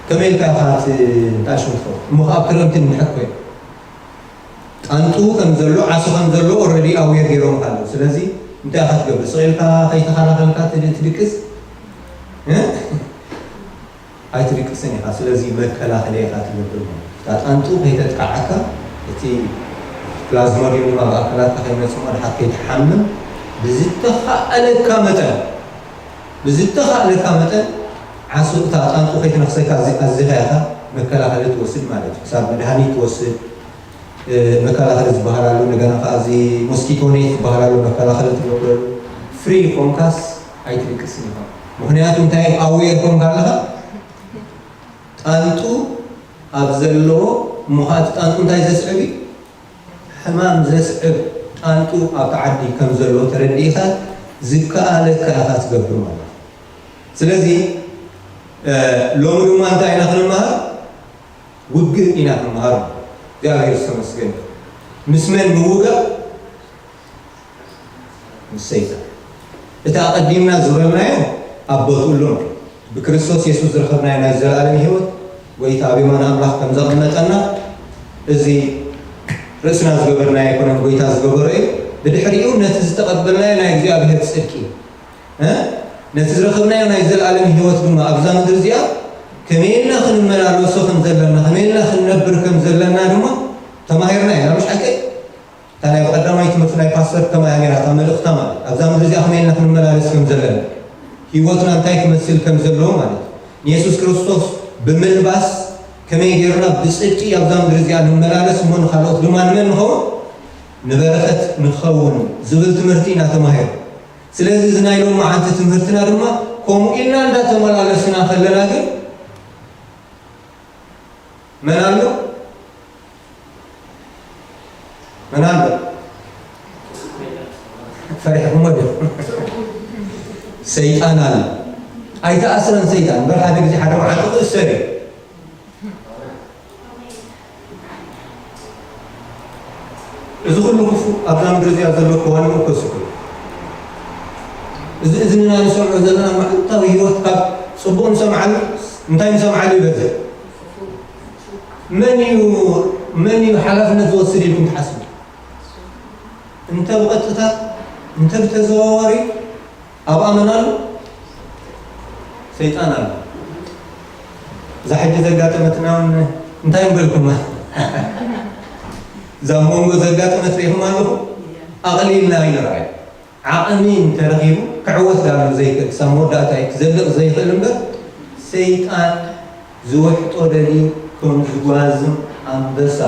ከመይ ኢልካ ኢኻ እቲ ጣሽም ትኸውን? እሞ ከኣ ኣብ ክረምቲ እንድሕር ኮይኑ ጣንጡ ከም ዘሎ፣ ዓሶ ከም ዘሎ ኦልሬዲ ኣዌር ገይሮምካ ኣለዉ። ስለዚ እንታይ ኢኻ ትገብር? ስቕ ኢልካ ከይተኸላኸልካ ትድ-፣ ትድቅስ? እ? ኣይትድቅስን ኢኻ። ስለዚ መከላኸሊ ኢኻ ትገብር ማለት እዩ። እታ ጣንጡ ከይተጥቅዓካ እቲ ፕላዝሞዲየም ድማ ኣብ ኣካላትካ ከይመጽእ፣ ድሓር ከይትሓምም ብዝተኻእለካ መጠን፣ ብዝተኻእለካ መጠን ዓሶ፣ እታ ጣንጡ ከይትነኽሰካ ኣዚ-፣ ኣዚኻ ኢኻ መከላኸሊ ትወስድ ማለት እዩ። ክሳብ መድሃኒት ትወስድ፣ እ፣ መከላኸሊ ዝበሃል ኣሎ። እንደገና ከኣ እዚ ሞስኪቶ ኔት ዝበሃል ኣሎ፣ መከላኸሊ ትገብረሉ። ፍሪ ኮንካስ ኣይትድቅስን ኢኻ። ምኽንያቱ እንታይ? ኣዌር ኮንካ ኣለኻ። ጣንጡ ኣብ ዘለዎ፣ እሞ ኸኣ እቲ ጣንጡ እንታይ ዘስዕብ እዩ? ሕማም ዘስዕብ ጣንጡ ኣብቲ ዓዲ ከም ዘሎ ተረዲእኻ ዝከኣለካ ኢኻ ትገብር ማለት እዩ። ስለዚ፣ እ፣ ሎሚ ድማ እንታይ ኢና ክንመሃር? ውግእ ኢና ክንመሃር። እግዚኣብሔር ዝተመስገነ። ምስ መን ምውጋእ? ምስ ሰይጣን። እቲ ኣቐዲምና ዝበልናዮ ኣብ ቦትኡ ኣሎ። ብክርስቶስ የሱስ ዝረኸብናዮ ናይ ዘለኣለም ህይወት፣ ጎይታ ኣብ የማን ኣምላኽ ከም ዘቐመጠና፣ እዚ ርእስና ዝገበርናዮ ኣይኮነን፣ ጎይታ ዝገበሮ እዩ። ብድሕሪኡ ነቲ ዝተቐበልናዮ ናይ እግዚኣብሔር ጽድቂ፣ እ? ነቲ ዝረኸብናዮ ናይ ዘለኣለም ህይወት ድማ ኣብዛ ምድሪ እዚኣ ከመይ ኢልና ክንመላለሶ ከም ዘለና፣ ከመይ ኢልና ክንነብር ከም ዘለና ድማ ተማሂርና ኢና። ምሽ ሓቀይ? እታ ናይ ቀዳማይ ትምህርቲ ናይ ፓስተር ከማያ ነይራ፣ እታ መልእኽታ ማለት ኣብዛ ምድሪ እዚኣ ከመይ ኢልና ክንመላለስ ከም ዘለና፣ ህይወትና እንታይ ክመስል ከም ዘለዎ ማለት እዩ። ንየሱስ ክርስቶስ ብምልባስ ከመይ ጌርና ብጽድቂ ኣብዛ ምድሪ እዚኣ ንመላለስ፣ እሞ ንኻልኦት ድማ ንመን ንኸውን? ንበረኸት ንኸውን ዝብል ትምህርቲ ኢና ተማሂሩ። ስለዚ እዚ ናይ ሎማዓንቲ ትምህርትና ድማ ከምኡ ኢልና እንዳተመላለስና ከለና ግን መን ኣሎ? መን ኣሎ? ፈሪሕኩሞ ዲኹም? ሰይጣን ኣሎ። ኣይተኣስረን ሰይጣን። እምበር ሓደ ግዜ ሓደ መዓልቲ ክእሰር እዩ። እዚ ኩሉ ክፉእ ኣብዛ ምድሪ እዚኣ ዘሎ ከዋኒ መንፈስ እዩ። እዚ እዝንና ንሰምዖ ዘለና መዓልታዊ ህይወት ካብ ጽቡቕ ንሰምዓሉ፣ እንታይ ንሰምዓሉ ይበዝሕ? መን እዩ፣ መን እዩ ሓላፍነት ዝወስድ ኢልኩም ትሓስቡ? እንተ ብቐጥታ፣ እንተ ብተዘዋዋሪ ኣብኣ መን ኣሎ? ሰይጣን ኣሎ። እዛ ሕጂ ዘጋጠመትና እውን እንታይ ንበልኩማ? እዛ ኣብ መንጎ ዘጋጠመት ርኢኹም ኣለኹም? ኣቕሊልና ኣይንርኣይ። ዓቕሚ እንተረኺቡ ክዕወት ዳሎ ዘይክእል፣ ክሳብ መወዳእታ እዩ ክዘልቕ ዘይኽእል እምበር፣ ሰይጣን ዝውሕጦ ደልዩ ከም ዝጓዝም ኣንበሳ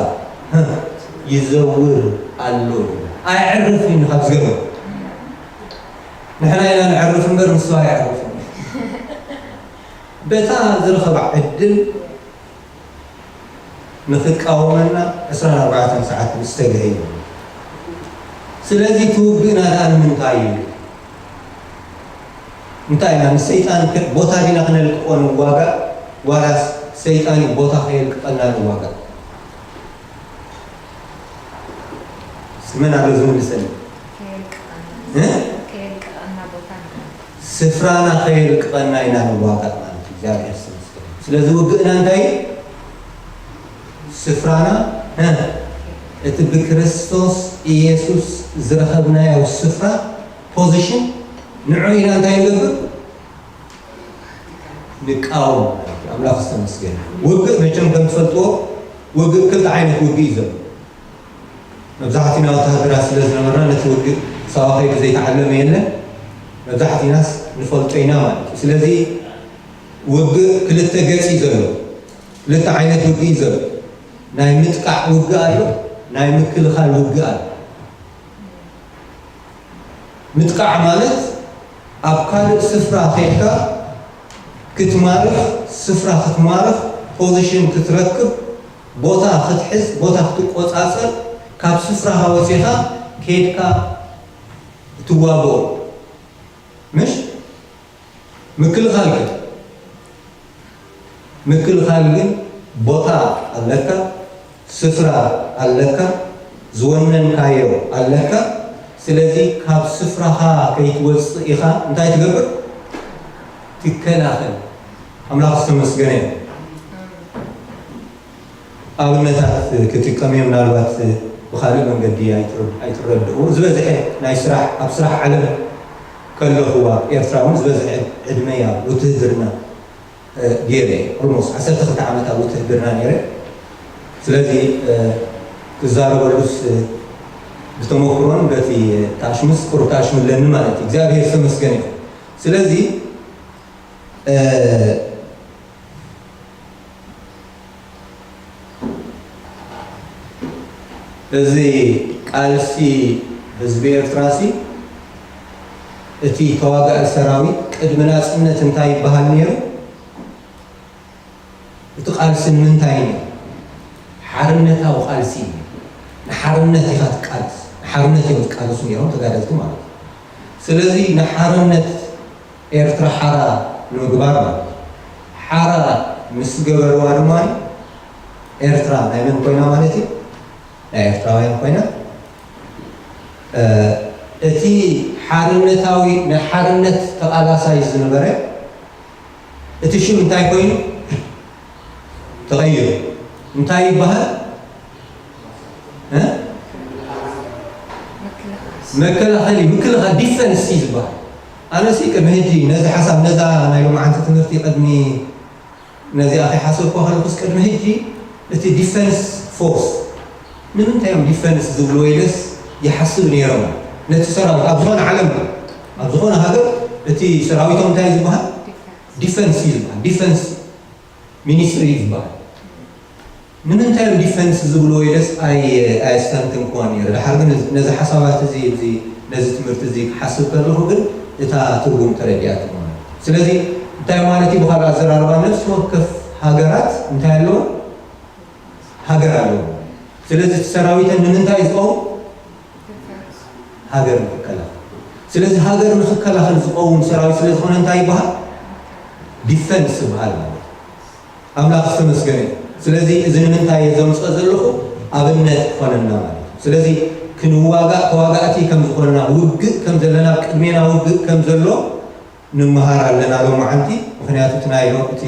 ይዘውር ኣሎ። ኣየዕርፍን እዩ ካብ ዝገበሮ። ንሕና ኢና ነዕርፍ እምበር ንሱ ኣየዕርፍን። በታ ዝረኸባ ዕድል ንኽቃወመና ዕስራን ኣርባዕተን ሰዓት ዝተግሀ እዩ። ስለዚ እቲ ውግእና ደኣ ንምንታይ እዩ? እንታይ ኢና ንሰይጣን ክ-፣ ቦታ ዲና ክነልቅቆ ንዋጋእ፣ ዋላስ ሰይጣን እዩ ቦታ ከየልቅቀና ንዋጋእ? መን ኣሎ ዝምልሰኒ? ከየልቅቐና። እ? ከየልቅቐና ቦታ ንኸ-፣ ስፍራና ከየልቅቐና ኢና ንዋጋእ ማለት እዩ። እግዚኣብሔር ይመስገን። ስለዚ ውግእና እንታይ እዩ? ስፍራና፣ እ? እቲ ብክርስቶስ ኢየሱስ ዝረኸብናዮ ስፍራ፣ ፖዚሽን፣ ንዑ ኢና እንታይ ንገብር? ንቃወም ማለት እዩ። ኣምላኽ ዝተመስገነ። ውግእ መቸም ከም ትፈልጥዎ፣ ውግእ ክልተ ዓይነት ውግእ እዩ ዘሎ። መብዛሕትእና ወተሃደራት ስለ ዝነበርና፣ ነቲ ውግእ ሳዋ ከይዱ ዘይተዓለመ የለን። መብዛሕትእናስ ንፈልጦ ኢና ማለት እዩ። ስለዚ ውግእ ክልተ ገጽ እዩ ዘሎ። ክልተ ዓይነት ውግእ እዩ ዘሎ። ናይ ምጥቃዕ ውግእ ኣሎ፣ ናይ ምክልኻል ውግእ ኣሎ። ምጥቃዕ ማለት ኣብ ካልእ ስፍራ ከይድካ ክትማርኽ፣ ስፍራ ክትማርኽ፣ ፖዚሽን ክትረክብ፣ ቦታ ክትሕዝ፣ ቦታ ክትቆጻጸር፣ ካብ ስፍራኻ ወጺኻ ከይድካ እትዋግኦ። ምሽ? ምክልኻል ግን፣ ምክልኻል ግን ቦታ ኣለካ፣ ስፍራ ኣለካ፣ ዝወነንካዮ ኣለካ። ስለዚ ካብ ስፍራኻ ከይትወጽእ ኢኻ እንታይ ትገብር? ትከላኸል። ኣምላኽ ዝተመስገነ እዩ። ኣብነታት ክጥቀም እየ፣ ምናልባት ብኻልእ መንገዲ ኣይትረ-፣ ኣይትረድኡ። ዝበዝሐ ናይ ስራሕ፣ ኣብ ስራሕ ዓለም ከለኹ ኣብ ኤርትራ እውን ዝበዝሐ ዕድመይ ኣብ ውትህድርና፣ እ፣ ገይረ እየ። ኦልሞስት ዓሰርተ ክልተ ዓመት ኣብ ውትህድርና ነይረ። ስለዚ፣ እ፣ ክዛረበሉስ ብተመክሮን በቲ ታሽምስ ቁሩብ ታሽም ኣለኒ ማለት እዩ። እግዚኣብሔር ዝተመስገነ ይኹን። ስለዚ እዚ ቃልሲ ህዝቢ ኤርትራሲ እቲ ተዋጋኢ ሰራዊት ቅድሚ ናጽነት እንታይ ይበሃል ነይሩ? እቲ ቃልሲ ንምንታይ እዩ? ሓርነታዊ ቃልሲ እዩ። ንሓርነት ኢኻ ትቃልስ፣ ንሓርነት እዮም ዝቃለሱ ነይሮም ተጋደልቲ ማለት እዩ። ስለዚ ንሓርነት ኤርትራ ሓራ ንምግባር ማለት እዩ። ሓራ ምስ ገበርዋ ድማ ኤርትራ ናይ መን ኮይና ማለት እዩ? ናይ ኤርትራውያን ኮይና። እቲ ሓርነታዊ፣ ናይ ሓርነት ተቓላሳይ ዝነበረ እቲ ሽም እንታይ ኮይኑ ተቐይሩ? እንታይ ይበሃል? እ? መከላኸሊ፣ ምክልኻል፣ ዲፈንስ እዩ ዝበሃል። ኣነሲ ቅድሚ ሕጂ ነዚ ሓሳብ፣ ነዛ ናይ ሎማዓንቲ ትምህርቲ ቅድሚ ነዚኣ ከይሓሰብኩ ከለኹስ ቅድሚ ሕጂ እቲ ዲፈንስ ፎርስ ንምንታይ እዮም ዲፈንስ ዝብልዎ ኢለስ ይሓስብ ነይሮም። ነቲ ሰራዊት ኣብ ዝኾነ ዓለም፣ ኣብ ዝኾነ ሃገር እቲ ሰራዊቶም እንታይ ዝበሃል? ዲፈንስ እዩ ዝበሃል። ዲፈንስ ሚኒስትሪ እዩ ዝበሃል። ንምንታይ እዮም ዲፈንስ ዝብልዎ ኢለስ ኣይ ኣየስተንተንኩዋን ነይረ። ድሓር ግን ነዚ ሓሳባት እዚ፣ እዚ ነዚ ትምህርቲ እዚ ክሓስብ ከለኹ ግን እታ ትርጉም ተረዲኣትኒ ማለት እዩ። ስለዚ እንታይ ማለት እዩ? ብኻልእ ኣዘራርባ ነፍሲ ወከፍ ሃገራት እንታይ ኣለዎ? ሃገር ኣለዎ። ስለዚ እቲ ሰራዊተን ንምንታይ እዩ ዝኸውን? ሃገር ንክከላኸል። ስለዚ ሃገር ንክከላኸል ዝኸውን ሰራዊት ስለ ዝኾነ እንታይ ይበሃል? ዲፈንስ ይበሃል ማለት እዩ። ኣምላኽ ዝተመስገነ እዩ። ስለዚ እዚ ንምንታይ እየ ዘምፅኦ ዘለኹ? ኣብነት ክኾነና ማለት እዩ። ስለዚ ክንዋጋእ ተዋጋእቲ ከም ዝኾንና፣ ውግእ ከም ዘለና፣ ኣብ ቅድሜና ውግእ ከም ዘሎ ንምሃር ኣለና ሎማዓንቲ። ምኽንያቱ እቲ ናይ ሎ-፣ እቲ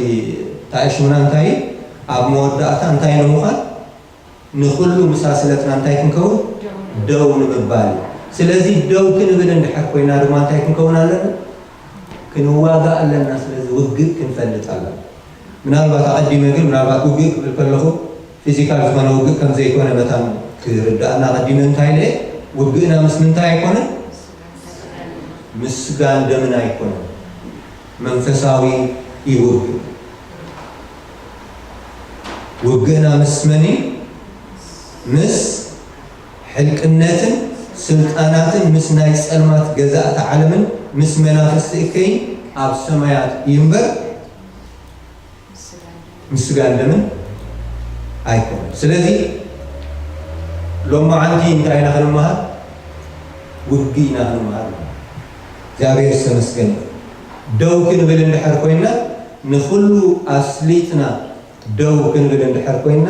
ታእሽምና እንታይ እዩ? ኣብ መወዳእታ እንታይ ንምዃን? ንኹሉ ምሳስለትና እንታይ ክንከውን? ደው ንምባል። ስለዚ ደው ክንብል እንድሕር ኮይና ድማ እንታይ ክንከውን ኣለና? ክንዋጋእ ኣለና። ስለዚ ውግእ ክንፈልጥ ኣለና። ምናልባት ኣቐዲመ ግን፣ ምናልባት ውግእ ክብል ከለኹ ፊዚካል ዝኾነ ውግእ ከም ዘይኮነ መታን ክርድኣና ኣቐዲመ እንታይ ኢለ፣ ውግእና ምስ ምንታይ ኣይኮነን? ምስ ስጋን ደምን ኣይኮነን። መንፈሳዊ እዩ ውግእ። ውግእና ምስ መን እዩ? ምስ ሕልቅነትን ስልጣናትን ምስ ናይ ጸልማት ገዛእቲ ዓለምን ምስ መናፍስቲ እከይን ኣብ ሰማያት እዩ እምበር ምስ ስጋን ደምን ኣይኮነን። ስለዚ ሎማዓንቲ እንታይ ኢና ክንመሃር? ውግእ ኢና ክንመሃር። እግዚኣብሔር ዝተመስገነ። ደው ክንብል እንድሕር ኮይና፣ ንኹሉ ኣስሊጥና ደው ክንብል እንድሕር ኮይና፣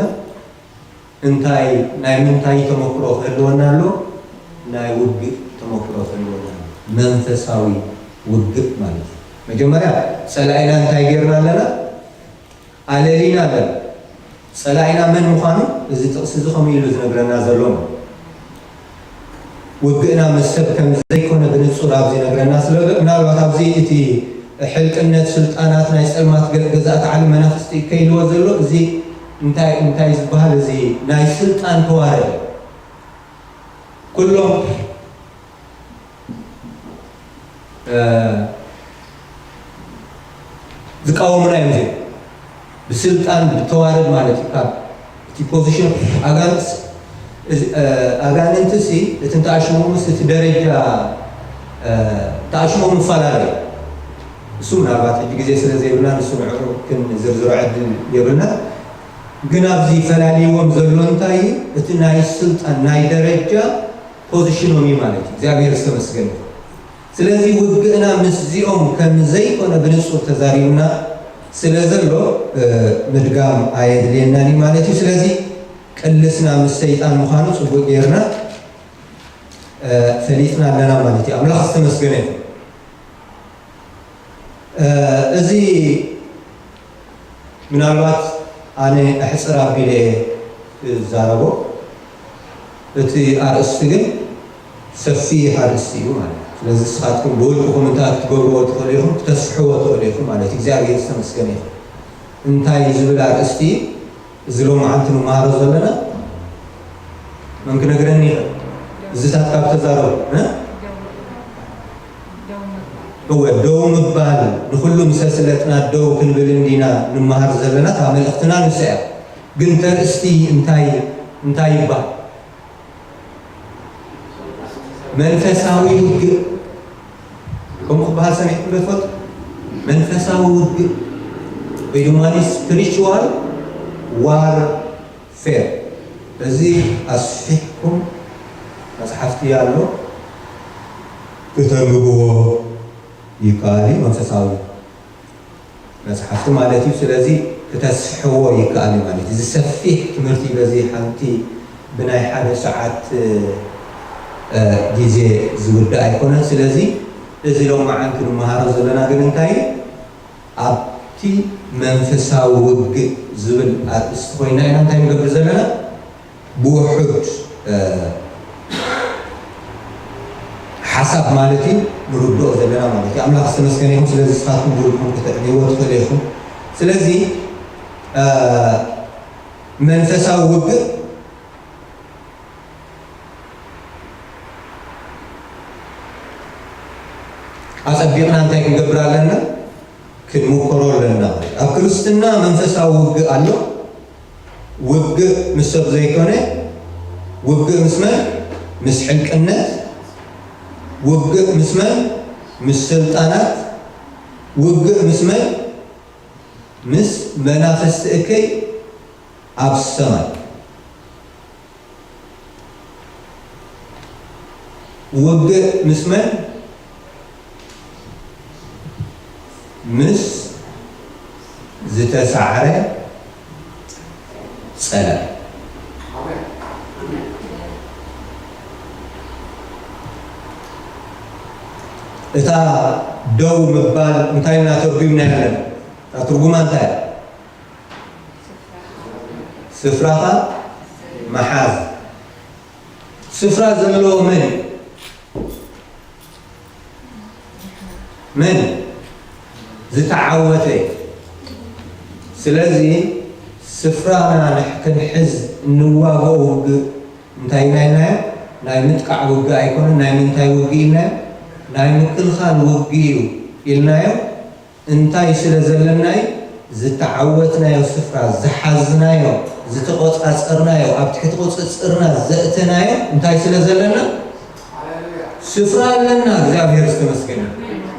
እንታይ፣ ናይ ምንታይ ተመክሮ ክህልወና ኣሎ? ናይ ውግእ ተመክሮ ክህልወና ኣሎ። መንፈሳዊ ውግእ ማለት እዩ። መጀመርያ ጸላኢና እንታይ ጌርና ኣለና? ኣለሊና ኣለና። ጸላኢና መን ምዃኑ እዚ ጥቕሲ እዚ ከምኡ ኢሉ ዝነግረና ዘሎ ነው። ውግእና ምስ ሰብ ከም ዘይኮነ ብንጹር ኣብዚ ይነግረና ስለ ዘሎ፣ ምናልባት ኣብዚ እቲ ሕልቅነት ስልጣናት ናይ ጸልማት ገ-፣ ገዛእቲ ዓለም መናፍስቲ ከይልዎ ዘሎ እዚ እንታይ፣ እንታይ ዝበሃል እዚ ናይ ስልጣን ተዋረድ ኩሎም እ፣ ዝቃወሙና እዮም እዚኦም። ብስልጣን ብተዋረድ ማለት እዩ። ካብ እቲ ፖዚሽን ኣጋንስ-፣ እዚ፣ እ፣ ኣጋንንቲ ሲ እቲ እንተኣሽሙ ምስ እቲ ደረጃ፣ እ፣ ተኣሽሞም ይፈላለዩ። እሱ ምናልባት ሕጂ ግዜ ስለ ዘይብልና ንሱ ንዕኡ ክንዝርዝሮ ዕድል የብልና። ግን ኣብዚ ፈላልይዎም ዘሎ እንታይ እዩ? እቲ ናይ ስልጣን ናይ ደረጃ ፖዚሽኖም እዩ ማለት እዩ። እግዚኣብሔር ዝተመስገነ ይኹን። ስለዚ ውግእና ምስዚኦም ከም ዘይኮነ ብንጹር ተዛሪቡና ስለ ዘሎ፣ እ፣ ምድጋም ኣየድልየናን እዩ ማለት እዩ። ስለዚ ቅልስና ምስ ሰይጣን ምዃኑ ጽቡቅ ጌርና፣ እ፣ ፈሊጥና ኣለና ማለት እዩ። ኣምላኽ ዝተመስገነ ይኹን። እ፣ እዚ ምናልባት ኣነ ኣሕጽር ኣቢለ እየ ዝዛረቦ። እቲ ኣርእስቲ ግን ሰፊሕ ኣርእስቲ እዩ ማለት እዩ። ስለዚ ንስኻትኩም ብውልቅኹም እንታይ ክትገብርዎ ትኽእሉ ኢኹም፣ ክተስፍሕዎ ትኽእሉ ኢኹም ማለት እዩ። እግዚኣብሔር ዝተመስገነ ይኹን። እንታይ ዝብል ኣርእስቲ እዩ? እዚ ሎማዓንቲ ንመሃሮ ዘለና መን ክነግረኒ ይኽእል? እዚታት ካብ ተዛረቡ፣ እ? እወ፣ ደው ምባል፣ ንኹሉ ምሰ ስለጥና ደው ክንብል እንዲና ንመሃር ዘለና፣ ካብ መልእኽትና ንሳ እያ። ግን ተርእስቲ እንታይ፣ እንታይ ይባል? መንፈሳዊ ውግእ። ከምኡ ክበሃል ሰሚዕኩም ዶ ትፈልጡ? መንፈሳዊ ውግእ ወይ ድማ ስፒሪቹዋል ዋርፌር። እዚ ኣስፊሕኩም መጽሓፍቲ ኣሎ፣ ክተንብብዎ ይከኣል እዩ። መንፈሳዊ መጽሓፍቲ ማለት እዩ። ስለዚ ክተስፍሕዎ ይከኣል እዩ ማለት እዩ። እዚ ሰፊሕ ትምህርቲ እዩ። በዚ ሓንቲ ብናይ ሓደ ሰዓት፣ እ፣ ግዜ ዝውዳእ ኣይኮነን። ስለዚ እዚ ሎማዓንቲ ክንመሃሮ ዘለና ግን እንታይ እዩ? ኣብቲ መንፈሳዊ ውግእ ዝብል ኣርእስቲ ኮይና ኢና እንታይ ንገብር ዘለና? ብውሑድ፣ እ፣ ሓሳብ ማለት እዩ ንርድኦ ዘለና ማለት እዩ። ኣምላኽ ዝተመስገነ ይኹን። ስለዚ ንስኻትኩም ብውልቅኹም ከተዕልይዎ ትኽእሉ ኢኹም። ስለዚ፣ እ፣ መንፈሳዊ ውግእ ኣጸቢቕና እንታይ ክንገብር ኣለና? ክንምከሮ ኣለና። ኣብ ክርስትና መንፈሳዊ ውግእ ኣሎ። ውግእ ምስ ሰብ ዘይኮነ፣ ውግእ ምስ መን? ምስ ሕልቅነት። ውግእ ምስ መን? ምስ ስልጣናት። ውግእ ምስ መን? ምስ መናፍስቲ እከይ ኣብ ሰማይ። ውግእ ምስ መን? ምስ ዝተሳዕረ ጸላኢ። እታ ደው ምባል እንታይ ኢልና ተርጉምና ኣለና? እታ ትርጉማ እንታይ እያ? ስፍራኻ ምሓዝ። ስፍራ ዘለዎ መን እዩ? መን? ዝተዓወተ እዩ። ስለዚ ስፍራና ንሕ-፣ ክንሕዝ እንዋግኦ ውግእ እንታይ ኢልና ኢልናዮ? ናይ ምጥቃዕ ውግእ ኣይኮነን። ናይ ምንታይ ውግእ ኢልናዮ? ናይ ምክልኻል ውግእ እዩ ኢልናዮ። እንታይ ስለ ዘለና እዩ? ዝተዓወትናዮ ስፍራ፣ ዝሓዝናዮ፣ ዝተቖጻጸርናዮ፣ ኣብ ትሕቲ ቁጽጽርና ዘእተናዮ እንታይ ስለ ዘለና? ስፍራ ኣለና። እግዚኣብሔር ዝተመስገነ።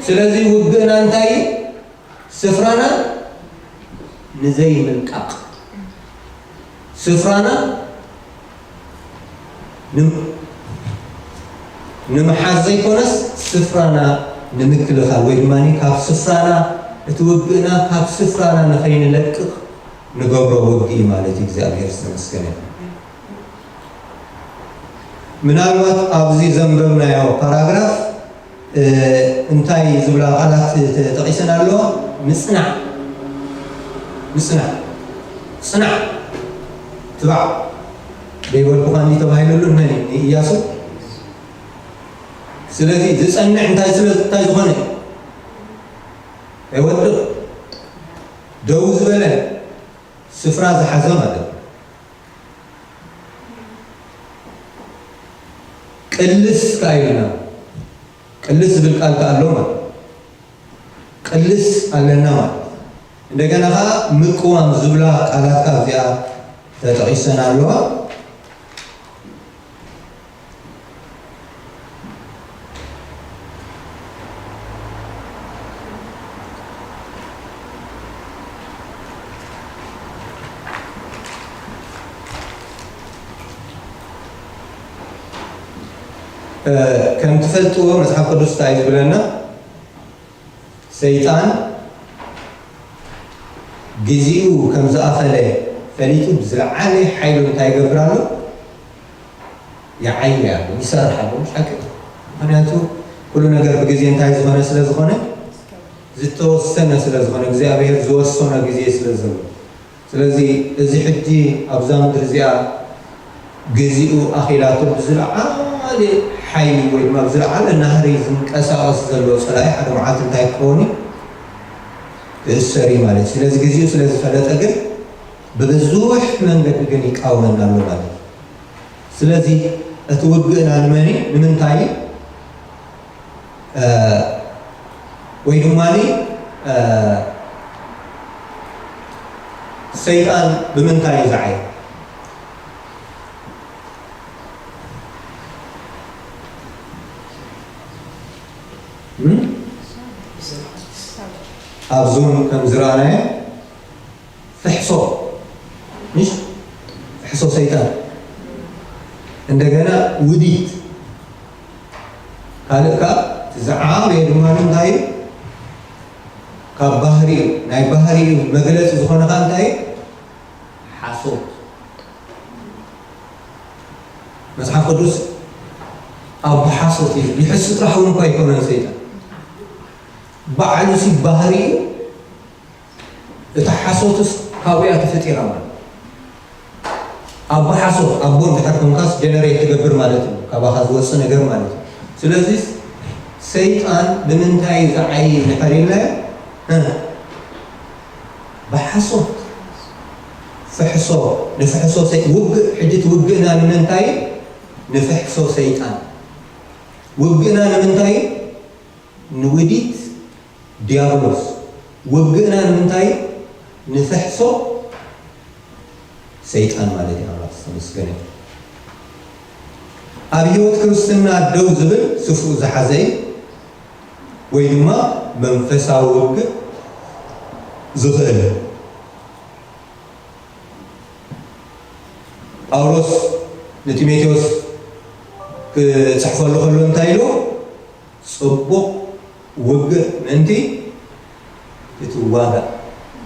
ስለዚ ውግእና እንታይ እዩ? ስፍራና ንዘይምልቃቕ። ስፍራና ንም-፣ ንምሓዝ ዘይኮነስ፣ ስፍራና ንምክልኻል ወይ ድማ ካብ ስፍራና፣ እቲ ውግእና ካብ ስፍራና ንኸይንለቅቕ ንገብሮ ውግእ እዩ ማለት እዩ። እግዚኣብሔር ዝተመስገነ ይኹን። ምናልባት ኣብዚ ዘንበብናዮ ፓራግራፍ፣ እ፣ እንታይ ዝብላ ቃላት ተጠቒሰን ኣለዋ? ምጽናዕ፣ ምጽናዕ፣ ጽናዕ፣ ትባዕ ዘይበልኩኻ እንዲ ተባሂለሉ ንመን እዩ? ንኢያሱ። ስለዚ ዝጸንዕ እንታይ ስለ፣ እንታይ ዝኾነ? ኣይወድቕ፣ ደው ዝበለ፣ ስፍራ ዝሓዘ ማለት እዩ። ቅልስ ከኣ ኢልና፣ ቅልስ ዝብል ቃል ከኣ ኣሎ ማለት እዩ። ቅልስ ኣለና ማለት እዩ። እንደገና ከኣ ምቅዋም ዝብላ ቃላት ከኣ እዚኣ ተጠቒሰን ኣለዋ። እ፣ ከም ትፈልጥዎ መጽሓፍ ቅዱስ እንታይ እዩ ዝብለና? ሰይጣን ግዜኡ ከም ዝኣኸለ ፈሊጡ ብዝለዓለ ሓይሉ እንታይ ይገብር ኣሎ? ይዓይ ኣሎ፣ ይሰርሕ ኣሎ፣ ምሽ ሓቂ? ምኽንያቱ ኩሉ ነገር ብግዜ እንታይ ዝኾነ ስለ ዝኾነ፣ ዝተወሰነ ስለ ዝኾነ፣ እግዚኣብሔር ዝወሰኖ ግዜ ስለ ዘሎ። ስለዚ እዚ ሕጂ ኣብዛ ምድሪ እዚኣ ግዜኡ ኣኺላቶ ብዝለዓለ ሓይሊ ወይ ድማ ብዝለዓለ ናህሪ ዝንቀሳቐስ ዘሎ ጸላኢ ሓደ መዓልቲ እንታይ ክኸውን እዩ? ክእሰር እዩ ማለት እዩ። ስለዚ ግዜኡ ስለ ዝፈለጠ ግን ብብዙሕ መንገዲ ግን ይቃወመና ኣሎ ማለት እዩ። ስለዚ እቲ ውግእና ንመን እዩ? ንምንታይ እዩ? እ፣ ወይ ድማ ሰይጣን ብምንታይ እዩ ዝዓይ? እም? ኣብዞም ከም ዝረኣናዮ ፍሕሶ፣ ምሽ? ፍሕሶ ሰይጣን። እንደገና ውዲት። ካልእ ከኣ እቲ ዝዓበየ ድማ እንታይ እዩ? ካብ ባህሪኡ፣ ናይ ባህሪኡ መግለጺ ዝኾነ ከኣ እንታይ እዩ? ሓሶት። መጽሓፍ ቅዱስ ኣቦ ሓሶት እዩ። ይሕሱ ጥራሕ እውን እኳ ኣይኮነን ሰይጣን። ባዕሉ ሲ ባህሪኡ እታ ሓሶትስ ካብኡ እያ ተፈጢራ ማለት እዩ። ኣቦ ሓሶት፣ ኣቦ እንድሕር ኮንካስ ጀነሬት ትገብር ማለት እዩ። ካባኻ ዝወፅእ ነገር ማለት እዩ። ስለዚ ሰይጣን ብምንታይ ዝዓይ እንድሕር ኢልናዮ? እ፣ ብሓሶት። ፍሕሶ፣ ንፍሕሶ ሰይ-፣ ውግእ፣ ሕጂ እቲ ውግእና ንምንታይ? ንፍሕሶ ሰይጣን። ውግእና ንምንታይ? ንውዲት ዲያብሎስ። ውግእና ንምንታይ? ንፍሕሶ ሰይጣን ማለት እዩ። ኣምላኽ ዝተመስገነ ይሁን። ኣብ ህይወት ክርስትና ደው ዝብል ስፍኡ ዝሓዘ እዩ፣ ወይ ድማ መንፈሳዊ ውግእ ዝኽእል። ጳውሎስ ንጢሞቴዎስ ክጽሕፈሉ ከሎ እንታይ ኢሉ? ጽቡቕ ውግእ ምእንቲ ክትዋጋእ።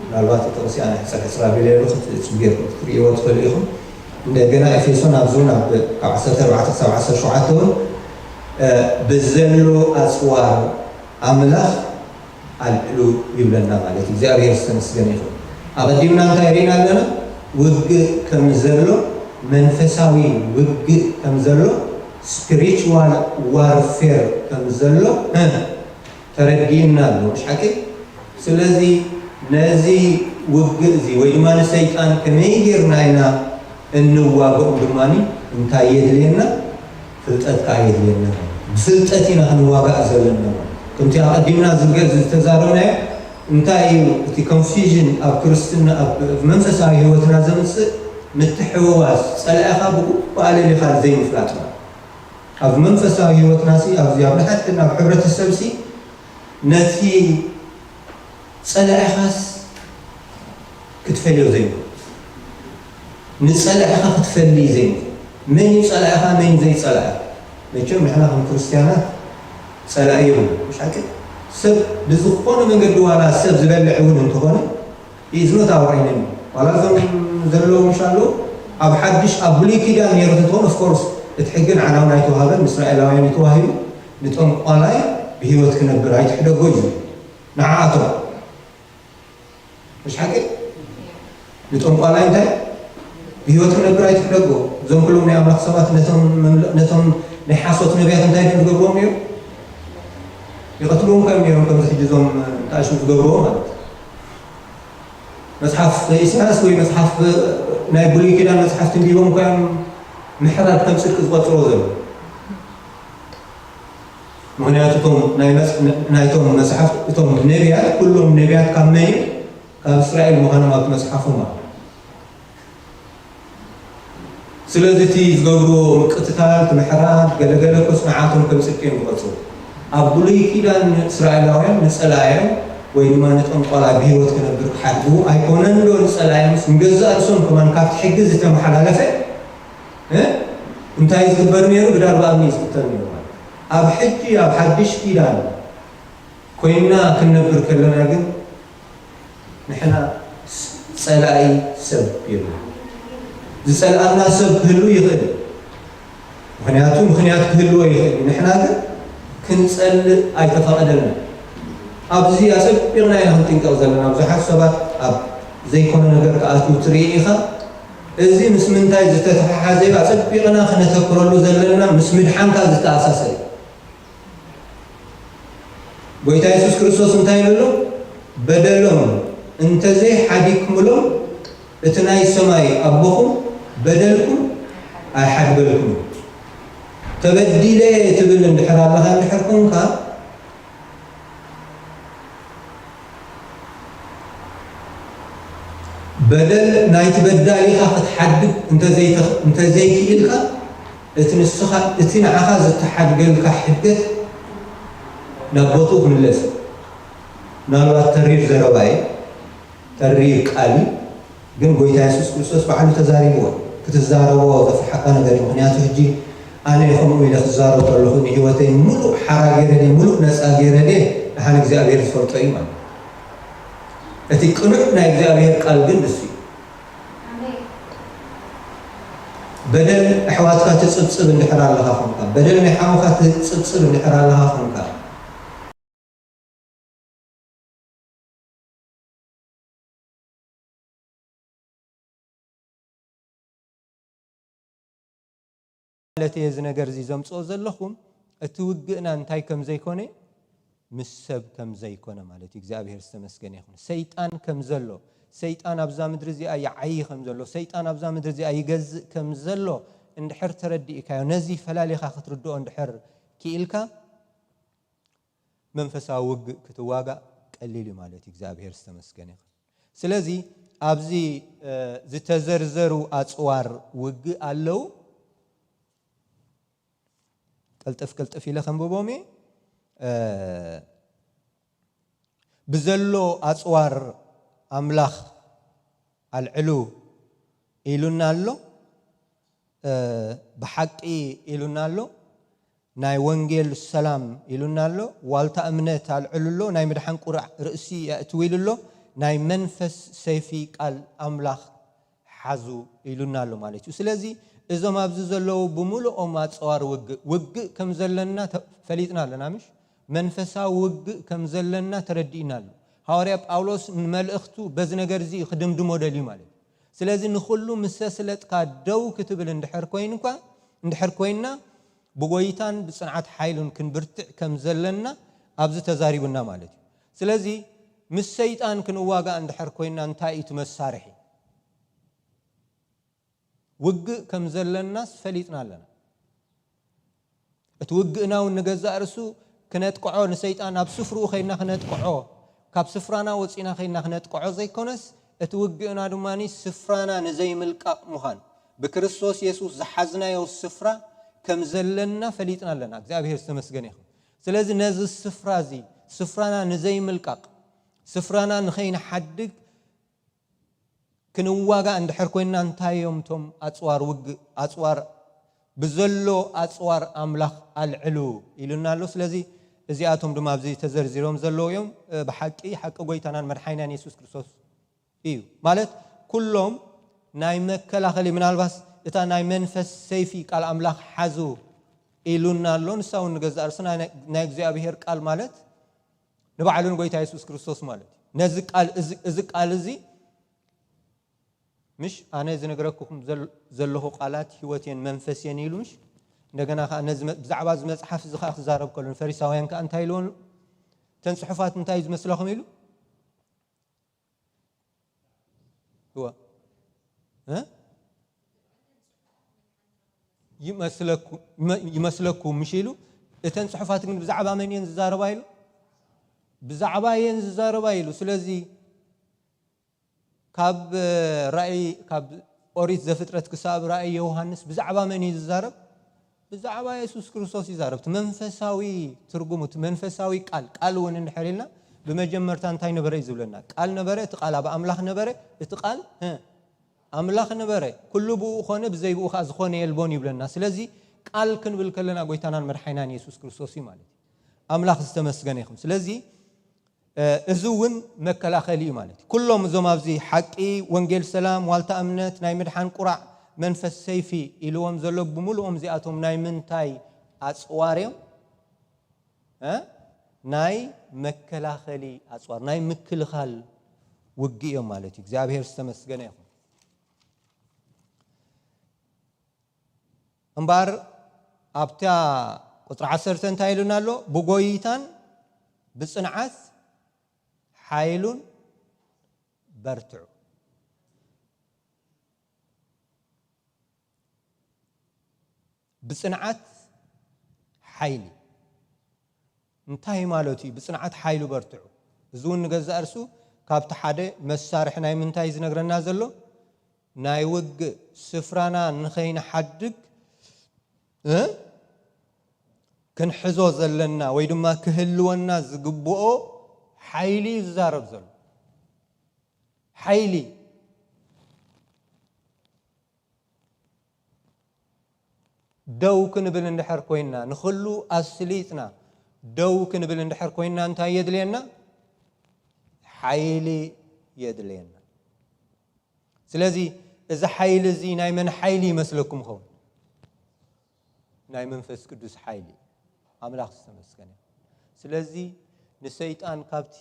ምናልባት እቲ ጥቕሲ ኣነ ሕጽር ሕጽር ኣቢለ ኣለኹ፣ ክትጽቡ ጌርኩም ክትርእይዎ ትኽእሉ ኢኹም። እንደገና ኤፌሶን ኣብዚ እውን ኣብ ካብ ዓሰርተ ኣርባዕተ ክሳብ ዓሰርተ ሸውዓተ እውን፣ እ፣ ብዘሎ ኣጽዋር ኣምላኽ ኣልዕሉ ይብለና ማለት እዩ። እግዚኣብሔር ዝተመስገነ ይኹን። ኣቐዲምና እንታይ ርኢና ኣለና? ውግእ ከም ዘሎ፣ መንፈሳዊ ውግእ ከም ዘሎ፣ ስፒሪቹዋል ዋርፌር ከም ዘሎ፣ እ፣ ተረዲእና ኣሎ። ምሽ ሓቂ? ስለዚ ነዚ ውግእ እዚ ወይ ድማ ንሰይጣን ከመይ ጌርና ኢና እንዋግኦም ድማ እንታይ የድልየና? ፍልጠት ከኣ የድልየና። ብፍልጠት ኢና ክንዋጋእ ዘለና። ከምቲ ኣቐዲምና ዝገ-፣ ዝተዛረብናዮ፣ እንታይ እዩ እቲ ኮንፊውዥን ኣብ ክርስትና፣ ኣብ መንፈሳዊ ህይወትና ዘምጽእ ምትሕውዋስ፣ ጸላኢኻ ብግቡእ ኣለሊኻ ዘይምፍላጥ። ኣብ መንፈሳዊ ህይወትና ሲ፣ ኣብዚ ኣብ ንሓድሕድና ኣብ ሕብረተሰብ ሲ፣ ነቲ ጸላኢኻስ ክትፈልዮ ዘይምኽኣል፣ ንጸላኢኻ ክትፈሊ ዘይምኽኣል፣ መን እዩ ጸላኢኻ፣ መን እዩ ዘይጸላኢኻ? መቸም ንሕና ከም ክርስትያናት ጸላኢ የብሉን፣ ምሽ ሓቂ? ሰብ ብዝኾነ መንገዲ ዋላ ሰብ ዝበልዕ እውን እንተኾነ፣ he is not our enemy። ዋላ እዞም ዘለዉ ምሽ ኣለዉ፣ ኣብ ሓድሽ፣ ኣብ ብሉይ ኪዳን ነይሩ እንተኾነ፣ of course፣ እቲ ሕጊ ንዓና እውን ኣይተዋህበን፣ ንእስራኤላውያን እዩ ተዋሂቡ፣ ንጠንቋላይ ብህይወት ክነብር ኣይትሕደጎ እዩ። ንዓኣቶም። ምሽ ሓቂ? ንጠንቋላይ እንታይ? ብህይወት ክነብር ኣይትሕደጎ። እዞም ኩሎም ናይ ኣምላኽ ሰባት ነቶም መምለ-፣ ነቶም ናይ ሓሶት ነቢያት እንታይ ድዮም ዝገብርዎም ነይሩ? ይቐትልዎም እኳ እዮም ነይሮም፣ ከምዚ ሕጂ እዞም ንኣሽቱ ዝገብርዎ ማለት እዩ። መጽሓፍ ኢሳያስ ወይ መጽሓፍ ናይ ብሉይ ኪዳን መጽሓፍ ትንቢቦም እኳ እዮም ምሕራድ ከም ጽድቂ ዝቐጽርዎ ዘለዉ። ምኽንያቱ እቶም ናይ መጽ-፣ ናይቶም መጽሓፍ፣ እቶም ነቢያት፣ ኩሎም ነቢያት ካብ መን እዩ? ካብ እስራኤል ምዃኖም ኣብቲ መጽሓፎም ኣሎ። ስለዚ እቲ ዝገብርዎ ምቅትታል፣ እቲ ምሕራድ፣ ገለገለ ኮስ ንዓቶም ከም ጽድቂ እዮም ዝቐጽሩ። ኣብ ብሉይ ኪዳን ንእስራኤላውያን ንጸላእዮም ወይ ድማ ንጠንቋላ ብህይወት ክነብር ክሓድግዎ ኣይኮነን ዶ ንጸላእዮምስ ንገዛእ ርእሶም ከማን ካብቲ ሕጊ ዝተመሓላለፈ፣ እ? እንታይ ዝግበር ነይሩ? ብዳርባ እምኒ እዩ ዝቅተል ነይሩ ማለት። ኣብ ሕጂ ኣብ ሓድሽ ኪዳን ኮይንና ክንነብር ከለና ግን ንሕና ስ-፣ ጸላኢ ሰብ የብልና። ዝጸልኣና ሰብ ክህሉ ይኽእል። ምኽንያቱ ምኽንያት ክህልዎ ይኽእል እዩ። ንሕና ግን ክንጸልእ ኣይተፈቐደልና። ኣብዚ ኣጸቢቕና ኢና ክንጥንቀቕ ዘለና። ብዙሓት ሰባት ኣብ ዘይኮነ ነገር ክኣትዉ ትርኢ ኢኻ። እዚ ምስ ምንታይ ዝተተሓሓዘ እዩ? ኣጸቢቕና ክነተኩረሉ ዘለና ምስ ምድሓንካ ዝተኣሳሰር እዩ። ጎይታ የሱስ ክርስቶስ እንታይ ይብሎ? በደሎም እንተዘይ ሓዲግኩምሎም እቲ ናይ ሰማይ ኣቦኹም በደልኩም ኣይሓድገልኩምን። ተበዲለ ትብል እንድሕር ኣለኻ፣ እንድሕር ኮንካ፣ በደል ናይቲ በዳሊኻ ክትሓድግ እንተዘይተ-፣ እንተዘይክኢልካ፣ እቲ ንስኻ፣ እቲ ንዓኻ ዝተሓድገልካ ሕድገት ናብ ቦትኡ ክምለስ እዩ። ምናልባት ተሪር ዘረባ እዩ፣ ተሪር ቃል እዩ፣ ግን ጎይታ የሱስ ክርስቶስ ባዕሉ ተዛሪብዎ። ክትዛረቦ ዘፍርሓካ ነገር እዩ። ምኽንያቱ ሕጂ ኣነ ከምኡ ኢለ ክዛረብ ከለኹ ንህይወተይ ምሉእ ሓራ ገይረ ድየ፣ ምሉእ ነጻ ገይረ ድየ፣ ደሓን እግዚኣብሔር ዝፈልጦ እዩ ማለት እዩ። እቲ ቅኑዕ ናይ እግዚኣብሔር ቃል ግን ንሱ እዩ። በደል ኣሕዋትካ ትጽብጽብ እንድሕር ኣለኻ ኾንካ፣ በደል ናይ ሓውኻ ትጽብጽብ እንድሕር ኣለኻ ኾንካ፣ ማለት እየ እዚ ነገር እዚ ዘምጽኦ ዘለኹ፣ እቲ ውግእና እንታይ ከም ዘይኮነ፣ ምስ ሰብ ከም ዘይኮነ ማለት እዩ። እግዚኣብሔር ዝተመስገነ ይኹን። ሰይጣን ከም ዘሎ፣ ሰይጣን ኣብዛ ምድሪ እዚኣ ይዓዪ ከም ዘሎ፣ ሰይጣን ኣብዛ ምድሪ እዚኣ ይገዝእ ከም ዘሎ እንድሕር ተረዲእካዮ፣ ነዚ ፈላሊኻ ክትርድኦ እንድሕር ክኢልካ፣ መንፈሳዊ ውግእ ክትዋጋእ ቀሊል እዩ ማለት እዩ። እግዚኣብሔር ዝተመስገነ ይኹን። ስለዚ ኣብዚ፣ እ፣ ዝተዘርዘሩ ኣጽዋር ውግእ ኣለዉ። ቅልጥፍ ቅልጥፍ ኢለ ከንብቦም እየ። እ፣ ብዘሎ ኣጽዋር ኣምላኽ ኣልዕሉ ኢሉና ኣሎ። እ፣ ብሓቂ ኢሉና ኣሎ። ናይ ወንጌል ሰላም ኢሉና ኣሎ። ዋልታ እምነት ኣልዕሉ ኣሎ። ናይ ምድሓን ቁራዕ ርእሲ የእትው ኢሉ ኣሎ። ናይ መንፈስ ሰይፊ ቃል ኣምላኽ ሓዙ ኢሉና ኣሎ ማለት እዩ። ስለዚ እዞም ኣብዚ ዘለዉ ብምሉኦም ኣጽዋር ውግእ፣ ውግእ ከም ዘለና ተ-፣ ፈሊጥና ኣለና፣ ምሽ? መንፈሳዊ ውግእ ከም ዘለና ተረዲእና ኣሎ። ሃዋርያ ጳውሎስ ንመልእኽቱ በዚ ነገር እዚ ክድምድሞ ደልዩ ማለት እዩ። ስለዚ ንኹሉ ምስ ኣስለጥካ ደው ክትብል እንድሕር ኮይንኳ፣ እንድሕር ኮይንና፣ ብጎይታን ብጽንዓት ሓይሉን ክንብርትዕ ከም ዘለና ኣብዚ ተዛሪቡና ማለት እዩ። ስለዚ ምስ ሰይጣን ክንዋጋእ እንድሕር ኮይንና እንታይ እዩ እቲ መሳርሒ? ውግእ ከም ዘለናስ ፈሊጥና ኣለና። እቲ ውግእና እውን ንገዛእ ርእሱ ክነጥቅዖ፣ ንሰይጣን ኣብ ስፍርኡ ከይድና ክነጥቅዖ፣ ካብ ስፍራና ወጺና ከይድና ክነጥቅዖ ዘይኮነስ፣ እቲ ውግእና ድማ ስፍራና ንዘይምልቃቕ ምዃን፣ ብክርስቶስ የሱስ ዝሓዝናዮ ስፍራ ከም ዘለና ፈሊጥና ኣለና። እግዚኣብሔር ዝተመስገነ ይኹን። ስለዚ ነዚ ስፍራ እዚ፣ ስፍራና ንዘይምልቃቕ፣ ስፍራና ንኸይንሓድግ ክንዋጋእ እንድሕር ኮይንና፣ እንታይ እዮም እቶም ኣጽዋር ውግእ? ኣጽዋር፣ ብዘሎ ኣጽዋር ኣምላኽ ኣልዕሉ ኢሉና ኣሎ። ስለዚ እዚኣቶም ድማ ኣብዚ ተዘርዚሮም ዘለዉ እዮም። እ፣ ብሓቂ፣ ሓቂ ጎይታናን መድሓኒናን የሱስ ክርስቶስ እዩ። ማለት፣ ኩሎም ናይ መከላኸሊ፣ ምናልባት እታ ናይ መንፈስ ሰይፊ ቃል ኣምላኽ ሓዙ ኢሉና ኣሎ። ንሳ እውን ንገዛእ ርእስና ናይ፣ ናይ እግዚኣብሔር ቃል ማለት ንባዕሉ ንጎይታ የሱስ ክርስቶስ ማለት እዩ። ነዚ ቃል እዚ፣ እዚ ቃል እዚ፣ ምሽ ኣነ ዝነግረኩም ዘል-፣ ዘለኹ ቃላት ህይወት እየን መንፈስ እየን ኢሉ፣ ምሽ? እንደገና ከኣ ነዚ መ-፣ ብዛዕባ እዚ መጽሓፍ እዚ ከኣ ክዛረብ ከሎ ንፈሪሳውያን ከኣ እንታይ ኢልዎም? እተን ጽሑፋት እንታይ እዩ ዝመስለኹም ኢሉ? እወ። እ? ይመስለኩ-፣ ይመ-፣ ይመስለኩም ምሽ ኢሉ? እተን ጽሑፋት ግን ብዛዕባ መን እየን ዝዛረባ ኢሉ? ብዛዕባ እየን ዝዛረባ ኢሉ። ስለዚ ካብ ራእይ፣ ካብ ኦሪት ዘፍጥረት ክሳብ ራእይ ዮሃንስ ብዛዕባ መን እዩ ዝዛረብ? ብዛዕባ የሱስ ክርስቶስ ይዛረብ። እቲ መንፈሳዊ ትርጉሙ፣ እቲ መንፈሳዊ ቃል፣ ቃል እውን እንድሕር ኢልና፣ ብመጀመርታ እንታይ ነበረ እዩ ዝብለና? ቃል ነበረ፣ እቲ ቃል ኣብ ኣምላኽ ነበረ፣ እቲ ቃል፣ እ፣ ኣምላኽ ነበረ። ኩሉ ብኡ ኾነ፣ ብዘይ ብኡ ኸዓ ዝኾነ የልቦን ይብለና። ስለዚ ቃል ክንብል ከለና ጎይታናን መድሓኒናን የሱስ ክርስቶስ እዩ ማለት እዩ። ኣምላኽ ዝተመስገነ ይኹን። ስለዚ እ፣ እዚ እውን መከላኸሊ እዩ ማለት እዩ። ኩሎም እዞም ኣብዚ ሓቂ፣ ወንጌል ሰላም፣ ዋልታ እምነት፣ ናይ ምድሓን ቁራዕ፣ መንፈስ ሰይፊ ኢልዎም ዘሎ ብምሉኦም እዚኣቶም ናይ ምንታይ ኣጽዋር እዮም? እ? ናይ መከላኸሊ ኣጽዋር፣ ናይ ምክልኻል ውግእ እዮም ማለት እዩ። እግዚኣብሔር ዝተመስገነ ይኹን። እምበኣር ኣብታ ቁጽሪ ዓሰርተ እንታይ ኢሉና ኣሎ? ብጎይታን ብጽንዓት ሓይሉን በርትዑ። ብጽንዓት ሓይሊ እንታይ ማለት እዩ? ብጽንዓት ሓይሉ በርትዑ። እዚ እውን ንገዛእ ርእሱ ካብቲ ሓደ መሳርሒ ናይ ምንታይ ዝነግረና ዘሎ? ናይ ውግእ ስፍራና ንኸይንሓድግ፣ እ? ክንሕዞ ዘለና ወይ ድማ ክህልወና ዝግብኦ ሓይሊ እዩ ዝዛረብ ዘሎ። ሓይሊ። ደው ክንብል እንድሕር ኮይንና፣ ንኹሉ ኣስሊጥና ደው ክንብል እንድሕር ኮይንና፣ እንታይ የድልየና? ሓይሊ የድልየና። ስለዚ እዚ ሓይሊ እዚ ናይ መን ሓይሊ ይመስለኩም ይኸውን? ናይ መንፈስ ቅዱስ ሓይሊ። ኣምላኽ ዝተመስገነ ይኹን። ስለዚ ንሰይጣን ካብቲ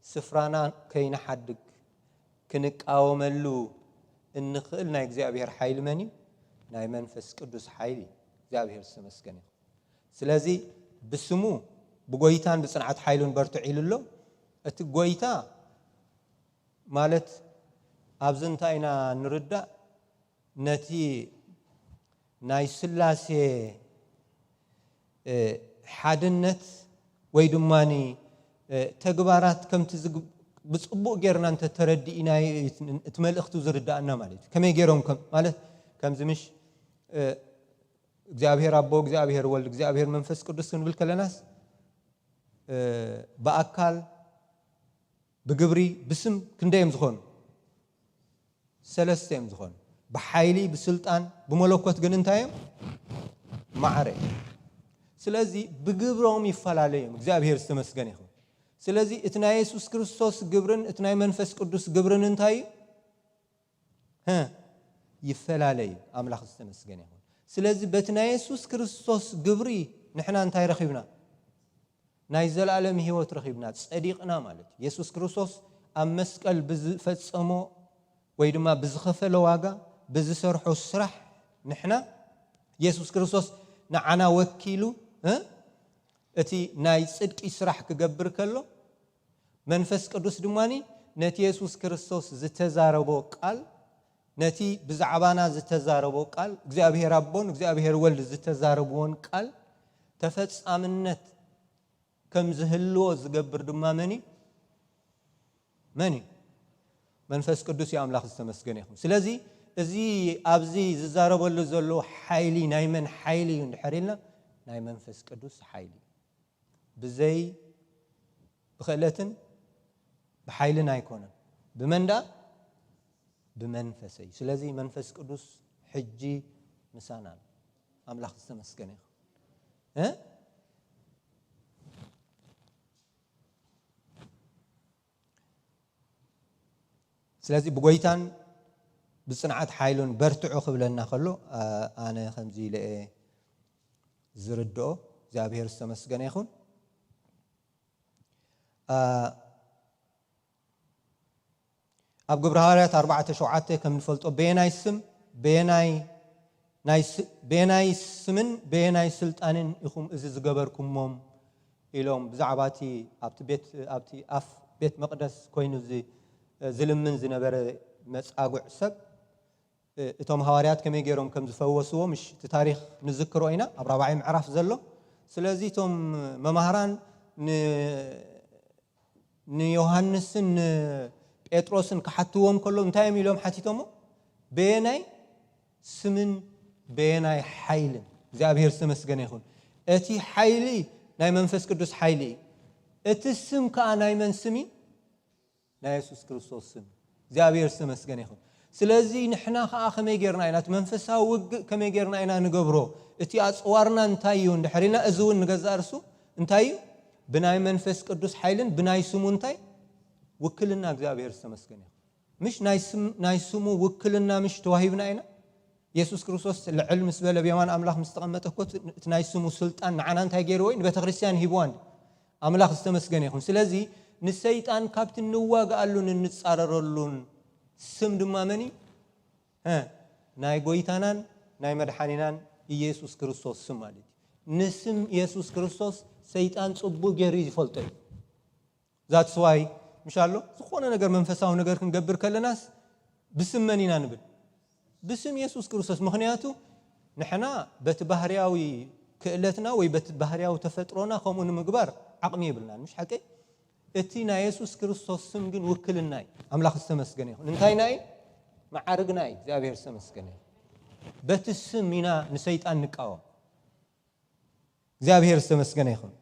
ስፍራና ከይንሓድግ ክንቃወመሉ እንኽእል ናይ እግዚኣብሔር ሓይሊ መን እዩ? ናይ መንፈስ ቅዱስ ሓይሊ እዩ። እግዚኣብሔር ዝተመስገነ ይኹን። ስለዚ ብስሙ ብጎይታን ብጽንዓት ሓይሉን በርትዑ ኢሉ ኣሎ። እቲ ጎይታ ማለት ኣብዚ እንታይ ኢና ንርዳእ? ነቲ ናይ ስላሴ፣ እ፣ ሓድነት ወይ ድማኒ፣ እ፣ ተግባራት ከምቲ ዝግ-፣ ብጽቡቕ ጌርና እንተ ተረዲእናዮ እዩ እቲ፣ እቲ መልእኽቱ ዝርዳእና ማለት እዩ። ከመይ ጌሮም ከም፣ ማለት ከምዚ ምሽ፣ እ፣ እግዚኣብሔር ኣቦ፣ እግዚኣብሔር ወልድ፣ እግዚኣብሔር መንፈስ ቅዱስ ክንብል ከለናስ፣ እ፣ ብኣካል፣ ብግብሪ፣ ብስም ክንደይ እዮም ዝኾኑ? ሰለስተ እዮም ዝኾኑ። ብሓይሊ፣ ብስልጣን፣ ብመለኮት ግን እንታይ እዮም? ማዕረ እዮም። ስለዚ ብግብሮም ይፈላለዩ እዮም። እግዚኣብሔር ዝተመስገነ ይኹን። ስለዚ እቲ ናይ የሱስ ክርስቶስ ግብርን እቲ ናይ መንፈስ ቅዱስ ግብርን እንታይ እዩ? ሀ፣ ይፈላለዩ። ኣምላኽ ዝተመስገነ ይኹን። ስለዚ በቲ ናይ የሱስ ክርስቶስ ግብሪ ንሕና እንታይ ረኺብና? ናይ ዘለኣለም ህይወት ረኺብና፣ ጸዲቕና ማለት እዩ። የሱስ ክርስቶስ ኣብ መስቀል ብዝፈጸሞ ወይ ድማ ብዝኸፈሎ ዋጋ፣ ብዝሰርሖ ስራሕ ንሕና፣ የሱስ ክርስቶስ ንዓና ወኪሉ፣ እ፣ እቲ ናይ ጽድቂ ስራሕ ክገብር ከሎ፣ መንፈስ ቅዱስ ድማኒ ነቲ የሱስ ክርስቶስ ዝተዛረቦ ቃል፣ ነቲ ብዛዕባና ዝተዛረቦ ቃል፣ እግዚኣብሔር ኣቦን እግዚኣብሔር ወልድ ዝተዛረብዎን ቃል ተፈጻምነት ከም ዝህልዎ ዝገብር ድማ መን እዩ? መን እዩ? መንፈስ ቅዱስ እዩ። ኣምላኽ ዝተመስገነ ይኹን። ስለዚ እዚ ኣብዚ ዝዛረበሉ ዘሎ ሓይሊ ናይ መን ሓይሊ እዩ እንድሕር ኢልና፣ ናይ መንፈስ ቅዱስ ሓይሊ እዩ። ብዘይ ብኽእለትን ብሓይልን ኣይኮነን። ብመን ደኣ? ብመንፈሰይ። ስለዚ መንፈስ ቅዱስ ሕጂ ምሳና ኣሎ። ኣምላኽ ዝተመስገነ ይኹን። እ? ስለዚ ብጎይታን ብጽንዓት ሓይሉን በርትዑ ክብለና ከሎ፣ ኣ-፣ ኣነ ከምዚ ኢለ እየ ዝርድኦ። እግዚኣብሔር ዝተመስገነ ይኹን። ኣ-፣ ኣብ ግብሪ ሃዋርያት ኣርባዕተ ሸውዓተ ከም ንፈልጦ፣ በየናይ ስም፣ በየናይ፣ ናይ ስ-፣ በየናይ ስምን በየናይ ስልጣንን ኢኹም እዚ ዝገበርኩሞም? ኢሎም ብዛዕባ እቲ ኣብቲ ቤት፣ ኣብቲ ኣፍ ቤት መቕደስ ኮይኑ ዝ-፣ ዝልምን ዝነበረ መጻጉዕ ሰብ፣ እ-፣ እቶም ሃዋርያት ከመይ ገይሮም ከም ዝፈወስዎ፣ ምሽ እቲ ታሪኽ ንዝክሮ ኢና፣ ኣብ ራብዓይ ምዕራፍ ዘሎ። ስለዚ እቶም መማህራን ን-፣ ንዮሃንስን ንጴጥሮስን ክሓትዎም ከሎ እንታይ እዮም ኢሎም ሓቲቶሞ? በየናይ ስምን በየናይ ሓይልን? እግዚኣብሔር ዝተመስገነ ይኹን። እቲ ሓይሊ ናይ መንፈስ ቅዱስ ሓይሊ እዩ። እቲ ስም ከኣ ናይ መን ስም እዩ? ናይ የሱስ ክርስቶስ ስም። እግዚኣብሔር ዝተመስገነ ይኹን። ስለዚ ንሕና ከኣ ከመይ ጌርና ኢና፣ እቲ መንፈሳዊ ውግእ ከመይ ጌርና ኢና ንገብሮ? እቲ ኣጽዋርና እንታይ እዩ? እንድሕር ኢልና፣ እዚ እውን ንገዛእ ርእሱ እንታይ እዩ? ብናይ መንፈስ ቅዱስ ሓይልን ብናይ ስሙ እንታይ? ውክልና። እግዚኣብሔር ዝተመስገነ ይኹን። ምሽ ናይ ስም-፣ ናይ ስሙ ውክልና ምሽ ተዋሂብና ኢና? የሱስ ክርስቶስ ልዕል ምስ በለ፣ ብየማን ኣምላኽ ምስ ተቐመጠ እኮ እቲ፣ እቲ ናይ ስሙ ስልጣን ንዓና እንታይ ገይርዎ እዩ? ንቤተ ክርስቲያን ሂብዋ እንዲ። ኣምላኽ ዝተመስገነ ይኹን። ስለዚ ንሰይጣን ካብቲ እንዋግኣሉን እንጻረረሉን ስም ድማ መን እዩ? ሀ፣ ናይ ጎይታናን ናይ መድሓኒናን ኢየሱስ ክርስቶስ ስም ማለት እዩ። ንስም ኢየሱስ ክርስቶስ ሰይጣን ጽቡቕ ገይሩ እዩ ዝፈልጦ እዩ። That's why፣ ምሽ ኣሎ፣ ዝኾነ ነገር መንፈሳዊ ነገር ክንገብር ከለናስ ብስም መን ኢና ንብል? ብስም ኢየሱስ ክርስቶስ። ምኽንያቱ ንሕና በቲ ባህርያዊ ክእለትና ወይ በቲ ባህርያዊ ተፈጥሮና ከምኡ ንምግባር ዓቕሚ የብልናን፣ ምሽ ሓቀይ? እቲ ናይ የሱስ ክርስቶስ ስም ግን ውክልና እዩ። ኣምላኽ ዝተመስገነ ይኹን። እንታይና እዩ? መዓርግና እዩ። እግዚኣብሔር ዝተመስገነ ይኹን። በቲ ስም ኢና ንሰይጣን ንቃወም። እግዚኣብሔር ዝተመስገነ ይኹን።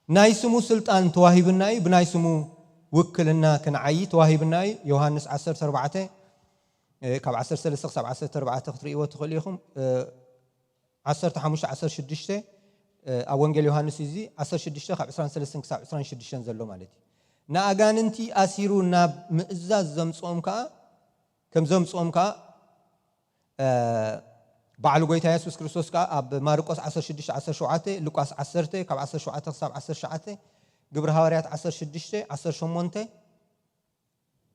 ናይ ስሙ ስልጣን ተዋሂብና እዩ። ብናይ ስሙ ውክልና ክንዓይ ተዋሂብና እዩ። ዮሃንስ ዓሰርተ ኣርባዕተ፣ እ፣ ካብ ዓሰርተ ሰለስተ ክሳብ ዓሰርተ ኣርባዕተ ክትርእይዎ ትኽእሉ ኢኹም። እ፣ ዓሰርተ ሓሙሽተ፣ ዓሰርተ ሽዱሽተ፣ እ፣ ኣብ ወንጌል ዮሃንስ እዩ እዚ፣ ዓሰርተ ሽዱሽተ ካብ ዕስራን ሰለስተን ክሳብ ዕስራን ሽዱሽተን ዘሎ ማለት እዩ። ንኣጋንንቲ ኣሲሩ ናብ ምእዛዝ ዘምጽኦም ከኣ፣ ከም ዘምጽኦም ከኣ፣ እ፣ ባዕሉ ጎይታ የሱስ ክርስቶስ ከኣ ኣብ ማርቆስ ዓሰርተ ሽዱሽተ ዓሰርተ ሸውዓተ፣ ሉቃስ ዓሰርተ ካብ ዓሰርተ ሸውዓተ ክሳብ ዓሰርተ ትሽዓተ፣ ግብሪ ሃዋርያት ዓሰርተ ሽዱሽተ ዓሰርተ ሸሞንተ፣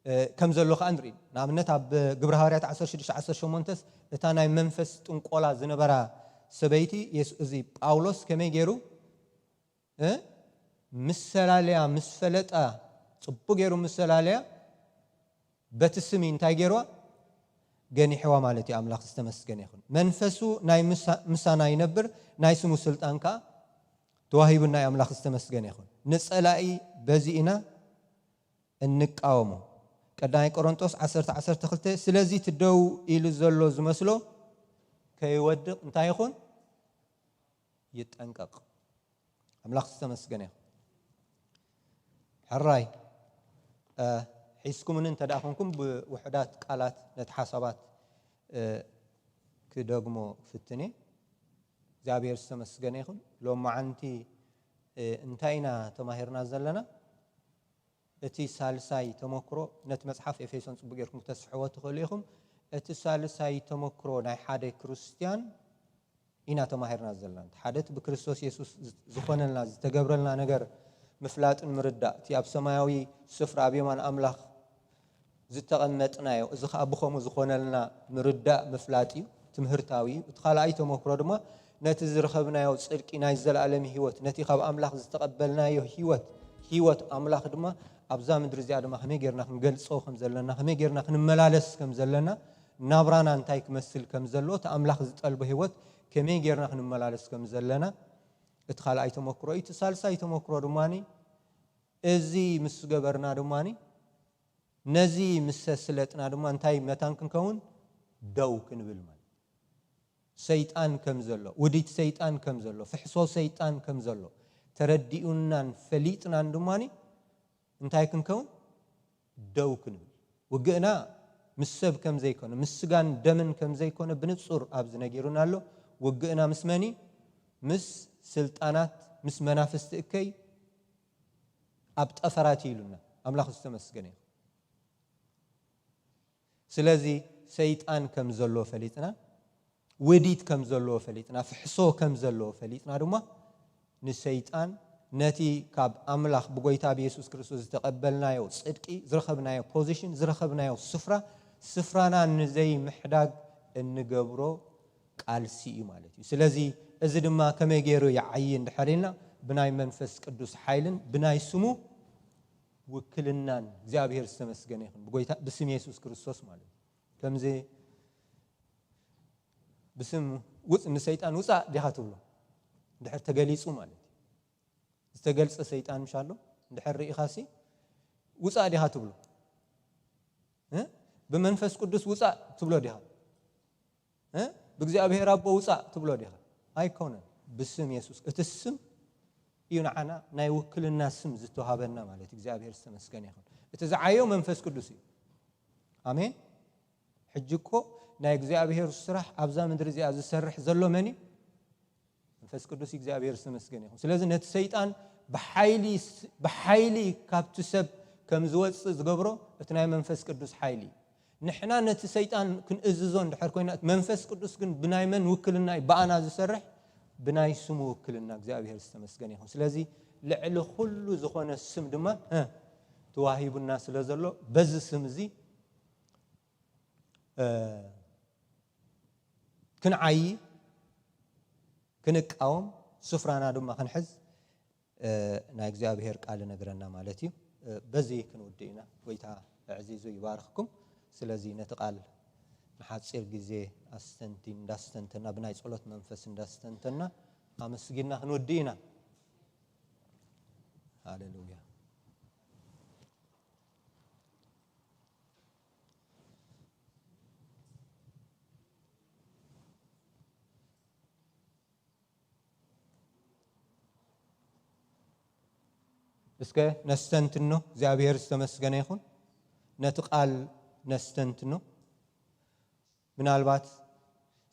እ፣ ከም ዘሎ ከኣ ንርኢ። ንኣብነት ኣብ ግብሪ ሃዋርያት ዓሰርተ ሽዱሽተ ዓሰርተ ሸሞንተስ እታ ናይ መንፈስ ጥንቆላ ዝነበራ ሰበይቲ የሱ-፣ እዚ ጳውሎስ ከመይ ገይሩ፣ እ፣ ምስ ሰላለያ፣ ምስ ፈለጣ፣ ጽቡቅ ገይሩ ምስ ሰላለያ፣ በቲ ስም እንታይ ገይርዋ? ገኒሕዋ ማለት እዩ። ኣምላኽ ዝተመስገነ ይኹን። መንፈሱ ናይ ምሳ-፣ ምሳና ይነብር፣ ናይ ስሙ ስልጣን ከኣ ተዋሂቡና እዩ። ኣምላኽ ዝተመስገነ ይኹን። ንጸላኢ በዚ ኢና እንቃወሞ። ቀዳማይ ቆሮንጦስ ዓሰርተ ዓሰርተ ክልተ፣ ስለዚ እቲ ደው ኢሉ ዘሎ ዝመስሎ ከይወድቕ እንታይ ይኹን? ይጠንቀቕ። ኣምላኽ ዝተመስገነ ይኹን። ሕራይ፣ እ፣ ሒዝኩምኒ እንተ ደኣ ኾንኩም ብውሑዳት ቃላት ነቲ ሓሳባት፣ እ፣ ክደግሞ ክፍትን እየ። እግዚኣብሔር ዝተመስገነ ይኹን። ሎማዓንቲ፣ እ፣ እንታይ ኢና ተማሂርና ዘለና? እቲ ሳልሳይ ተመክሮ፣ ነቲ መጽሓፍ ኤፌሶን ጽቡቅ ጌርኩም ክተስፍሕዎ ትኽእሉ ኢኹም። እቲ ሳልሳይ ተመክሮ ናይ ሓደ ክርስትያን ኢና ተማሂርና ዘለና። እቲ ሓደ እቲ ብክርስቶስ የሱስ ዝ-፣ ዝኾነልና፣ ዝተገብረልና ነገር ምፍላጥን ምርዳእ፣ እቲ ኣብ ሰማያዊ ስፍራ ኣብ የማን ኣምላኽ ዝተቐመጥናዮ፣ እዚ ኸኣ ብኸምኡ ዝኾነልና ምርዳእ ምፍላጥ እዩ፣ ትምህርታዊ እዩ። እቲ ካልኣይ ተመክሮ ድማ ነቲ ዝረኸብናዮ ጽድቂ ናይ ዘለኣለም ህይወት፣ ነቲ ካብ ኣምላኽ ዝተቐበልናዮ ህይወት፣ ህይወት ኣምላኽ ድማ ኣብዛ ምድሪ እዚኣ ድማ ከመይ ጌርና ክንገልጾ ከም ዘለና፣ ከመይ ጌርና ክንመላለስ ከም ዘለና፣ ናብራና እንታይ ክመስል ከም ዘለዎ፣ እቲ ኣምላኽ ዝጠልቦ ህይወት ከመይ ጌርና ክንመላለስ ከም ዘለና፣ እቲ ካልኣይ ተመክሮ እዩ። እቲ ሳልሳይ ተመክሮ ድማኒ፣ እዚ ምስ ገበርና ድማኒ፣ ነዚ ምስ ሰስለጥና ድማ እንታይ መታን ክንከውን? ደው ክንብል ማለት። ሰይጣን ከም ዘሎ፣ ውዲት ሰይጣን ከም ዘሎ፣ ፍሕሶ ሰይጣን ከም ዘሎ ተረዲኡናን ፈሊጥናን ድማኒ እንታይ ክንከውን? ደው ክንብል። ውግእና ምስ ሰብ ከም ዘይኮነ፣ ምስ ስጋን ደምን ከም ዘይኮነ ብንጹር ኣብዚ ነጊሩና ኣሎ። ውግእና ምስ መን እዩ? ምስ ስልጣናት፣ ምስ መናፍስቲ እከይ ኣብ ጠፈራት እዩ ኢሉና። ኣምላኽ ዝተመስገነ ይኹን። ስለዚ ሰይጣን ከም ዘሎ ፈሊጥና፣ ውዲት ከም ዘለዎ ፈሊጥና፣ ፍሕሶ ከም ዘለዎ ፈሊጥና ድማ ንሰይጣን ነቲ ካብ ኣምላኽ ብጎይታ ብየሱስ ክርስቶስ ዝተቐበልናዮ ጽድቂ፣ ዝረኸብናዮ ፖዚሽን፣ ዝረኸብናዮ ስፍራ፣ ስፍራና ንዘይምሕዳግ እንገብሮ ቃልሲ እዩ ማለት እዩ። ስለዚ እዚ ድማ ከመይ ገይሩ ይዓዪ እንድሕር ኢልና፣ ብናይ መንፈስ ቅዱስ ሓይልን ብናይ ስሙ ውክልናን። እግዚኣብሔር ዝተመስገነ ይኹን። ብጎይታ፣ ብስም የሱስ ክርስቶስ ማለት እዩ። ከምዚ ብስም ውፅ-፣ ንሰይጣን ውፃእ ዲኻ ትብሎ? እንድሕር ተገሊጹ ማለት እዩ። ዝተገልጸ ሰይጣን ምሽ ኣሎ? እንድሕር ርኢኻሲ ውፃእ ዲኻ ትብሎ? እ? ብመንፈስ ቅዱስ ውፃእ ትብሎ ዲኻ? እ? ብእግዚኣብሔር ኣቦ ውፃእ ትብሎ ዲኻ? ኣይኮነን። ብስም የሱስ፣ እቲ ስም እዩ ንዓና ናይ ውክልና ስም ዝተዋሃበና ማለት እዩ። እግዚኣብሔር ዝተመስገነ ይኹን። እቲ ዝዓዮ መንፈስ ቅዱስ እዩ። ኣሜን። ሕጂ እኮ ናይ እግዚኣብሔር ስራሕ ኣብዛ ምድሪ እዚኣ ዝሰርሕ ዘሎ መን እዩ? መንፈስ ቅዱስ። እግዚኣብሔር ዝተመስገነ ይኹን። ስለዚ ነቲ ሰይጣን ብሓይሊ ስ-፣ ብሓይሊ ካብቲ ሰብ ከም ዝወፅእ ዝገብሮ እቲ ናይ መንፈስ ቅዱስ ሓይሊ እዩ። ንሕና ነቲ ሰይጣን ክንእዝዞ እንድሕር ኮይና፣ እቲ መንፈስ ቅዱስ ግን ብናይ መን ውክልና እዩ ብኣና ዝሰርሕ? ብናይ ስሙ ውክልና። እግዚኣብሔር ዝተመስገነ ይኹን። ስለዚ ልዕሊ ኩሉ ዝኾነ ስም ድማ፣ እ፣ ተዋሂቡና ስለ ዘሎ፣ በዚ ስም እዚ፣ እ፣ ክንዓዪ፣ ክንቃወም፣ ስፍራና ድማ ክንሕዝ፣ እ፣ ናይ እግዚኣብሔር ቃል እነግረና ማለት እዩ። እ፣ በዚ ክንውድእ ኢና። ጎይታ ኣዕዚዙ ይባርኽኩም። ስለዚ ነቲ ቃል ንሓጺር ግዜ ኣስተንቲን እንዳስተንተና፣ ብናይ ጸሎት መንፈስ እንዳስተንተና ኣመስጊና ክንውድእ ኢና። ሃሌሉያ። እስከ ነስተንትኖ። እግዚኣብሔር ዝተመስገነ ይኹን። ነቲ ቃል ነስተንትኖ። ምናልባት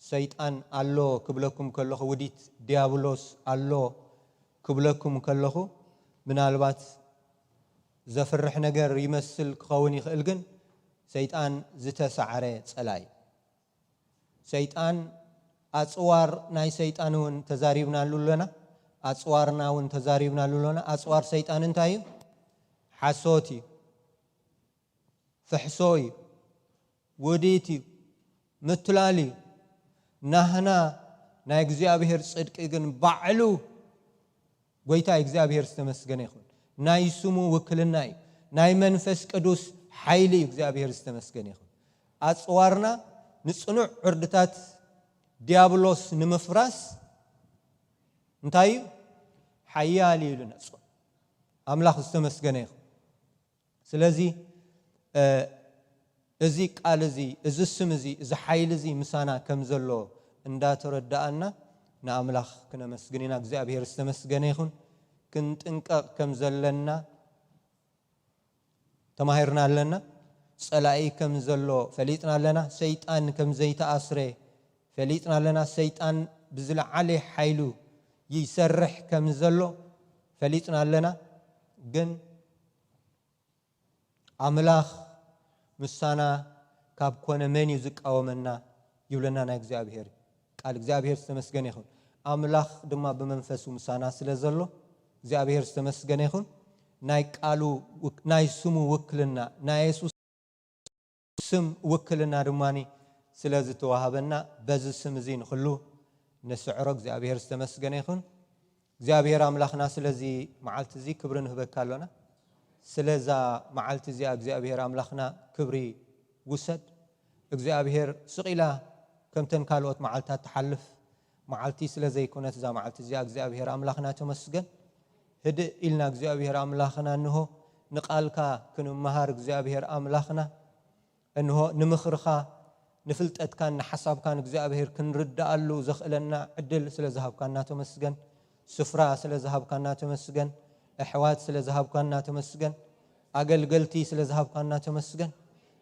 ሰይጣን ኣሎ ክብለኩም ከለኹ፣ ውዲት ዲያብሎስ ኣሎ ክብለኩም ከለኹ፣ ምናልባት ዘፍርሕ ነገር ይመስል ክኸውን ይኽእል፣ ግን ሰይጣን ዝተሳዕረ ጸላኢ። ሰይጣን፣ ኣጽዋር ናይ ሰይጣን እውን ተዛሪብናሉ ኣለና። ኣጽዋርና እውን ተዛሪብናሉ ኣለና። ኣጽዋር ሰይጣን እንታይ እዩ? ሓሶት እዩ። ፍሕሶ እዩ። ውዲት እዩ። ምትላል እዩ። ናህና ናይ እግዚኣብሔር ጽድቂ ግን ባዕሉ ጎይታ እግዚኣብሔር ዝተመስገነ ይኹን። ናይ ስሙ ውክልና እዩ። ናይ መንፈስ ቅዱስ ሓይሊ እዩ። እግዚኣብሔር ዝተመስገነ ይኹን። ኣጽዋርና ንጽኑዕ ዕርድታት ዲያብሎስ ንምፍራስ እንታይ እዩ? ሓያል እዩ ኢሉ ነጽ-፣ ኣምላኽ ዝተመስገነ ይኹን። ስለዚ፣ እ፣ እዚ ቃል እዚ፣ እዚ ስም እዚ፣ እዚ ሓይሊ እዚ ምሳና ከም ዘሎ እንዳተረዳኣና ንኣምላኽ ክነመስግን ኢና። እግዚኣብሔር ዝተመስገነ ይኹን። ክንጥንቀቕ ከም ዘለና ተማሂርና ኣለና። ጸላኢ ከም ዘሎ ፈሊጥና ኣለና። ሰይጣን ከም ዘይተኣስረ ፈሊጥና ኣለና። ሰይጣን ብዝለዓለ ሓይሉ ይሰርሕ ከም ዘሎ ፈሊጥና ኣለና። ግን ኣምላኽ ምሳና ካብ ኮነ መን እዩ ዝቃወመና? ይብለና ናይ እግዚኣብሔር ቃል። እግዚኣብሔር ዝተመስገነ ይኹን። ኣምላኽ ድማ ብመንፈሱ ምሳና ስለ ዘሎ እግዚኣብሔር ዝተመስገነ ይኹን። ናይ ቃሉ ውክ-፣ ናይ ስሙ ውክልና፣ ናይ የሱስ ስም ውክልና ድማ ስለ ዝተዋህበና በዚ ስም እዚ ንኹሉ ንስዕሮ። እግዚኣብሔር ዝተመስገነ ይኹን። እግዚኣብሔር ኣምላኽና ስለዚ መዓልቲ እዚ ክብሪ ንህበካ ኣሎና። ስለዛ መዓልቲ እዚኣ እግዚኣብሔር ኣምላኽና ክብሪ ውሰድ። እግዚኣብሔር ስቕ ኢላ ከምተን ካልኦት መዓልታት ትሓልፍ መዓልቲ ስለ ዘይኮነት እዛ መዓልቲ እዚኣ እግዚኣብሔር ኣምላኽና ተመስገን። ህድእ ኢልና እግዚኣብሔር ኣምላኽና እንሆ ንቓልካ ክንመሃር እግዚኣብሔር ኣምላኽና እንሆ ንምኽርኻ፣ ንፍልጠትካን ንሓሳብካን እግዚኣብሔር ክንርድኣሉ ዘኽእለና ዕድል ስለ ዝሃብካና ተመስገን። ስፍራ ስለ ዝሃብካና ተመስገን። ኣሕዋት ስለ ዝሃብካና ተመስገን። ኣገልገልቲ ስለ ዝሃብካና ተመስገን።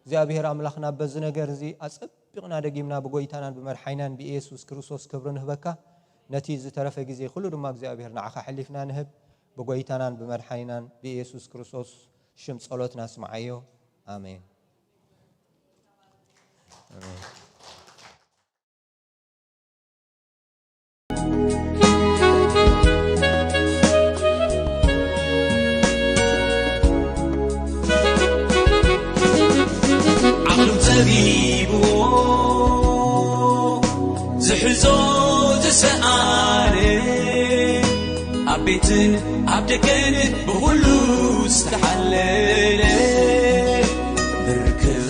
እግዚኣብሔር ኣምላኽና በዚ ነገር እዚ ኣጸቢቕና ደጊምና ብጎይታናን ብመድሓይናን ብኢየሱስ ክርስቶስ ክብሪ ንህበካ። ነቲ ዝተረፈ ግዜ ኩሉ ድማ እግዚኣብሔር ንዓኻ ኣሕሊፍና ንህብ። ብጎይታናን ብመድሓይናን ብኢየሱስ ክርስቶስ ሽም ጸሎትና ስምዓዮ። ኣሜን። ኣሜን። ዓቕሉ ጸቢብዎ ዝሕዞ ዝሰኣነ፣ ኣብ ቤትን ኣብ ደገን ብኹሉ ዝተሓለለ፣ ብርክኽ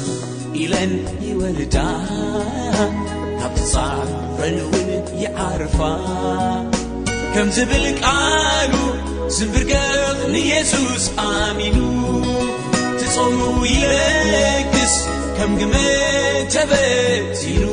ኢለን ይወርዳ፣ ካብ ጻዕረን እውን ይዓርፋ። ከም ዝብል ቃሉ ዝንብርገኽ ንየሱስ ኣሚኑ፣ ትጾሙ ይለግስ ከም ግመ ተበቲኑ።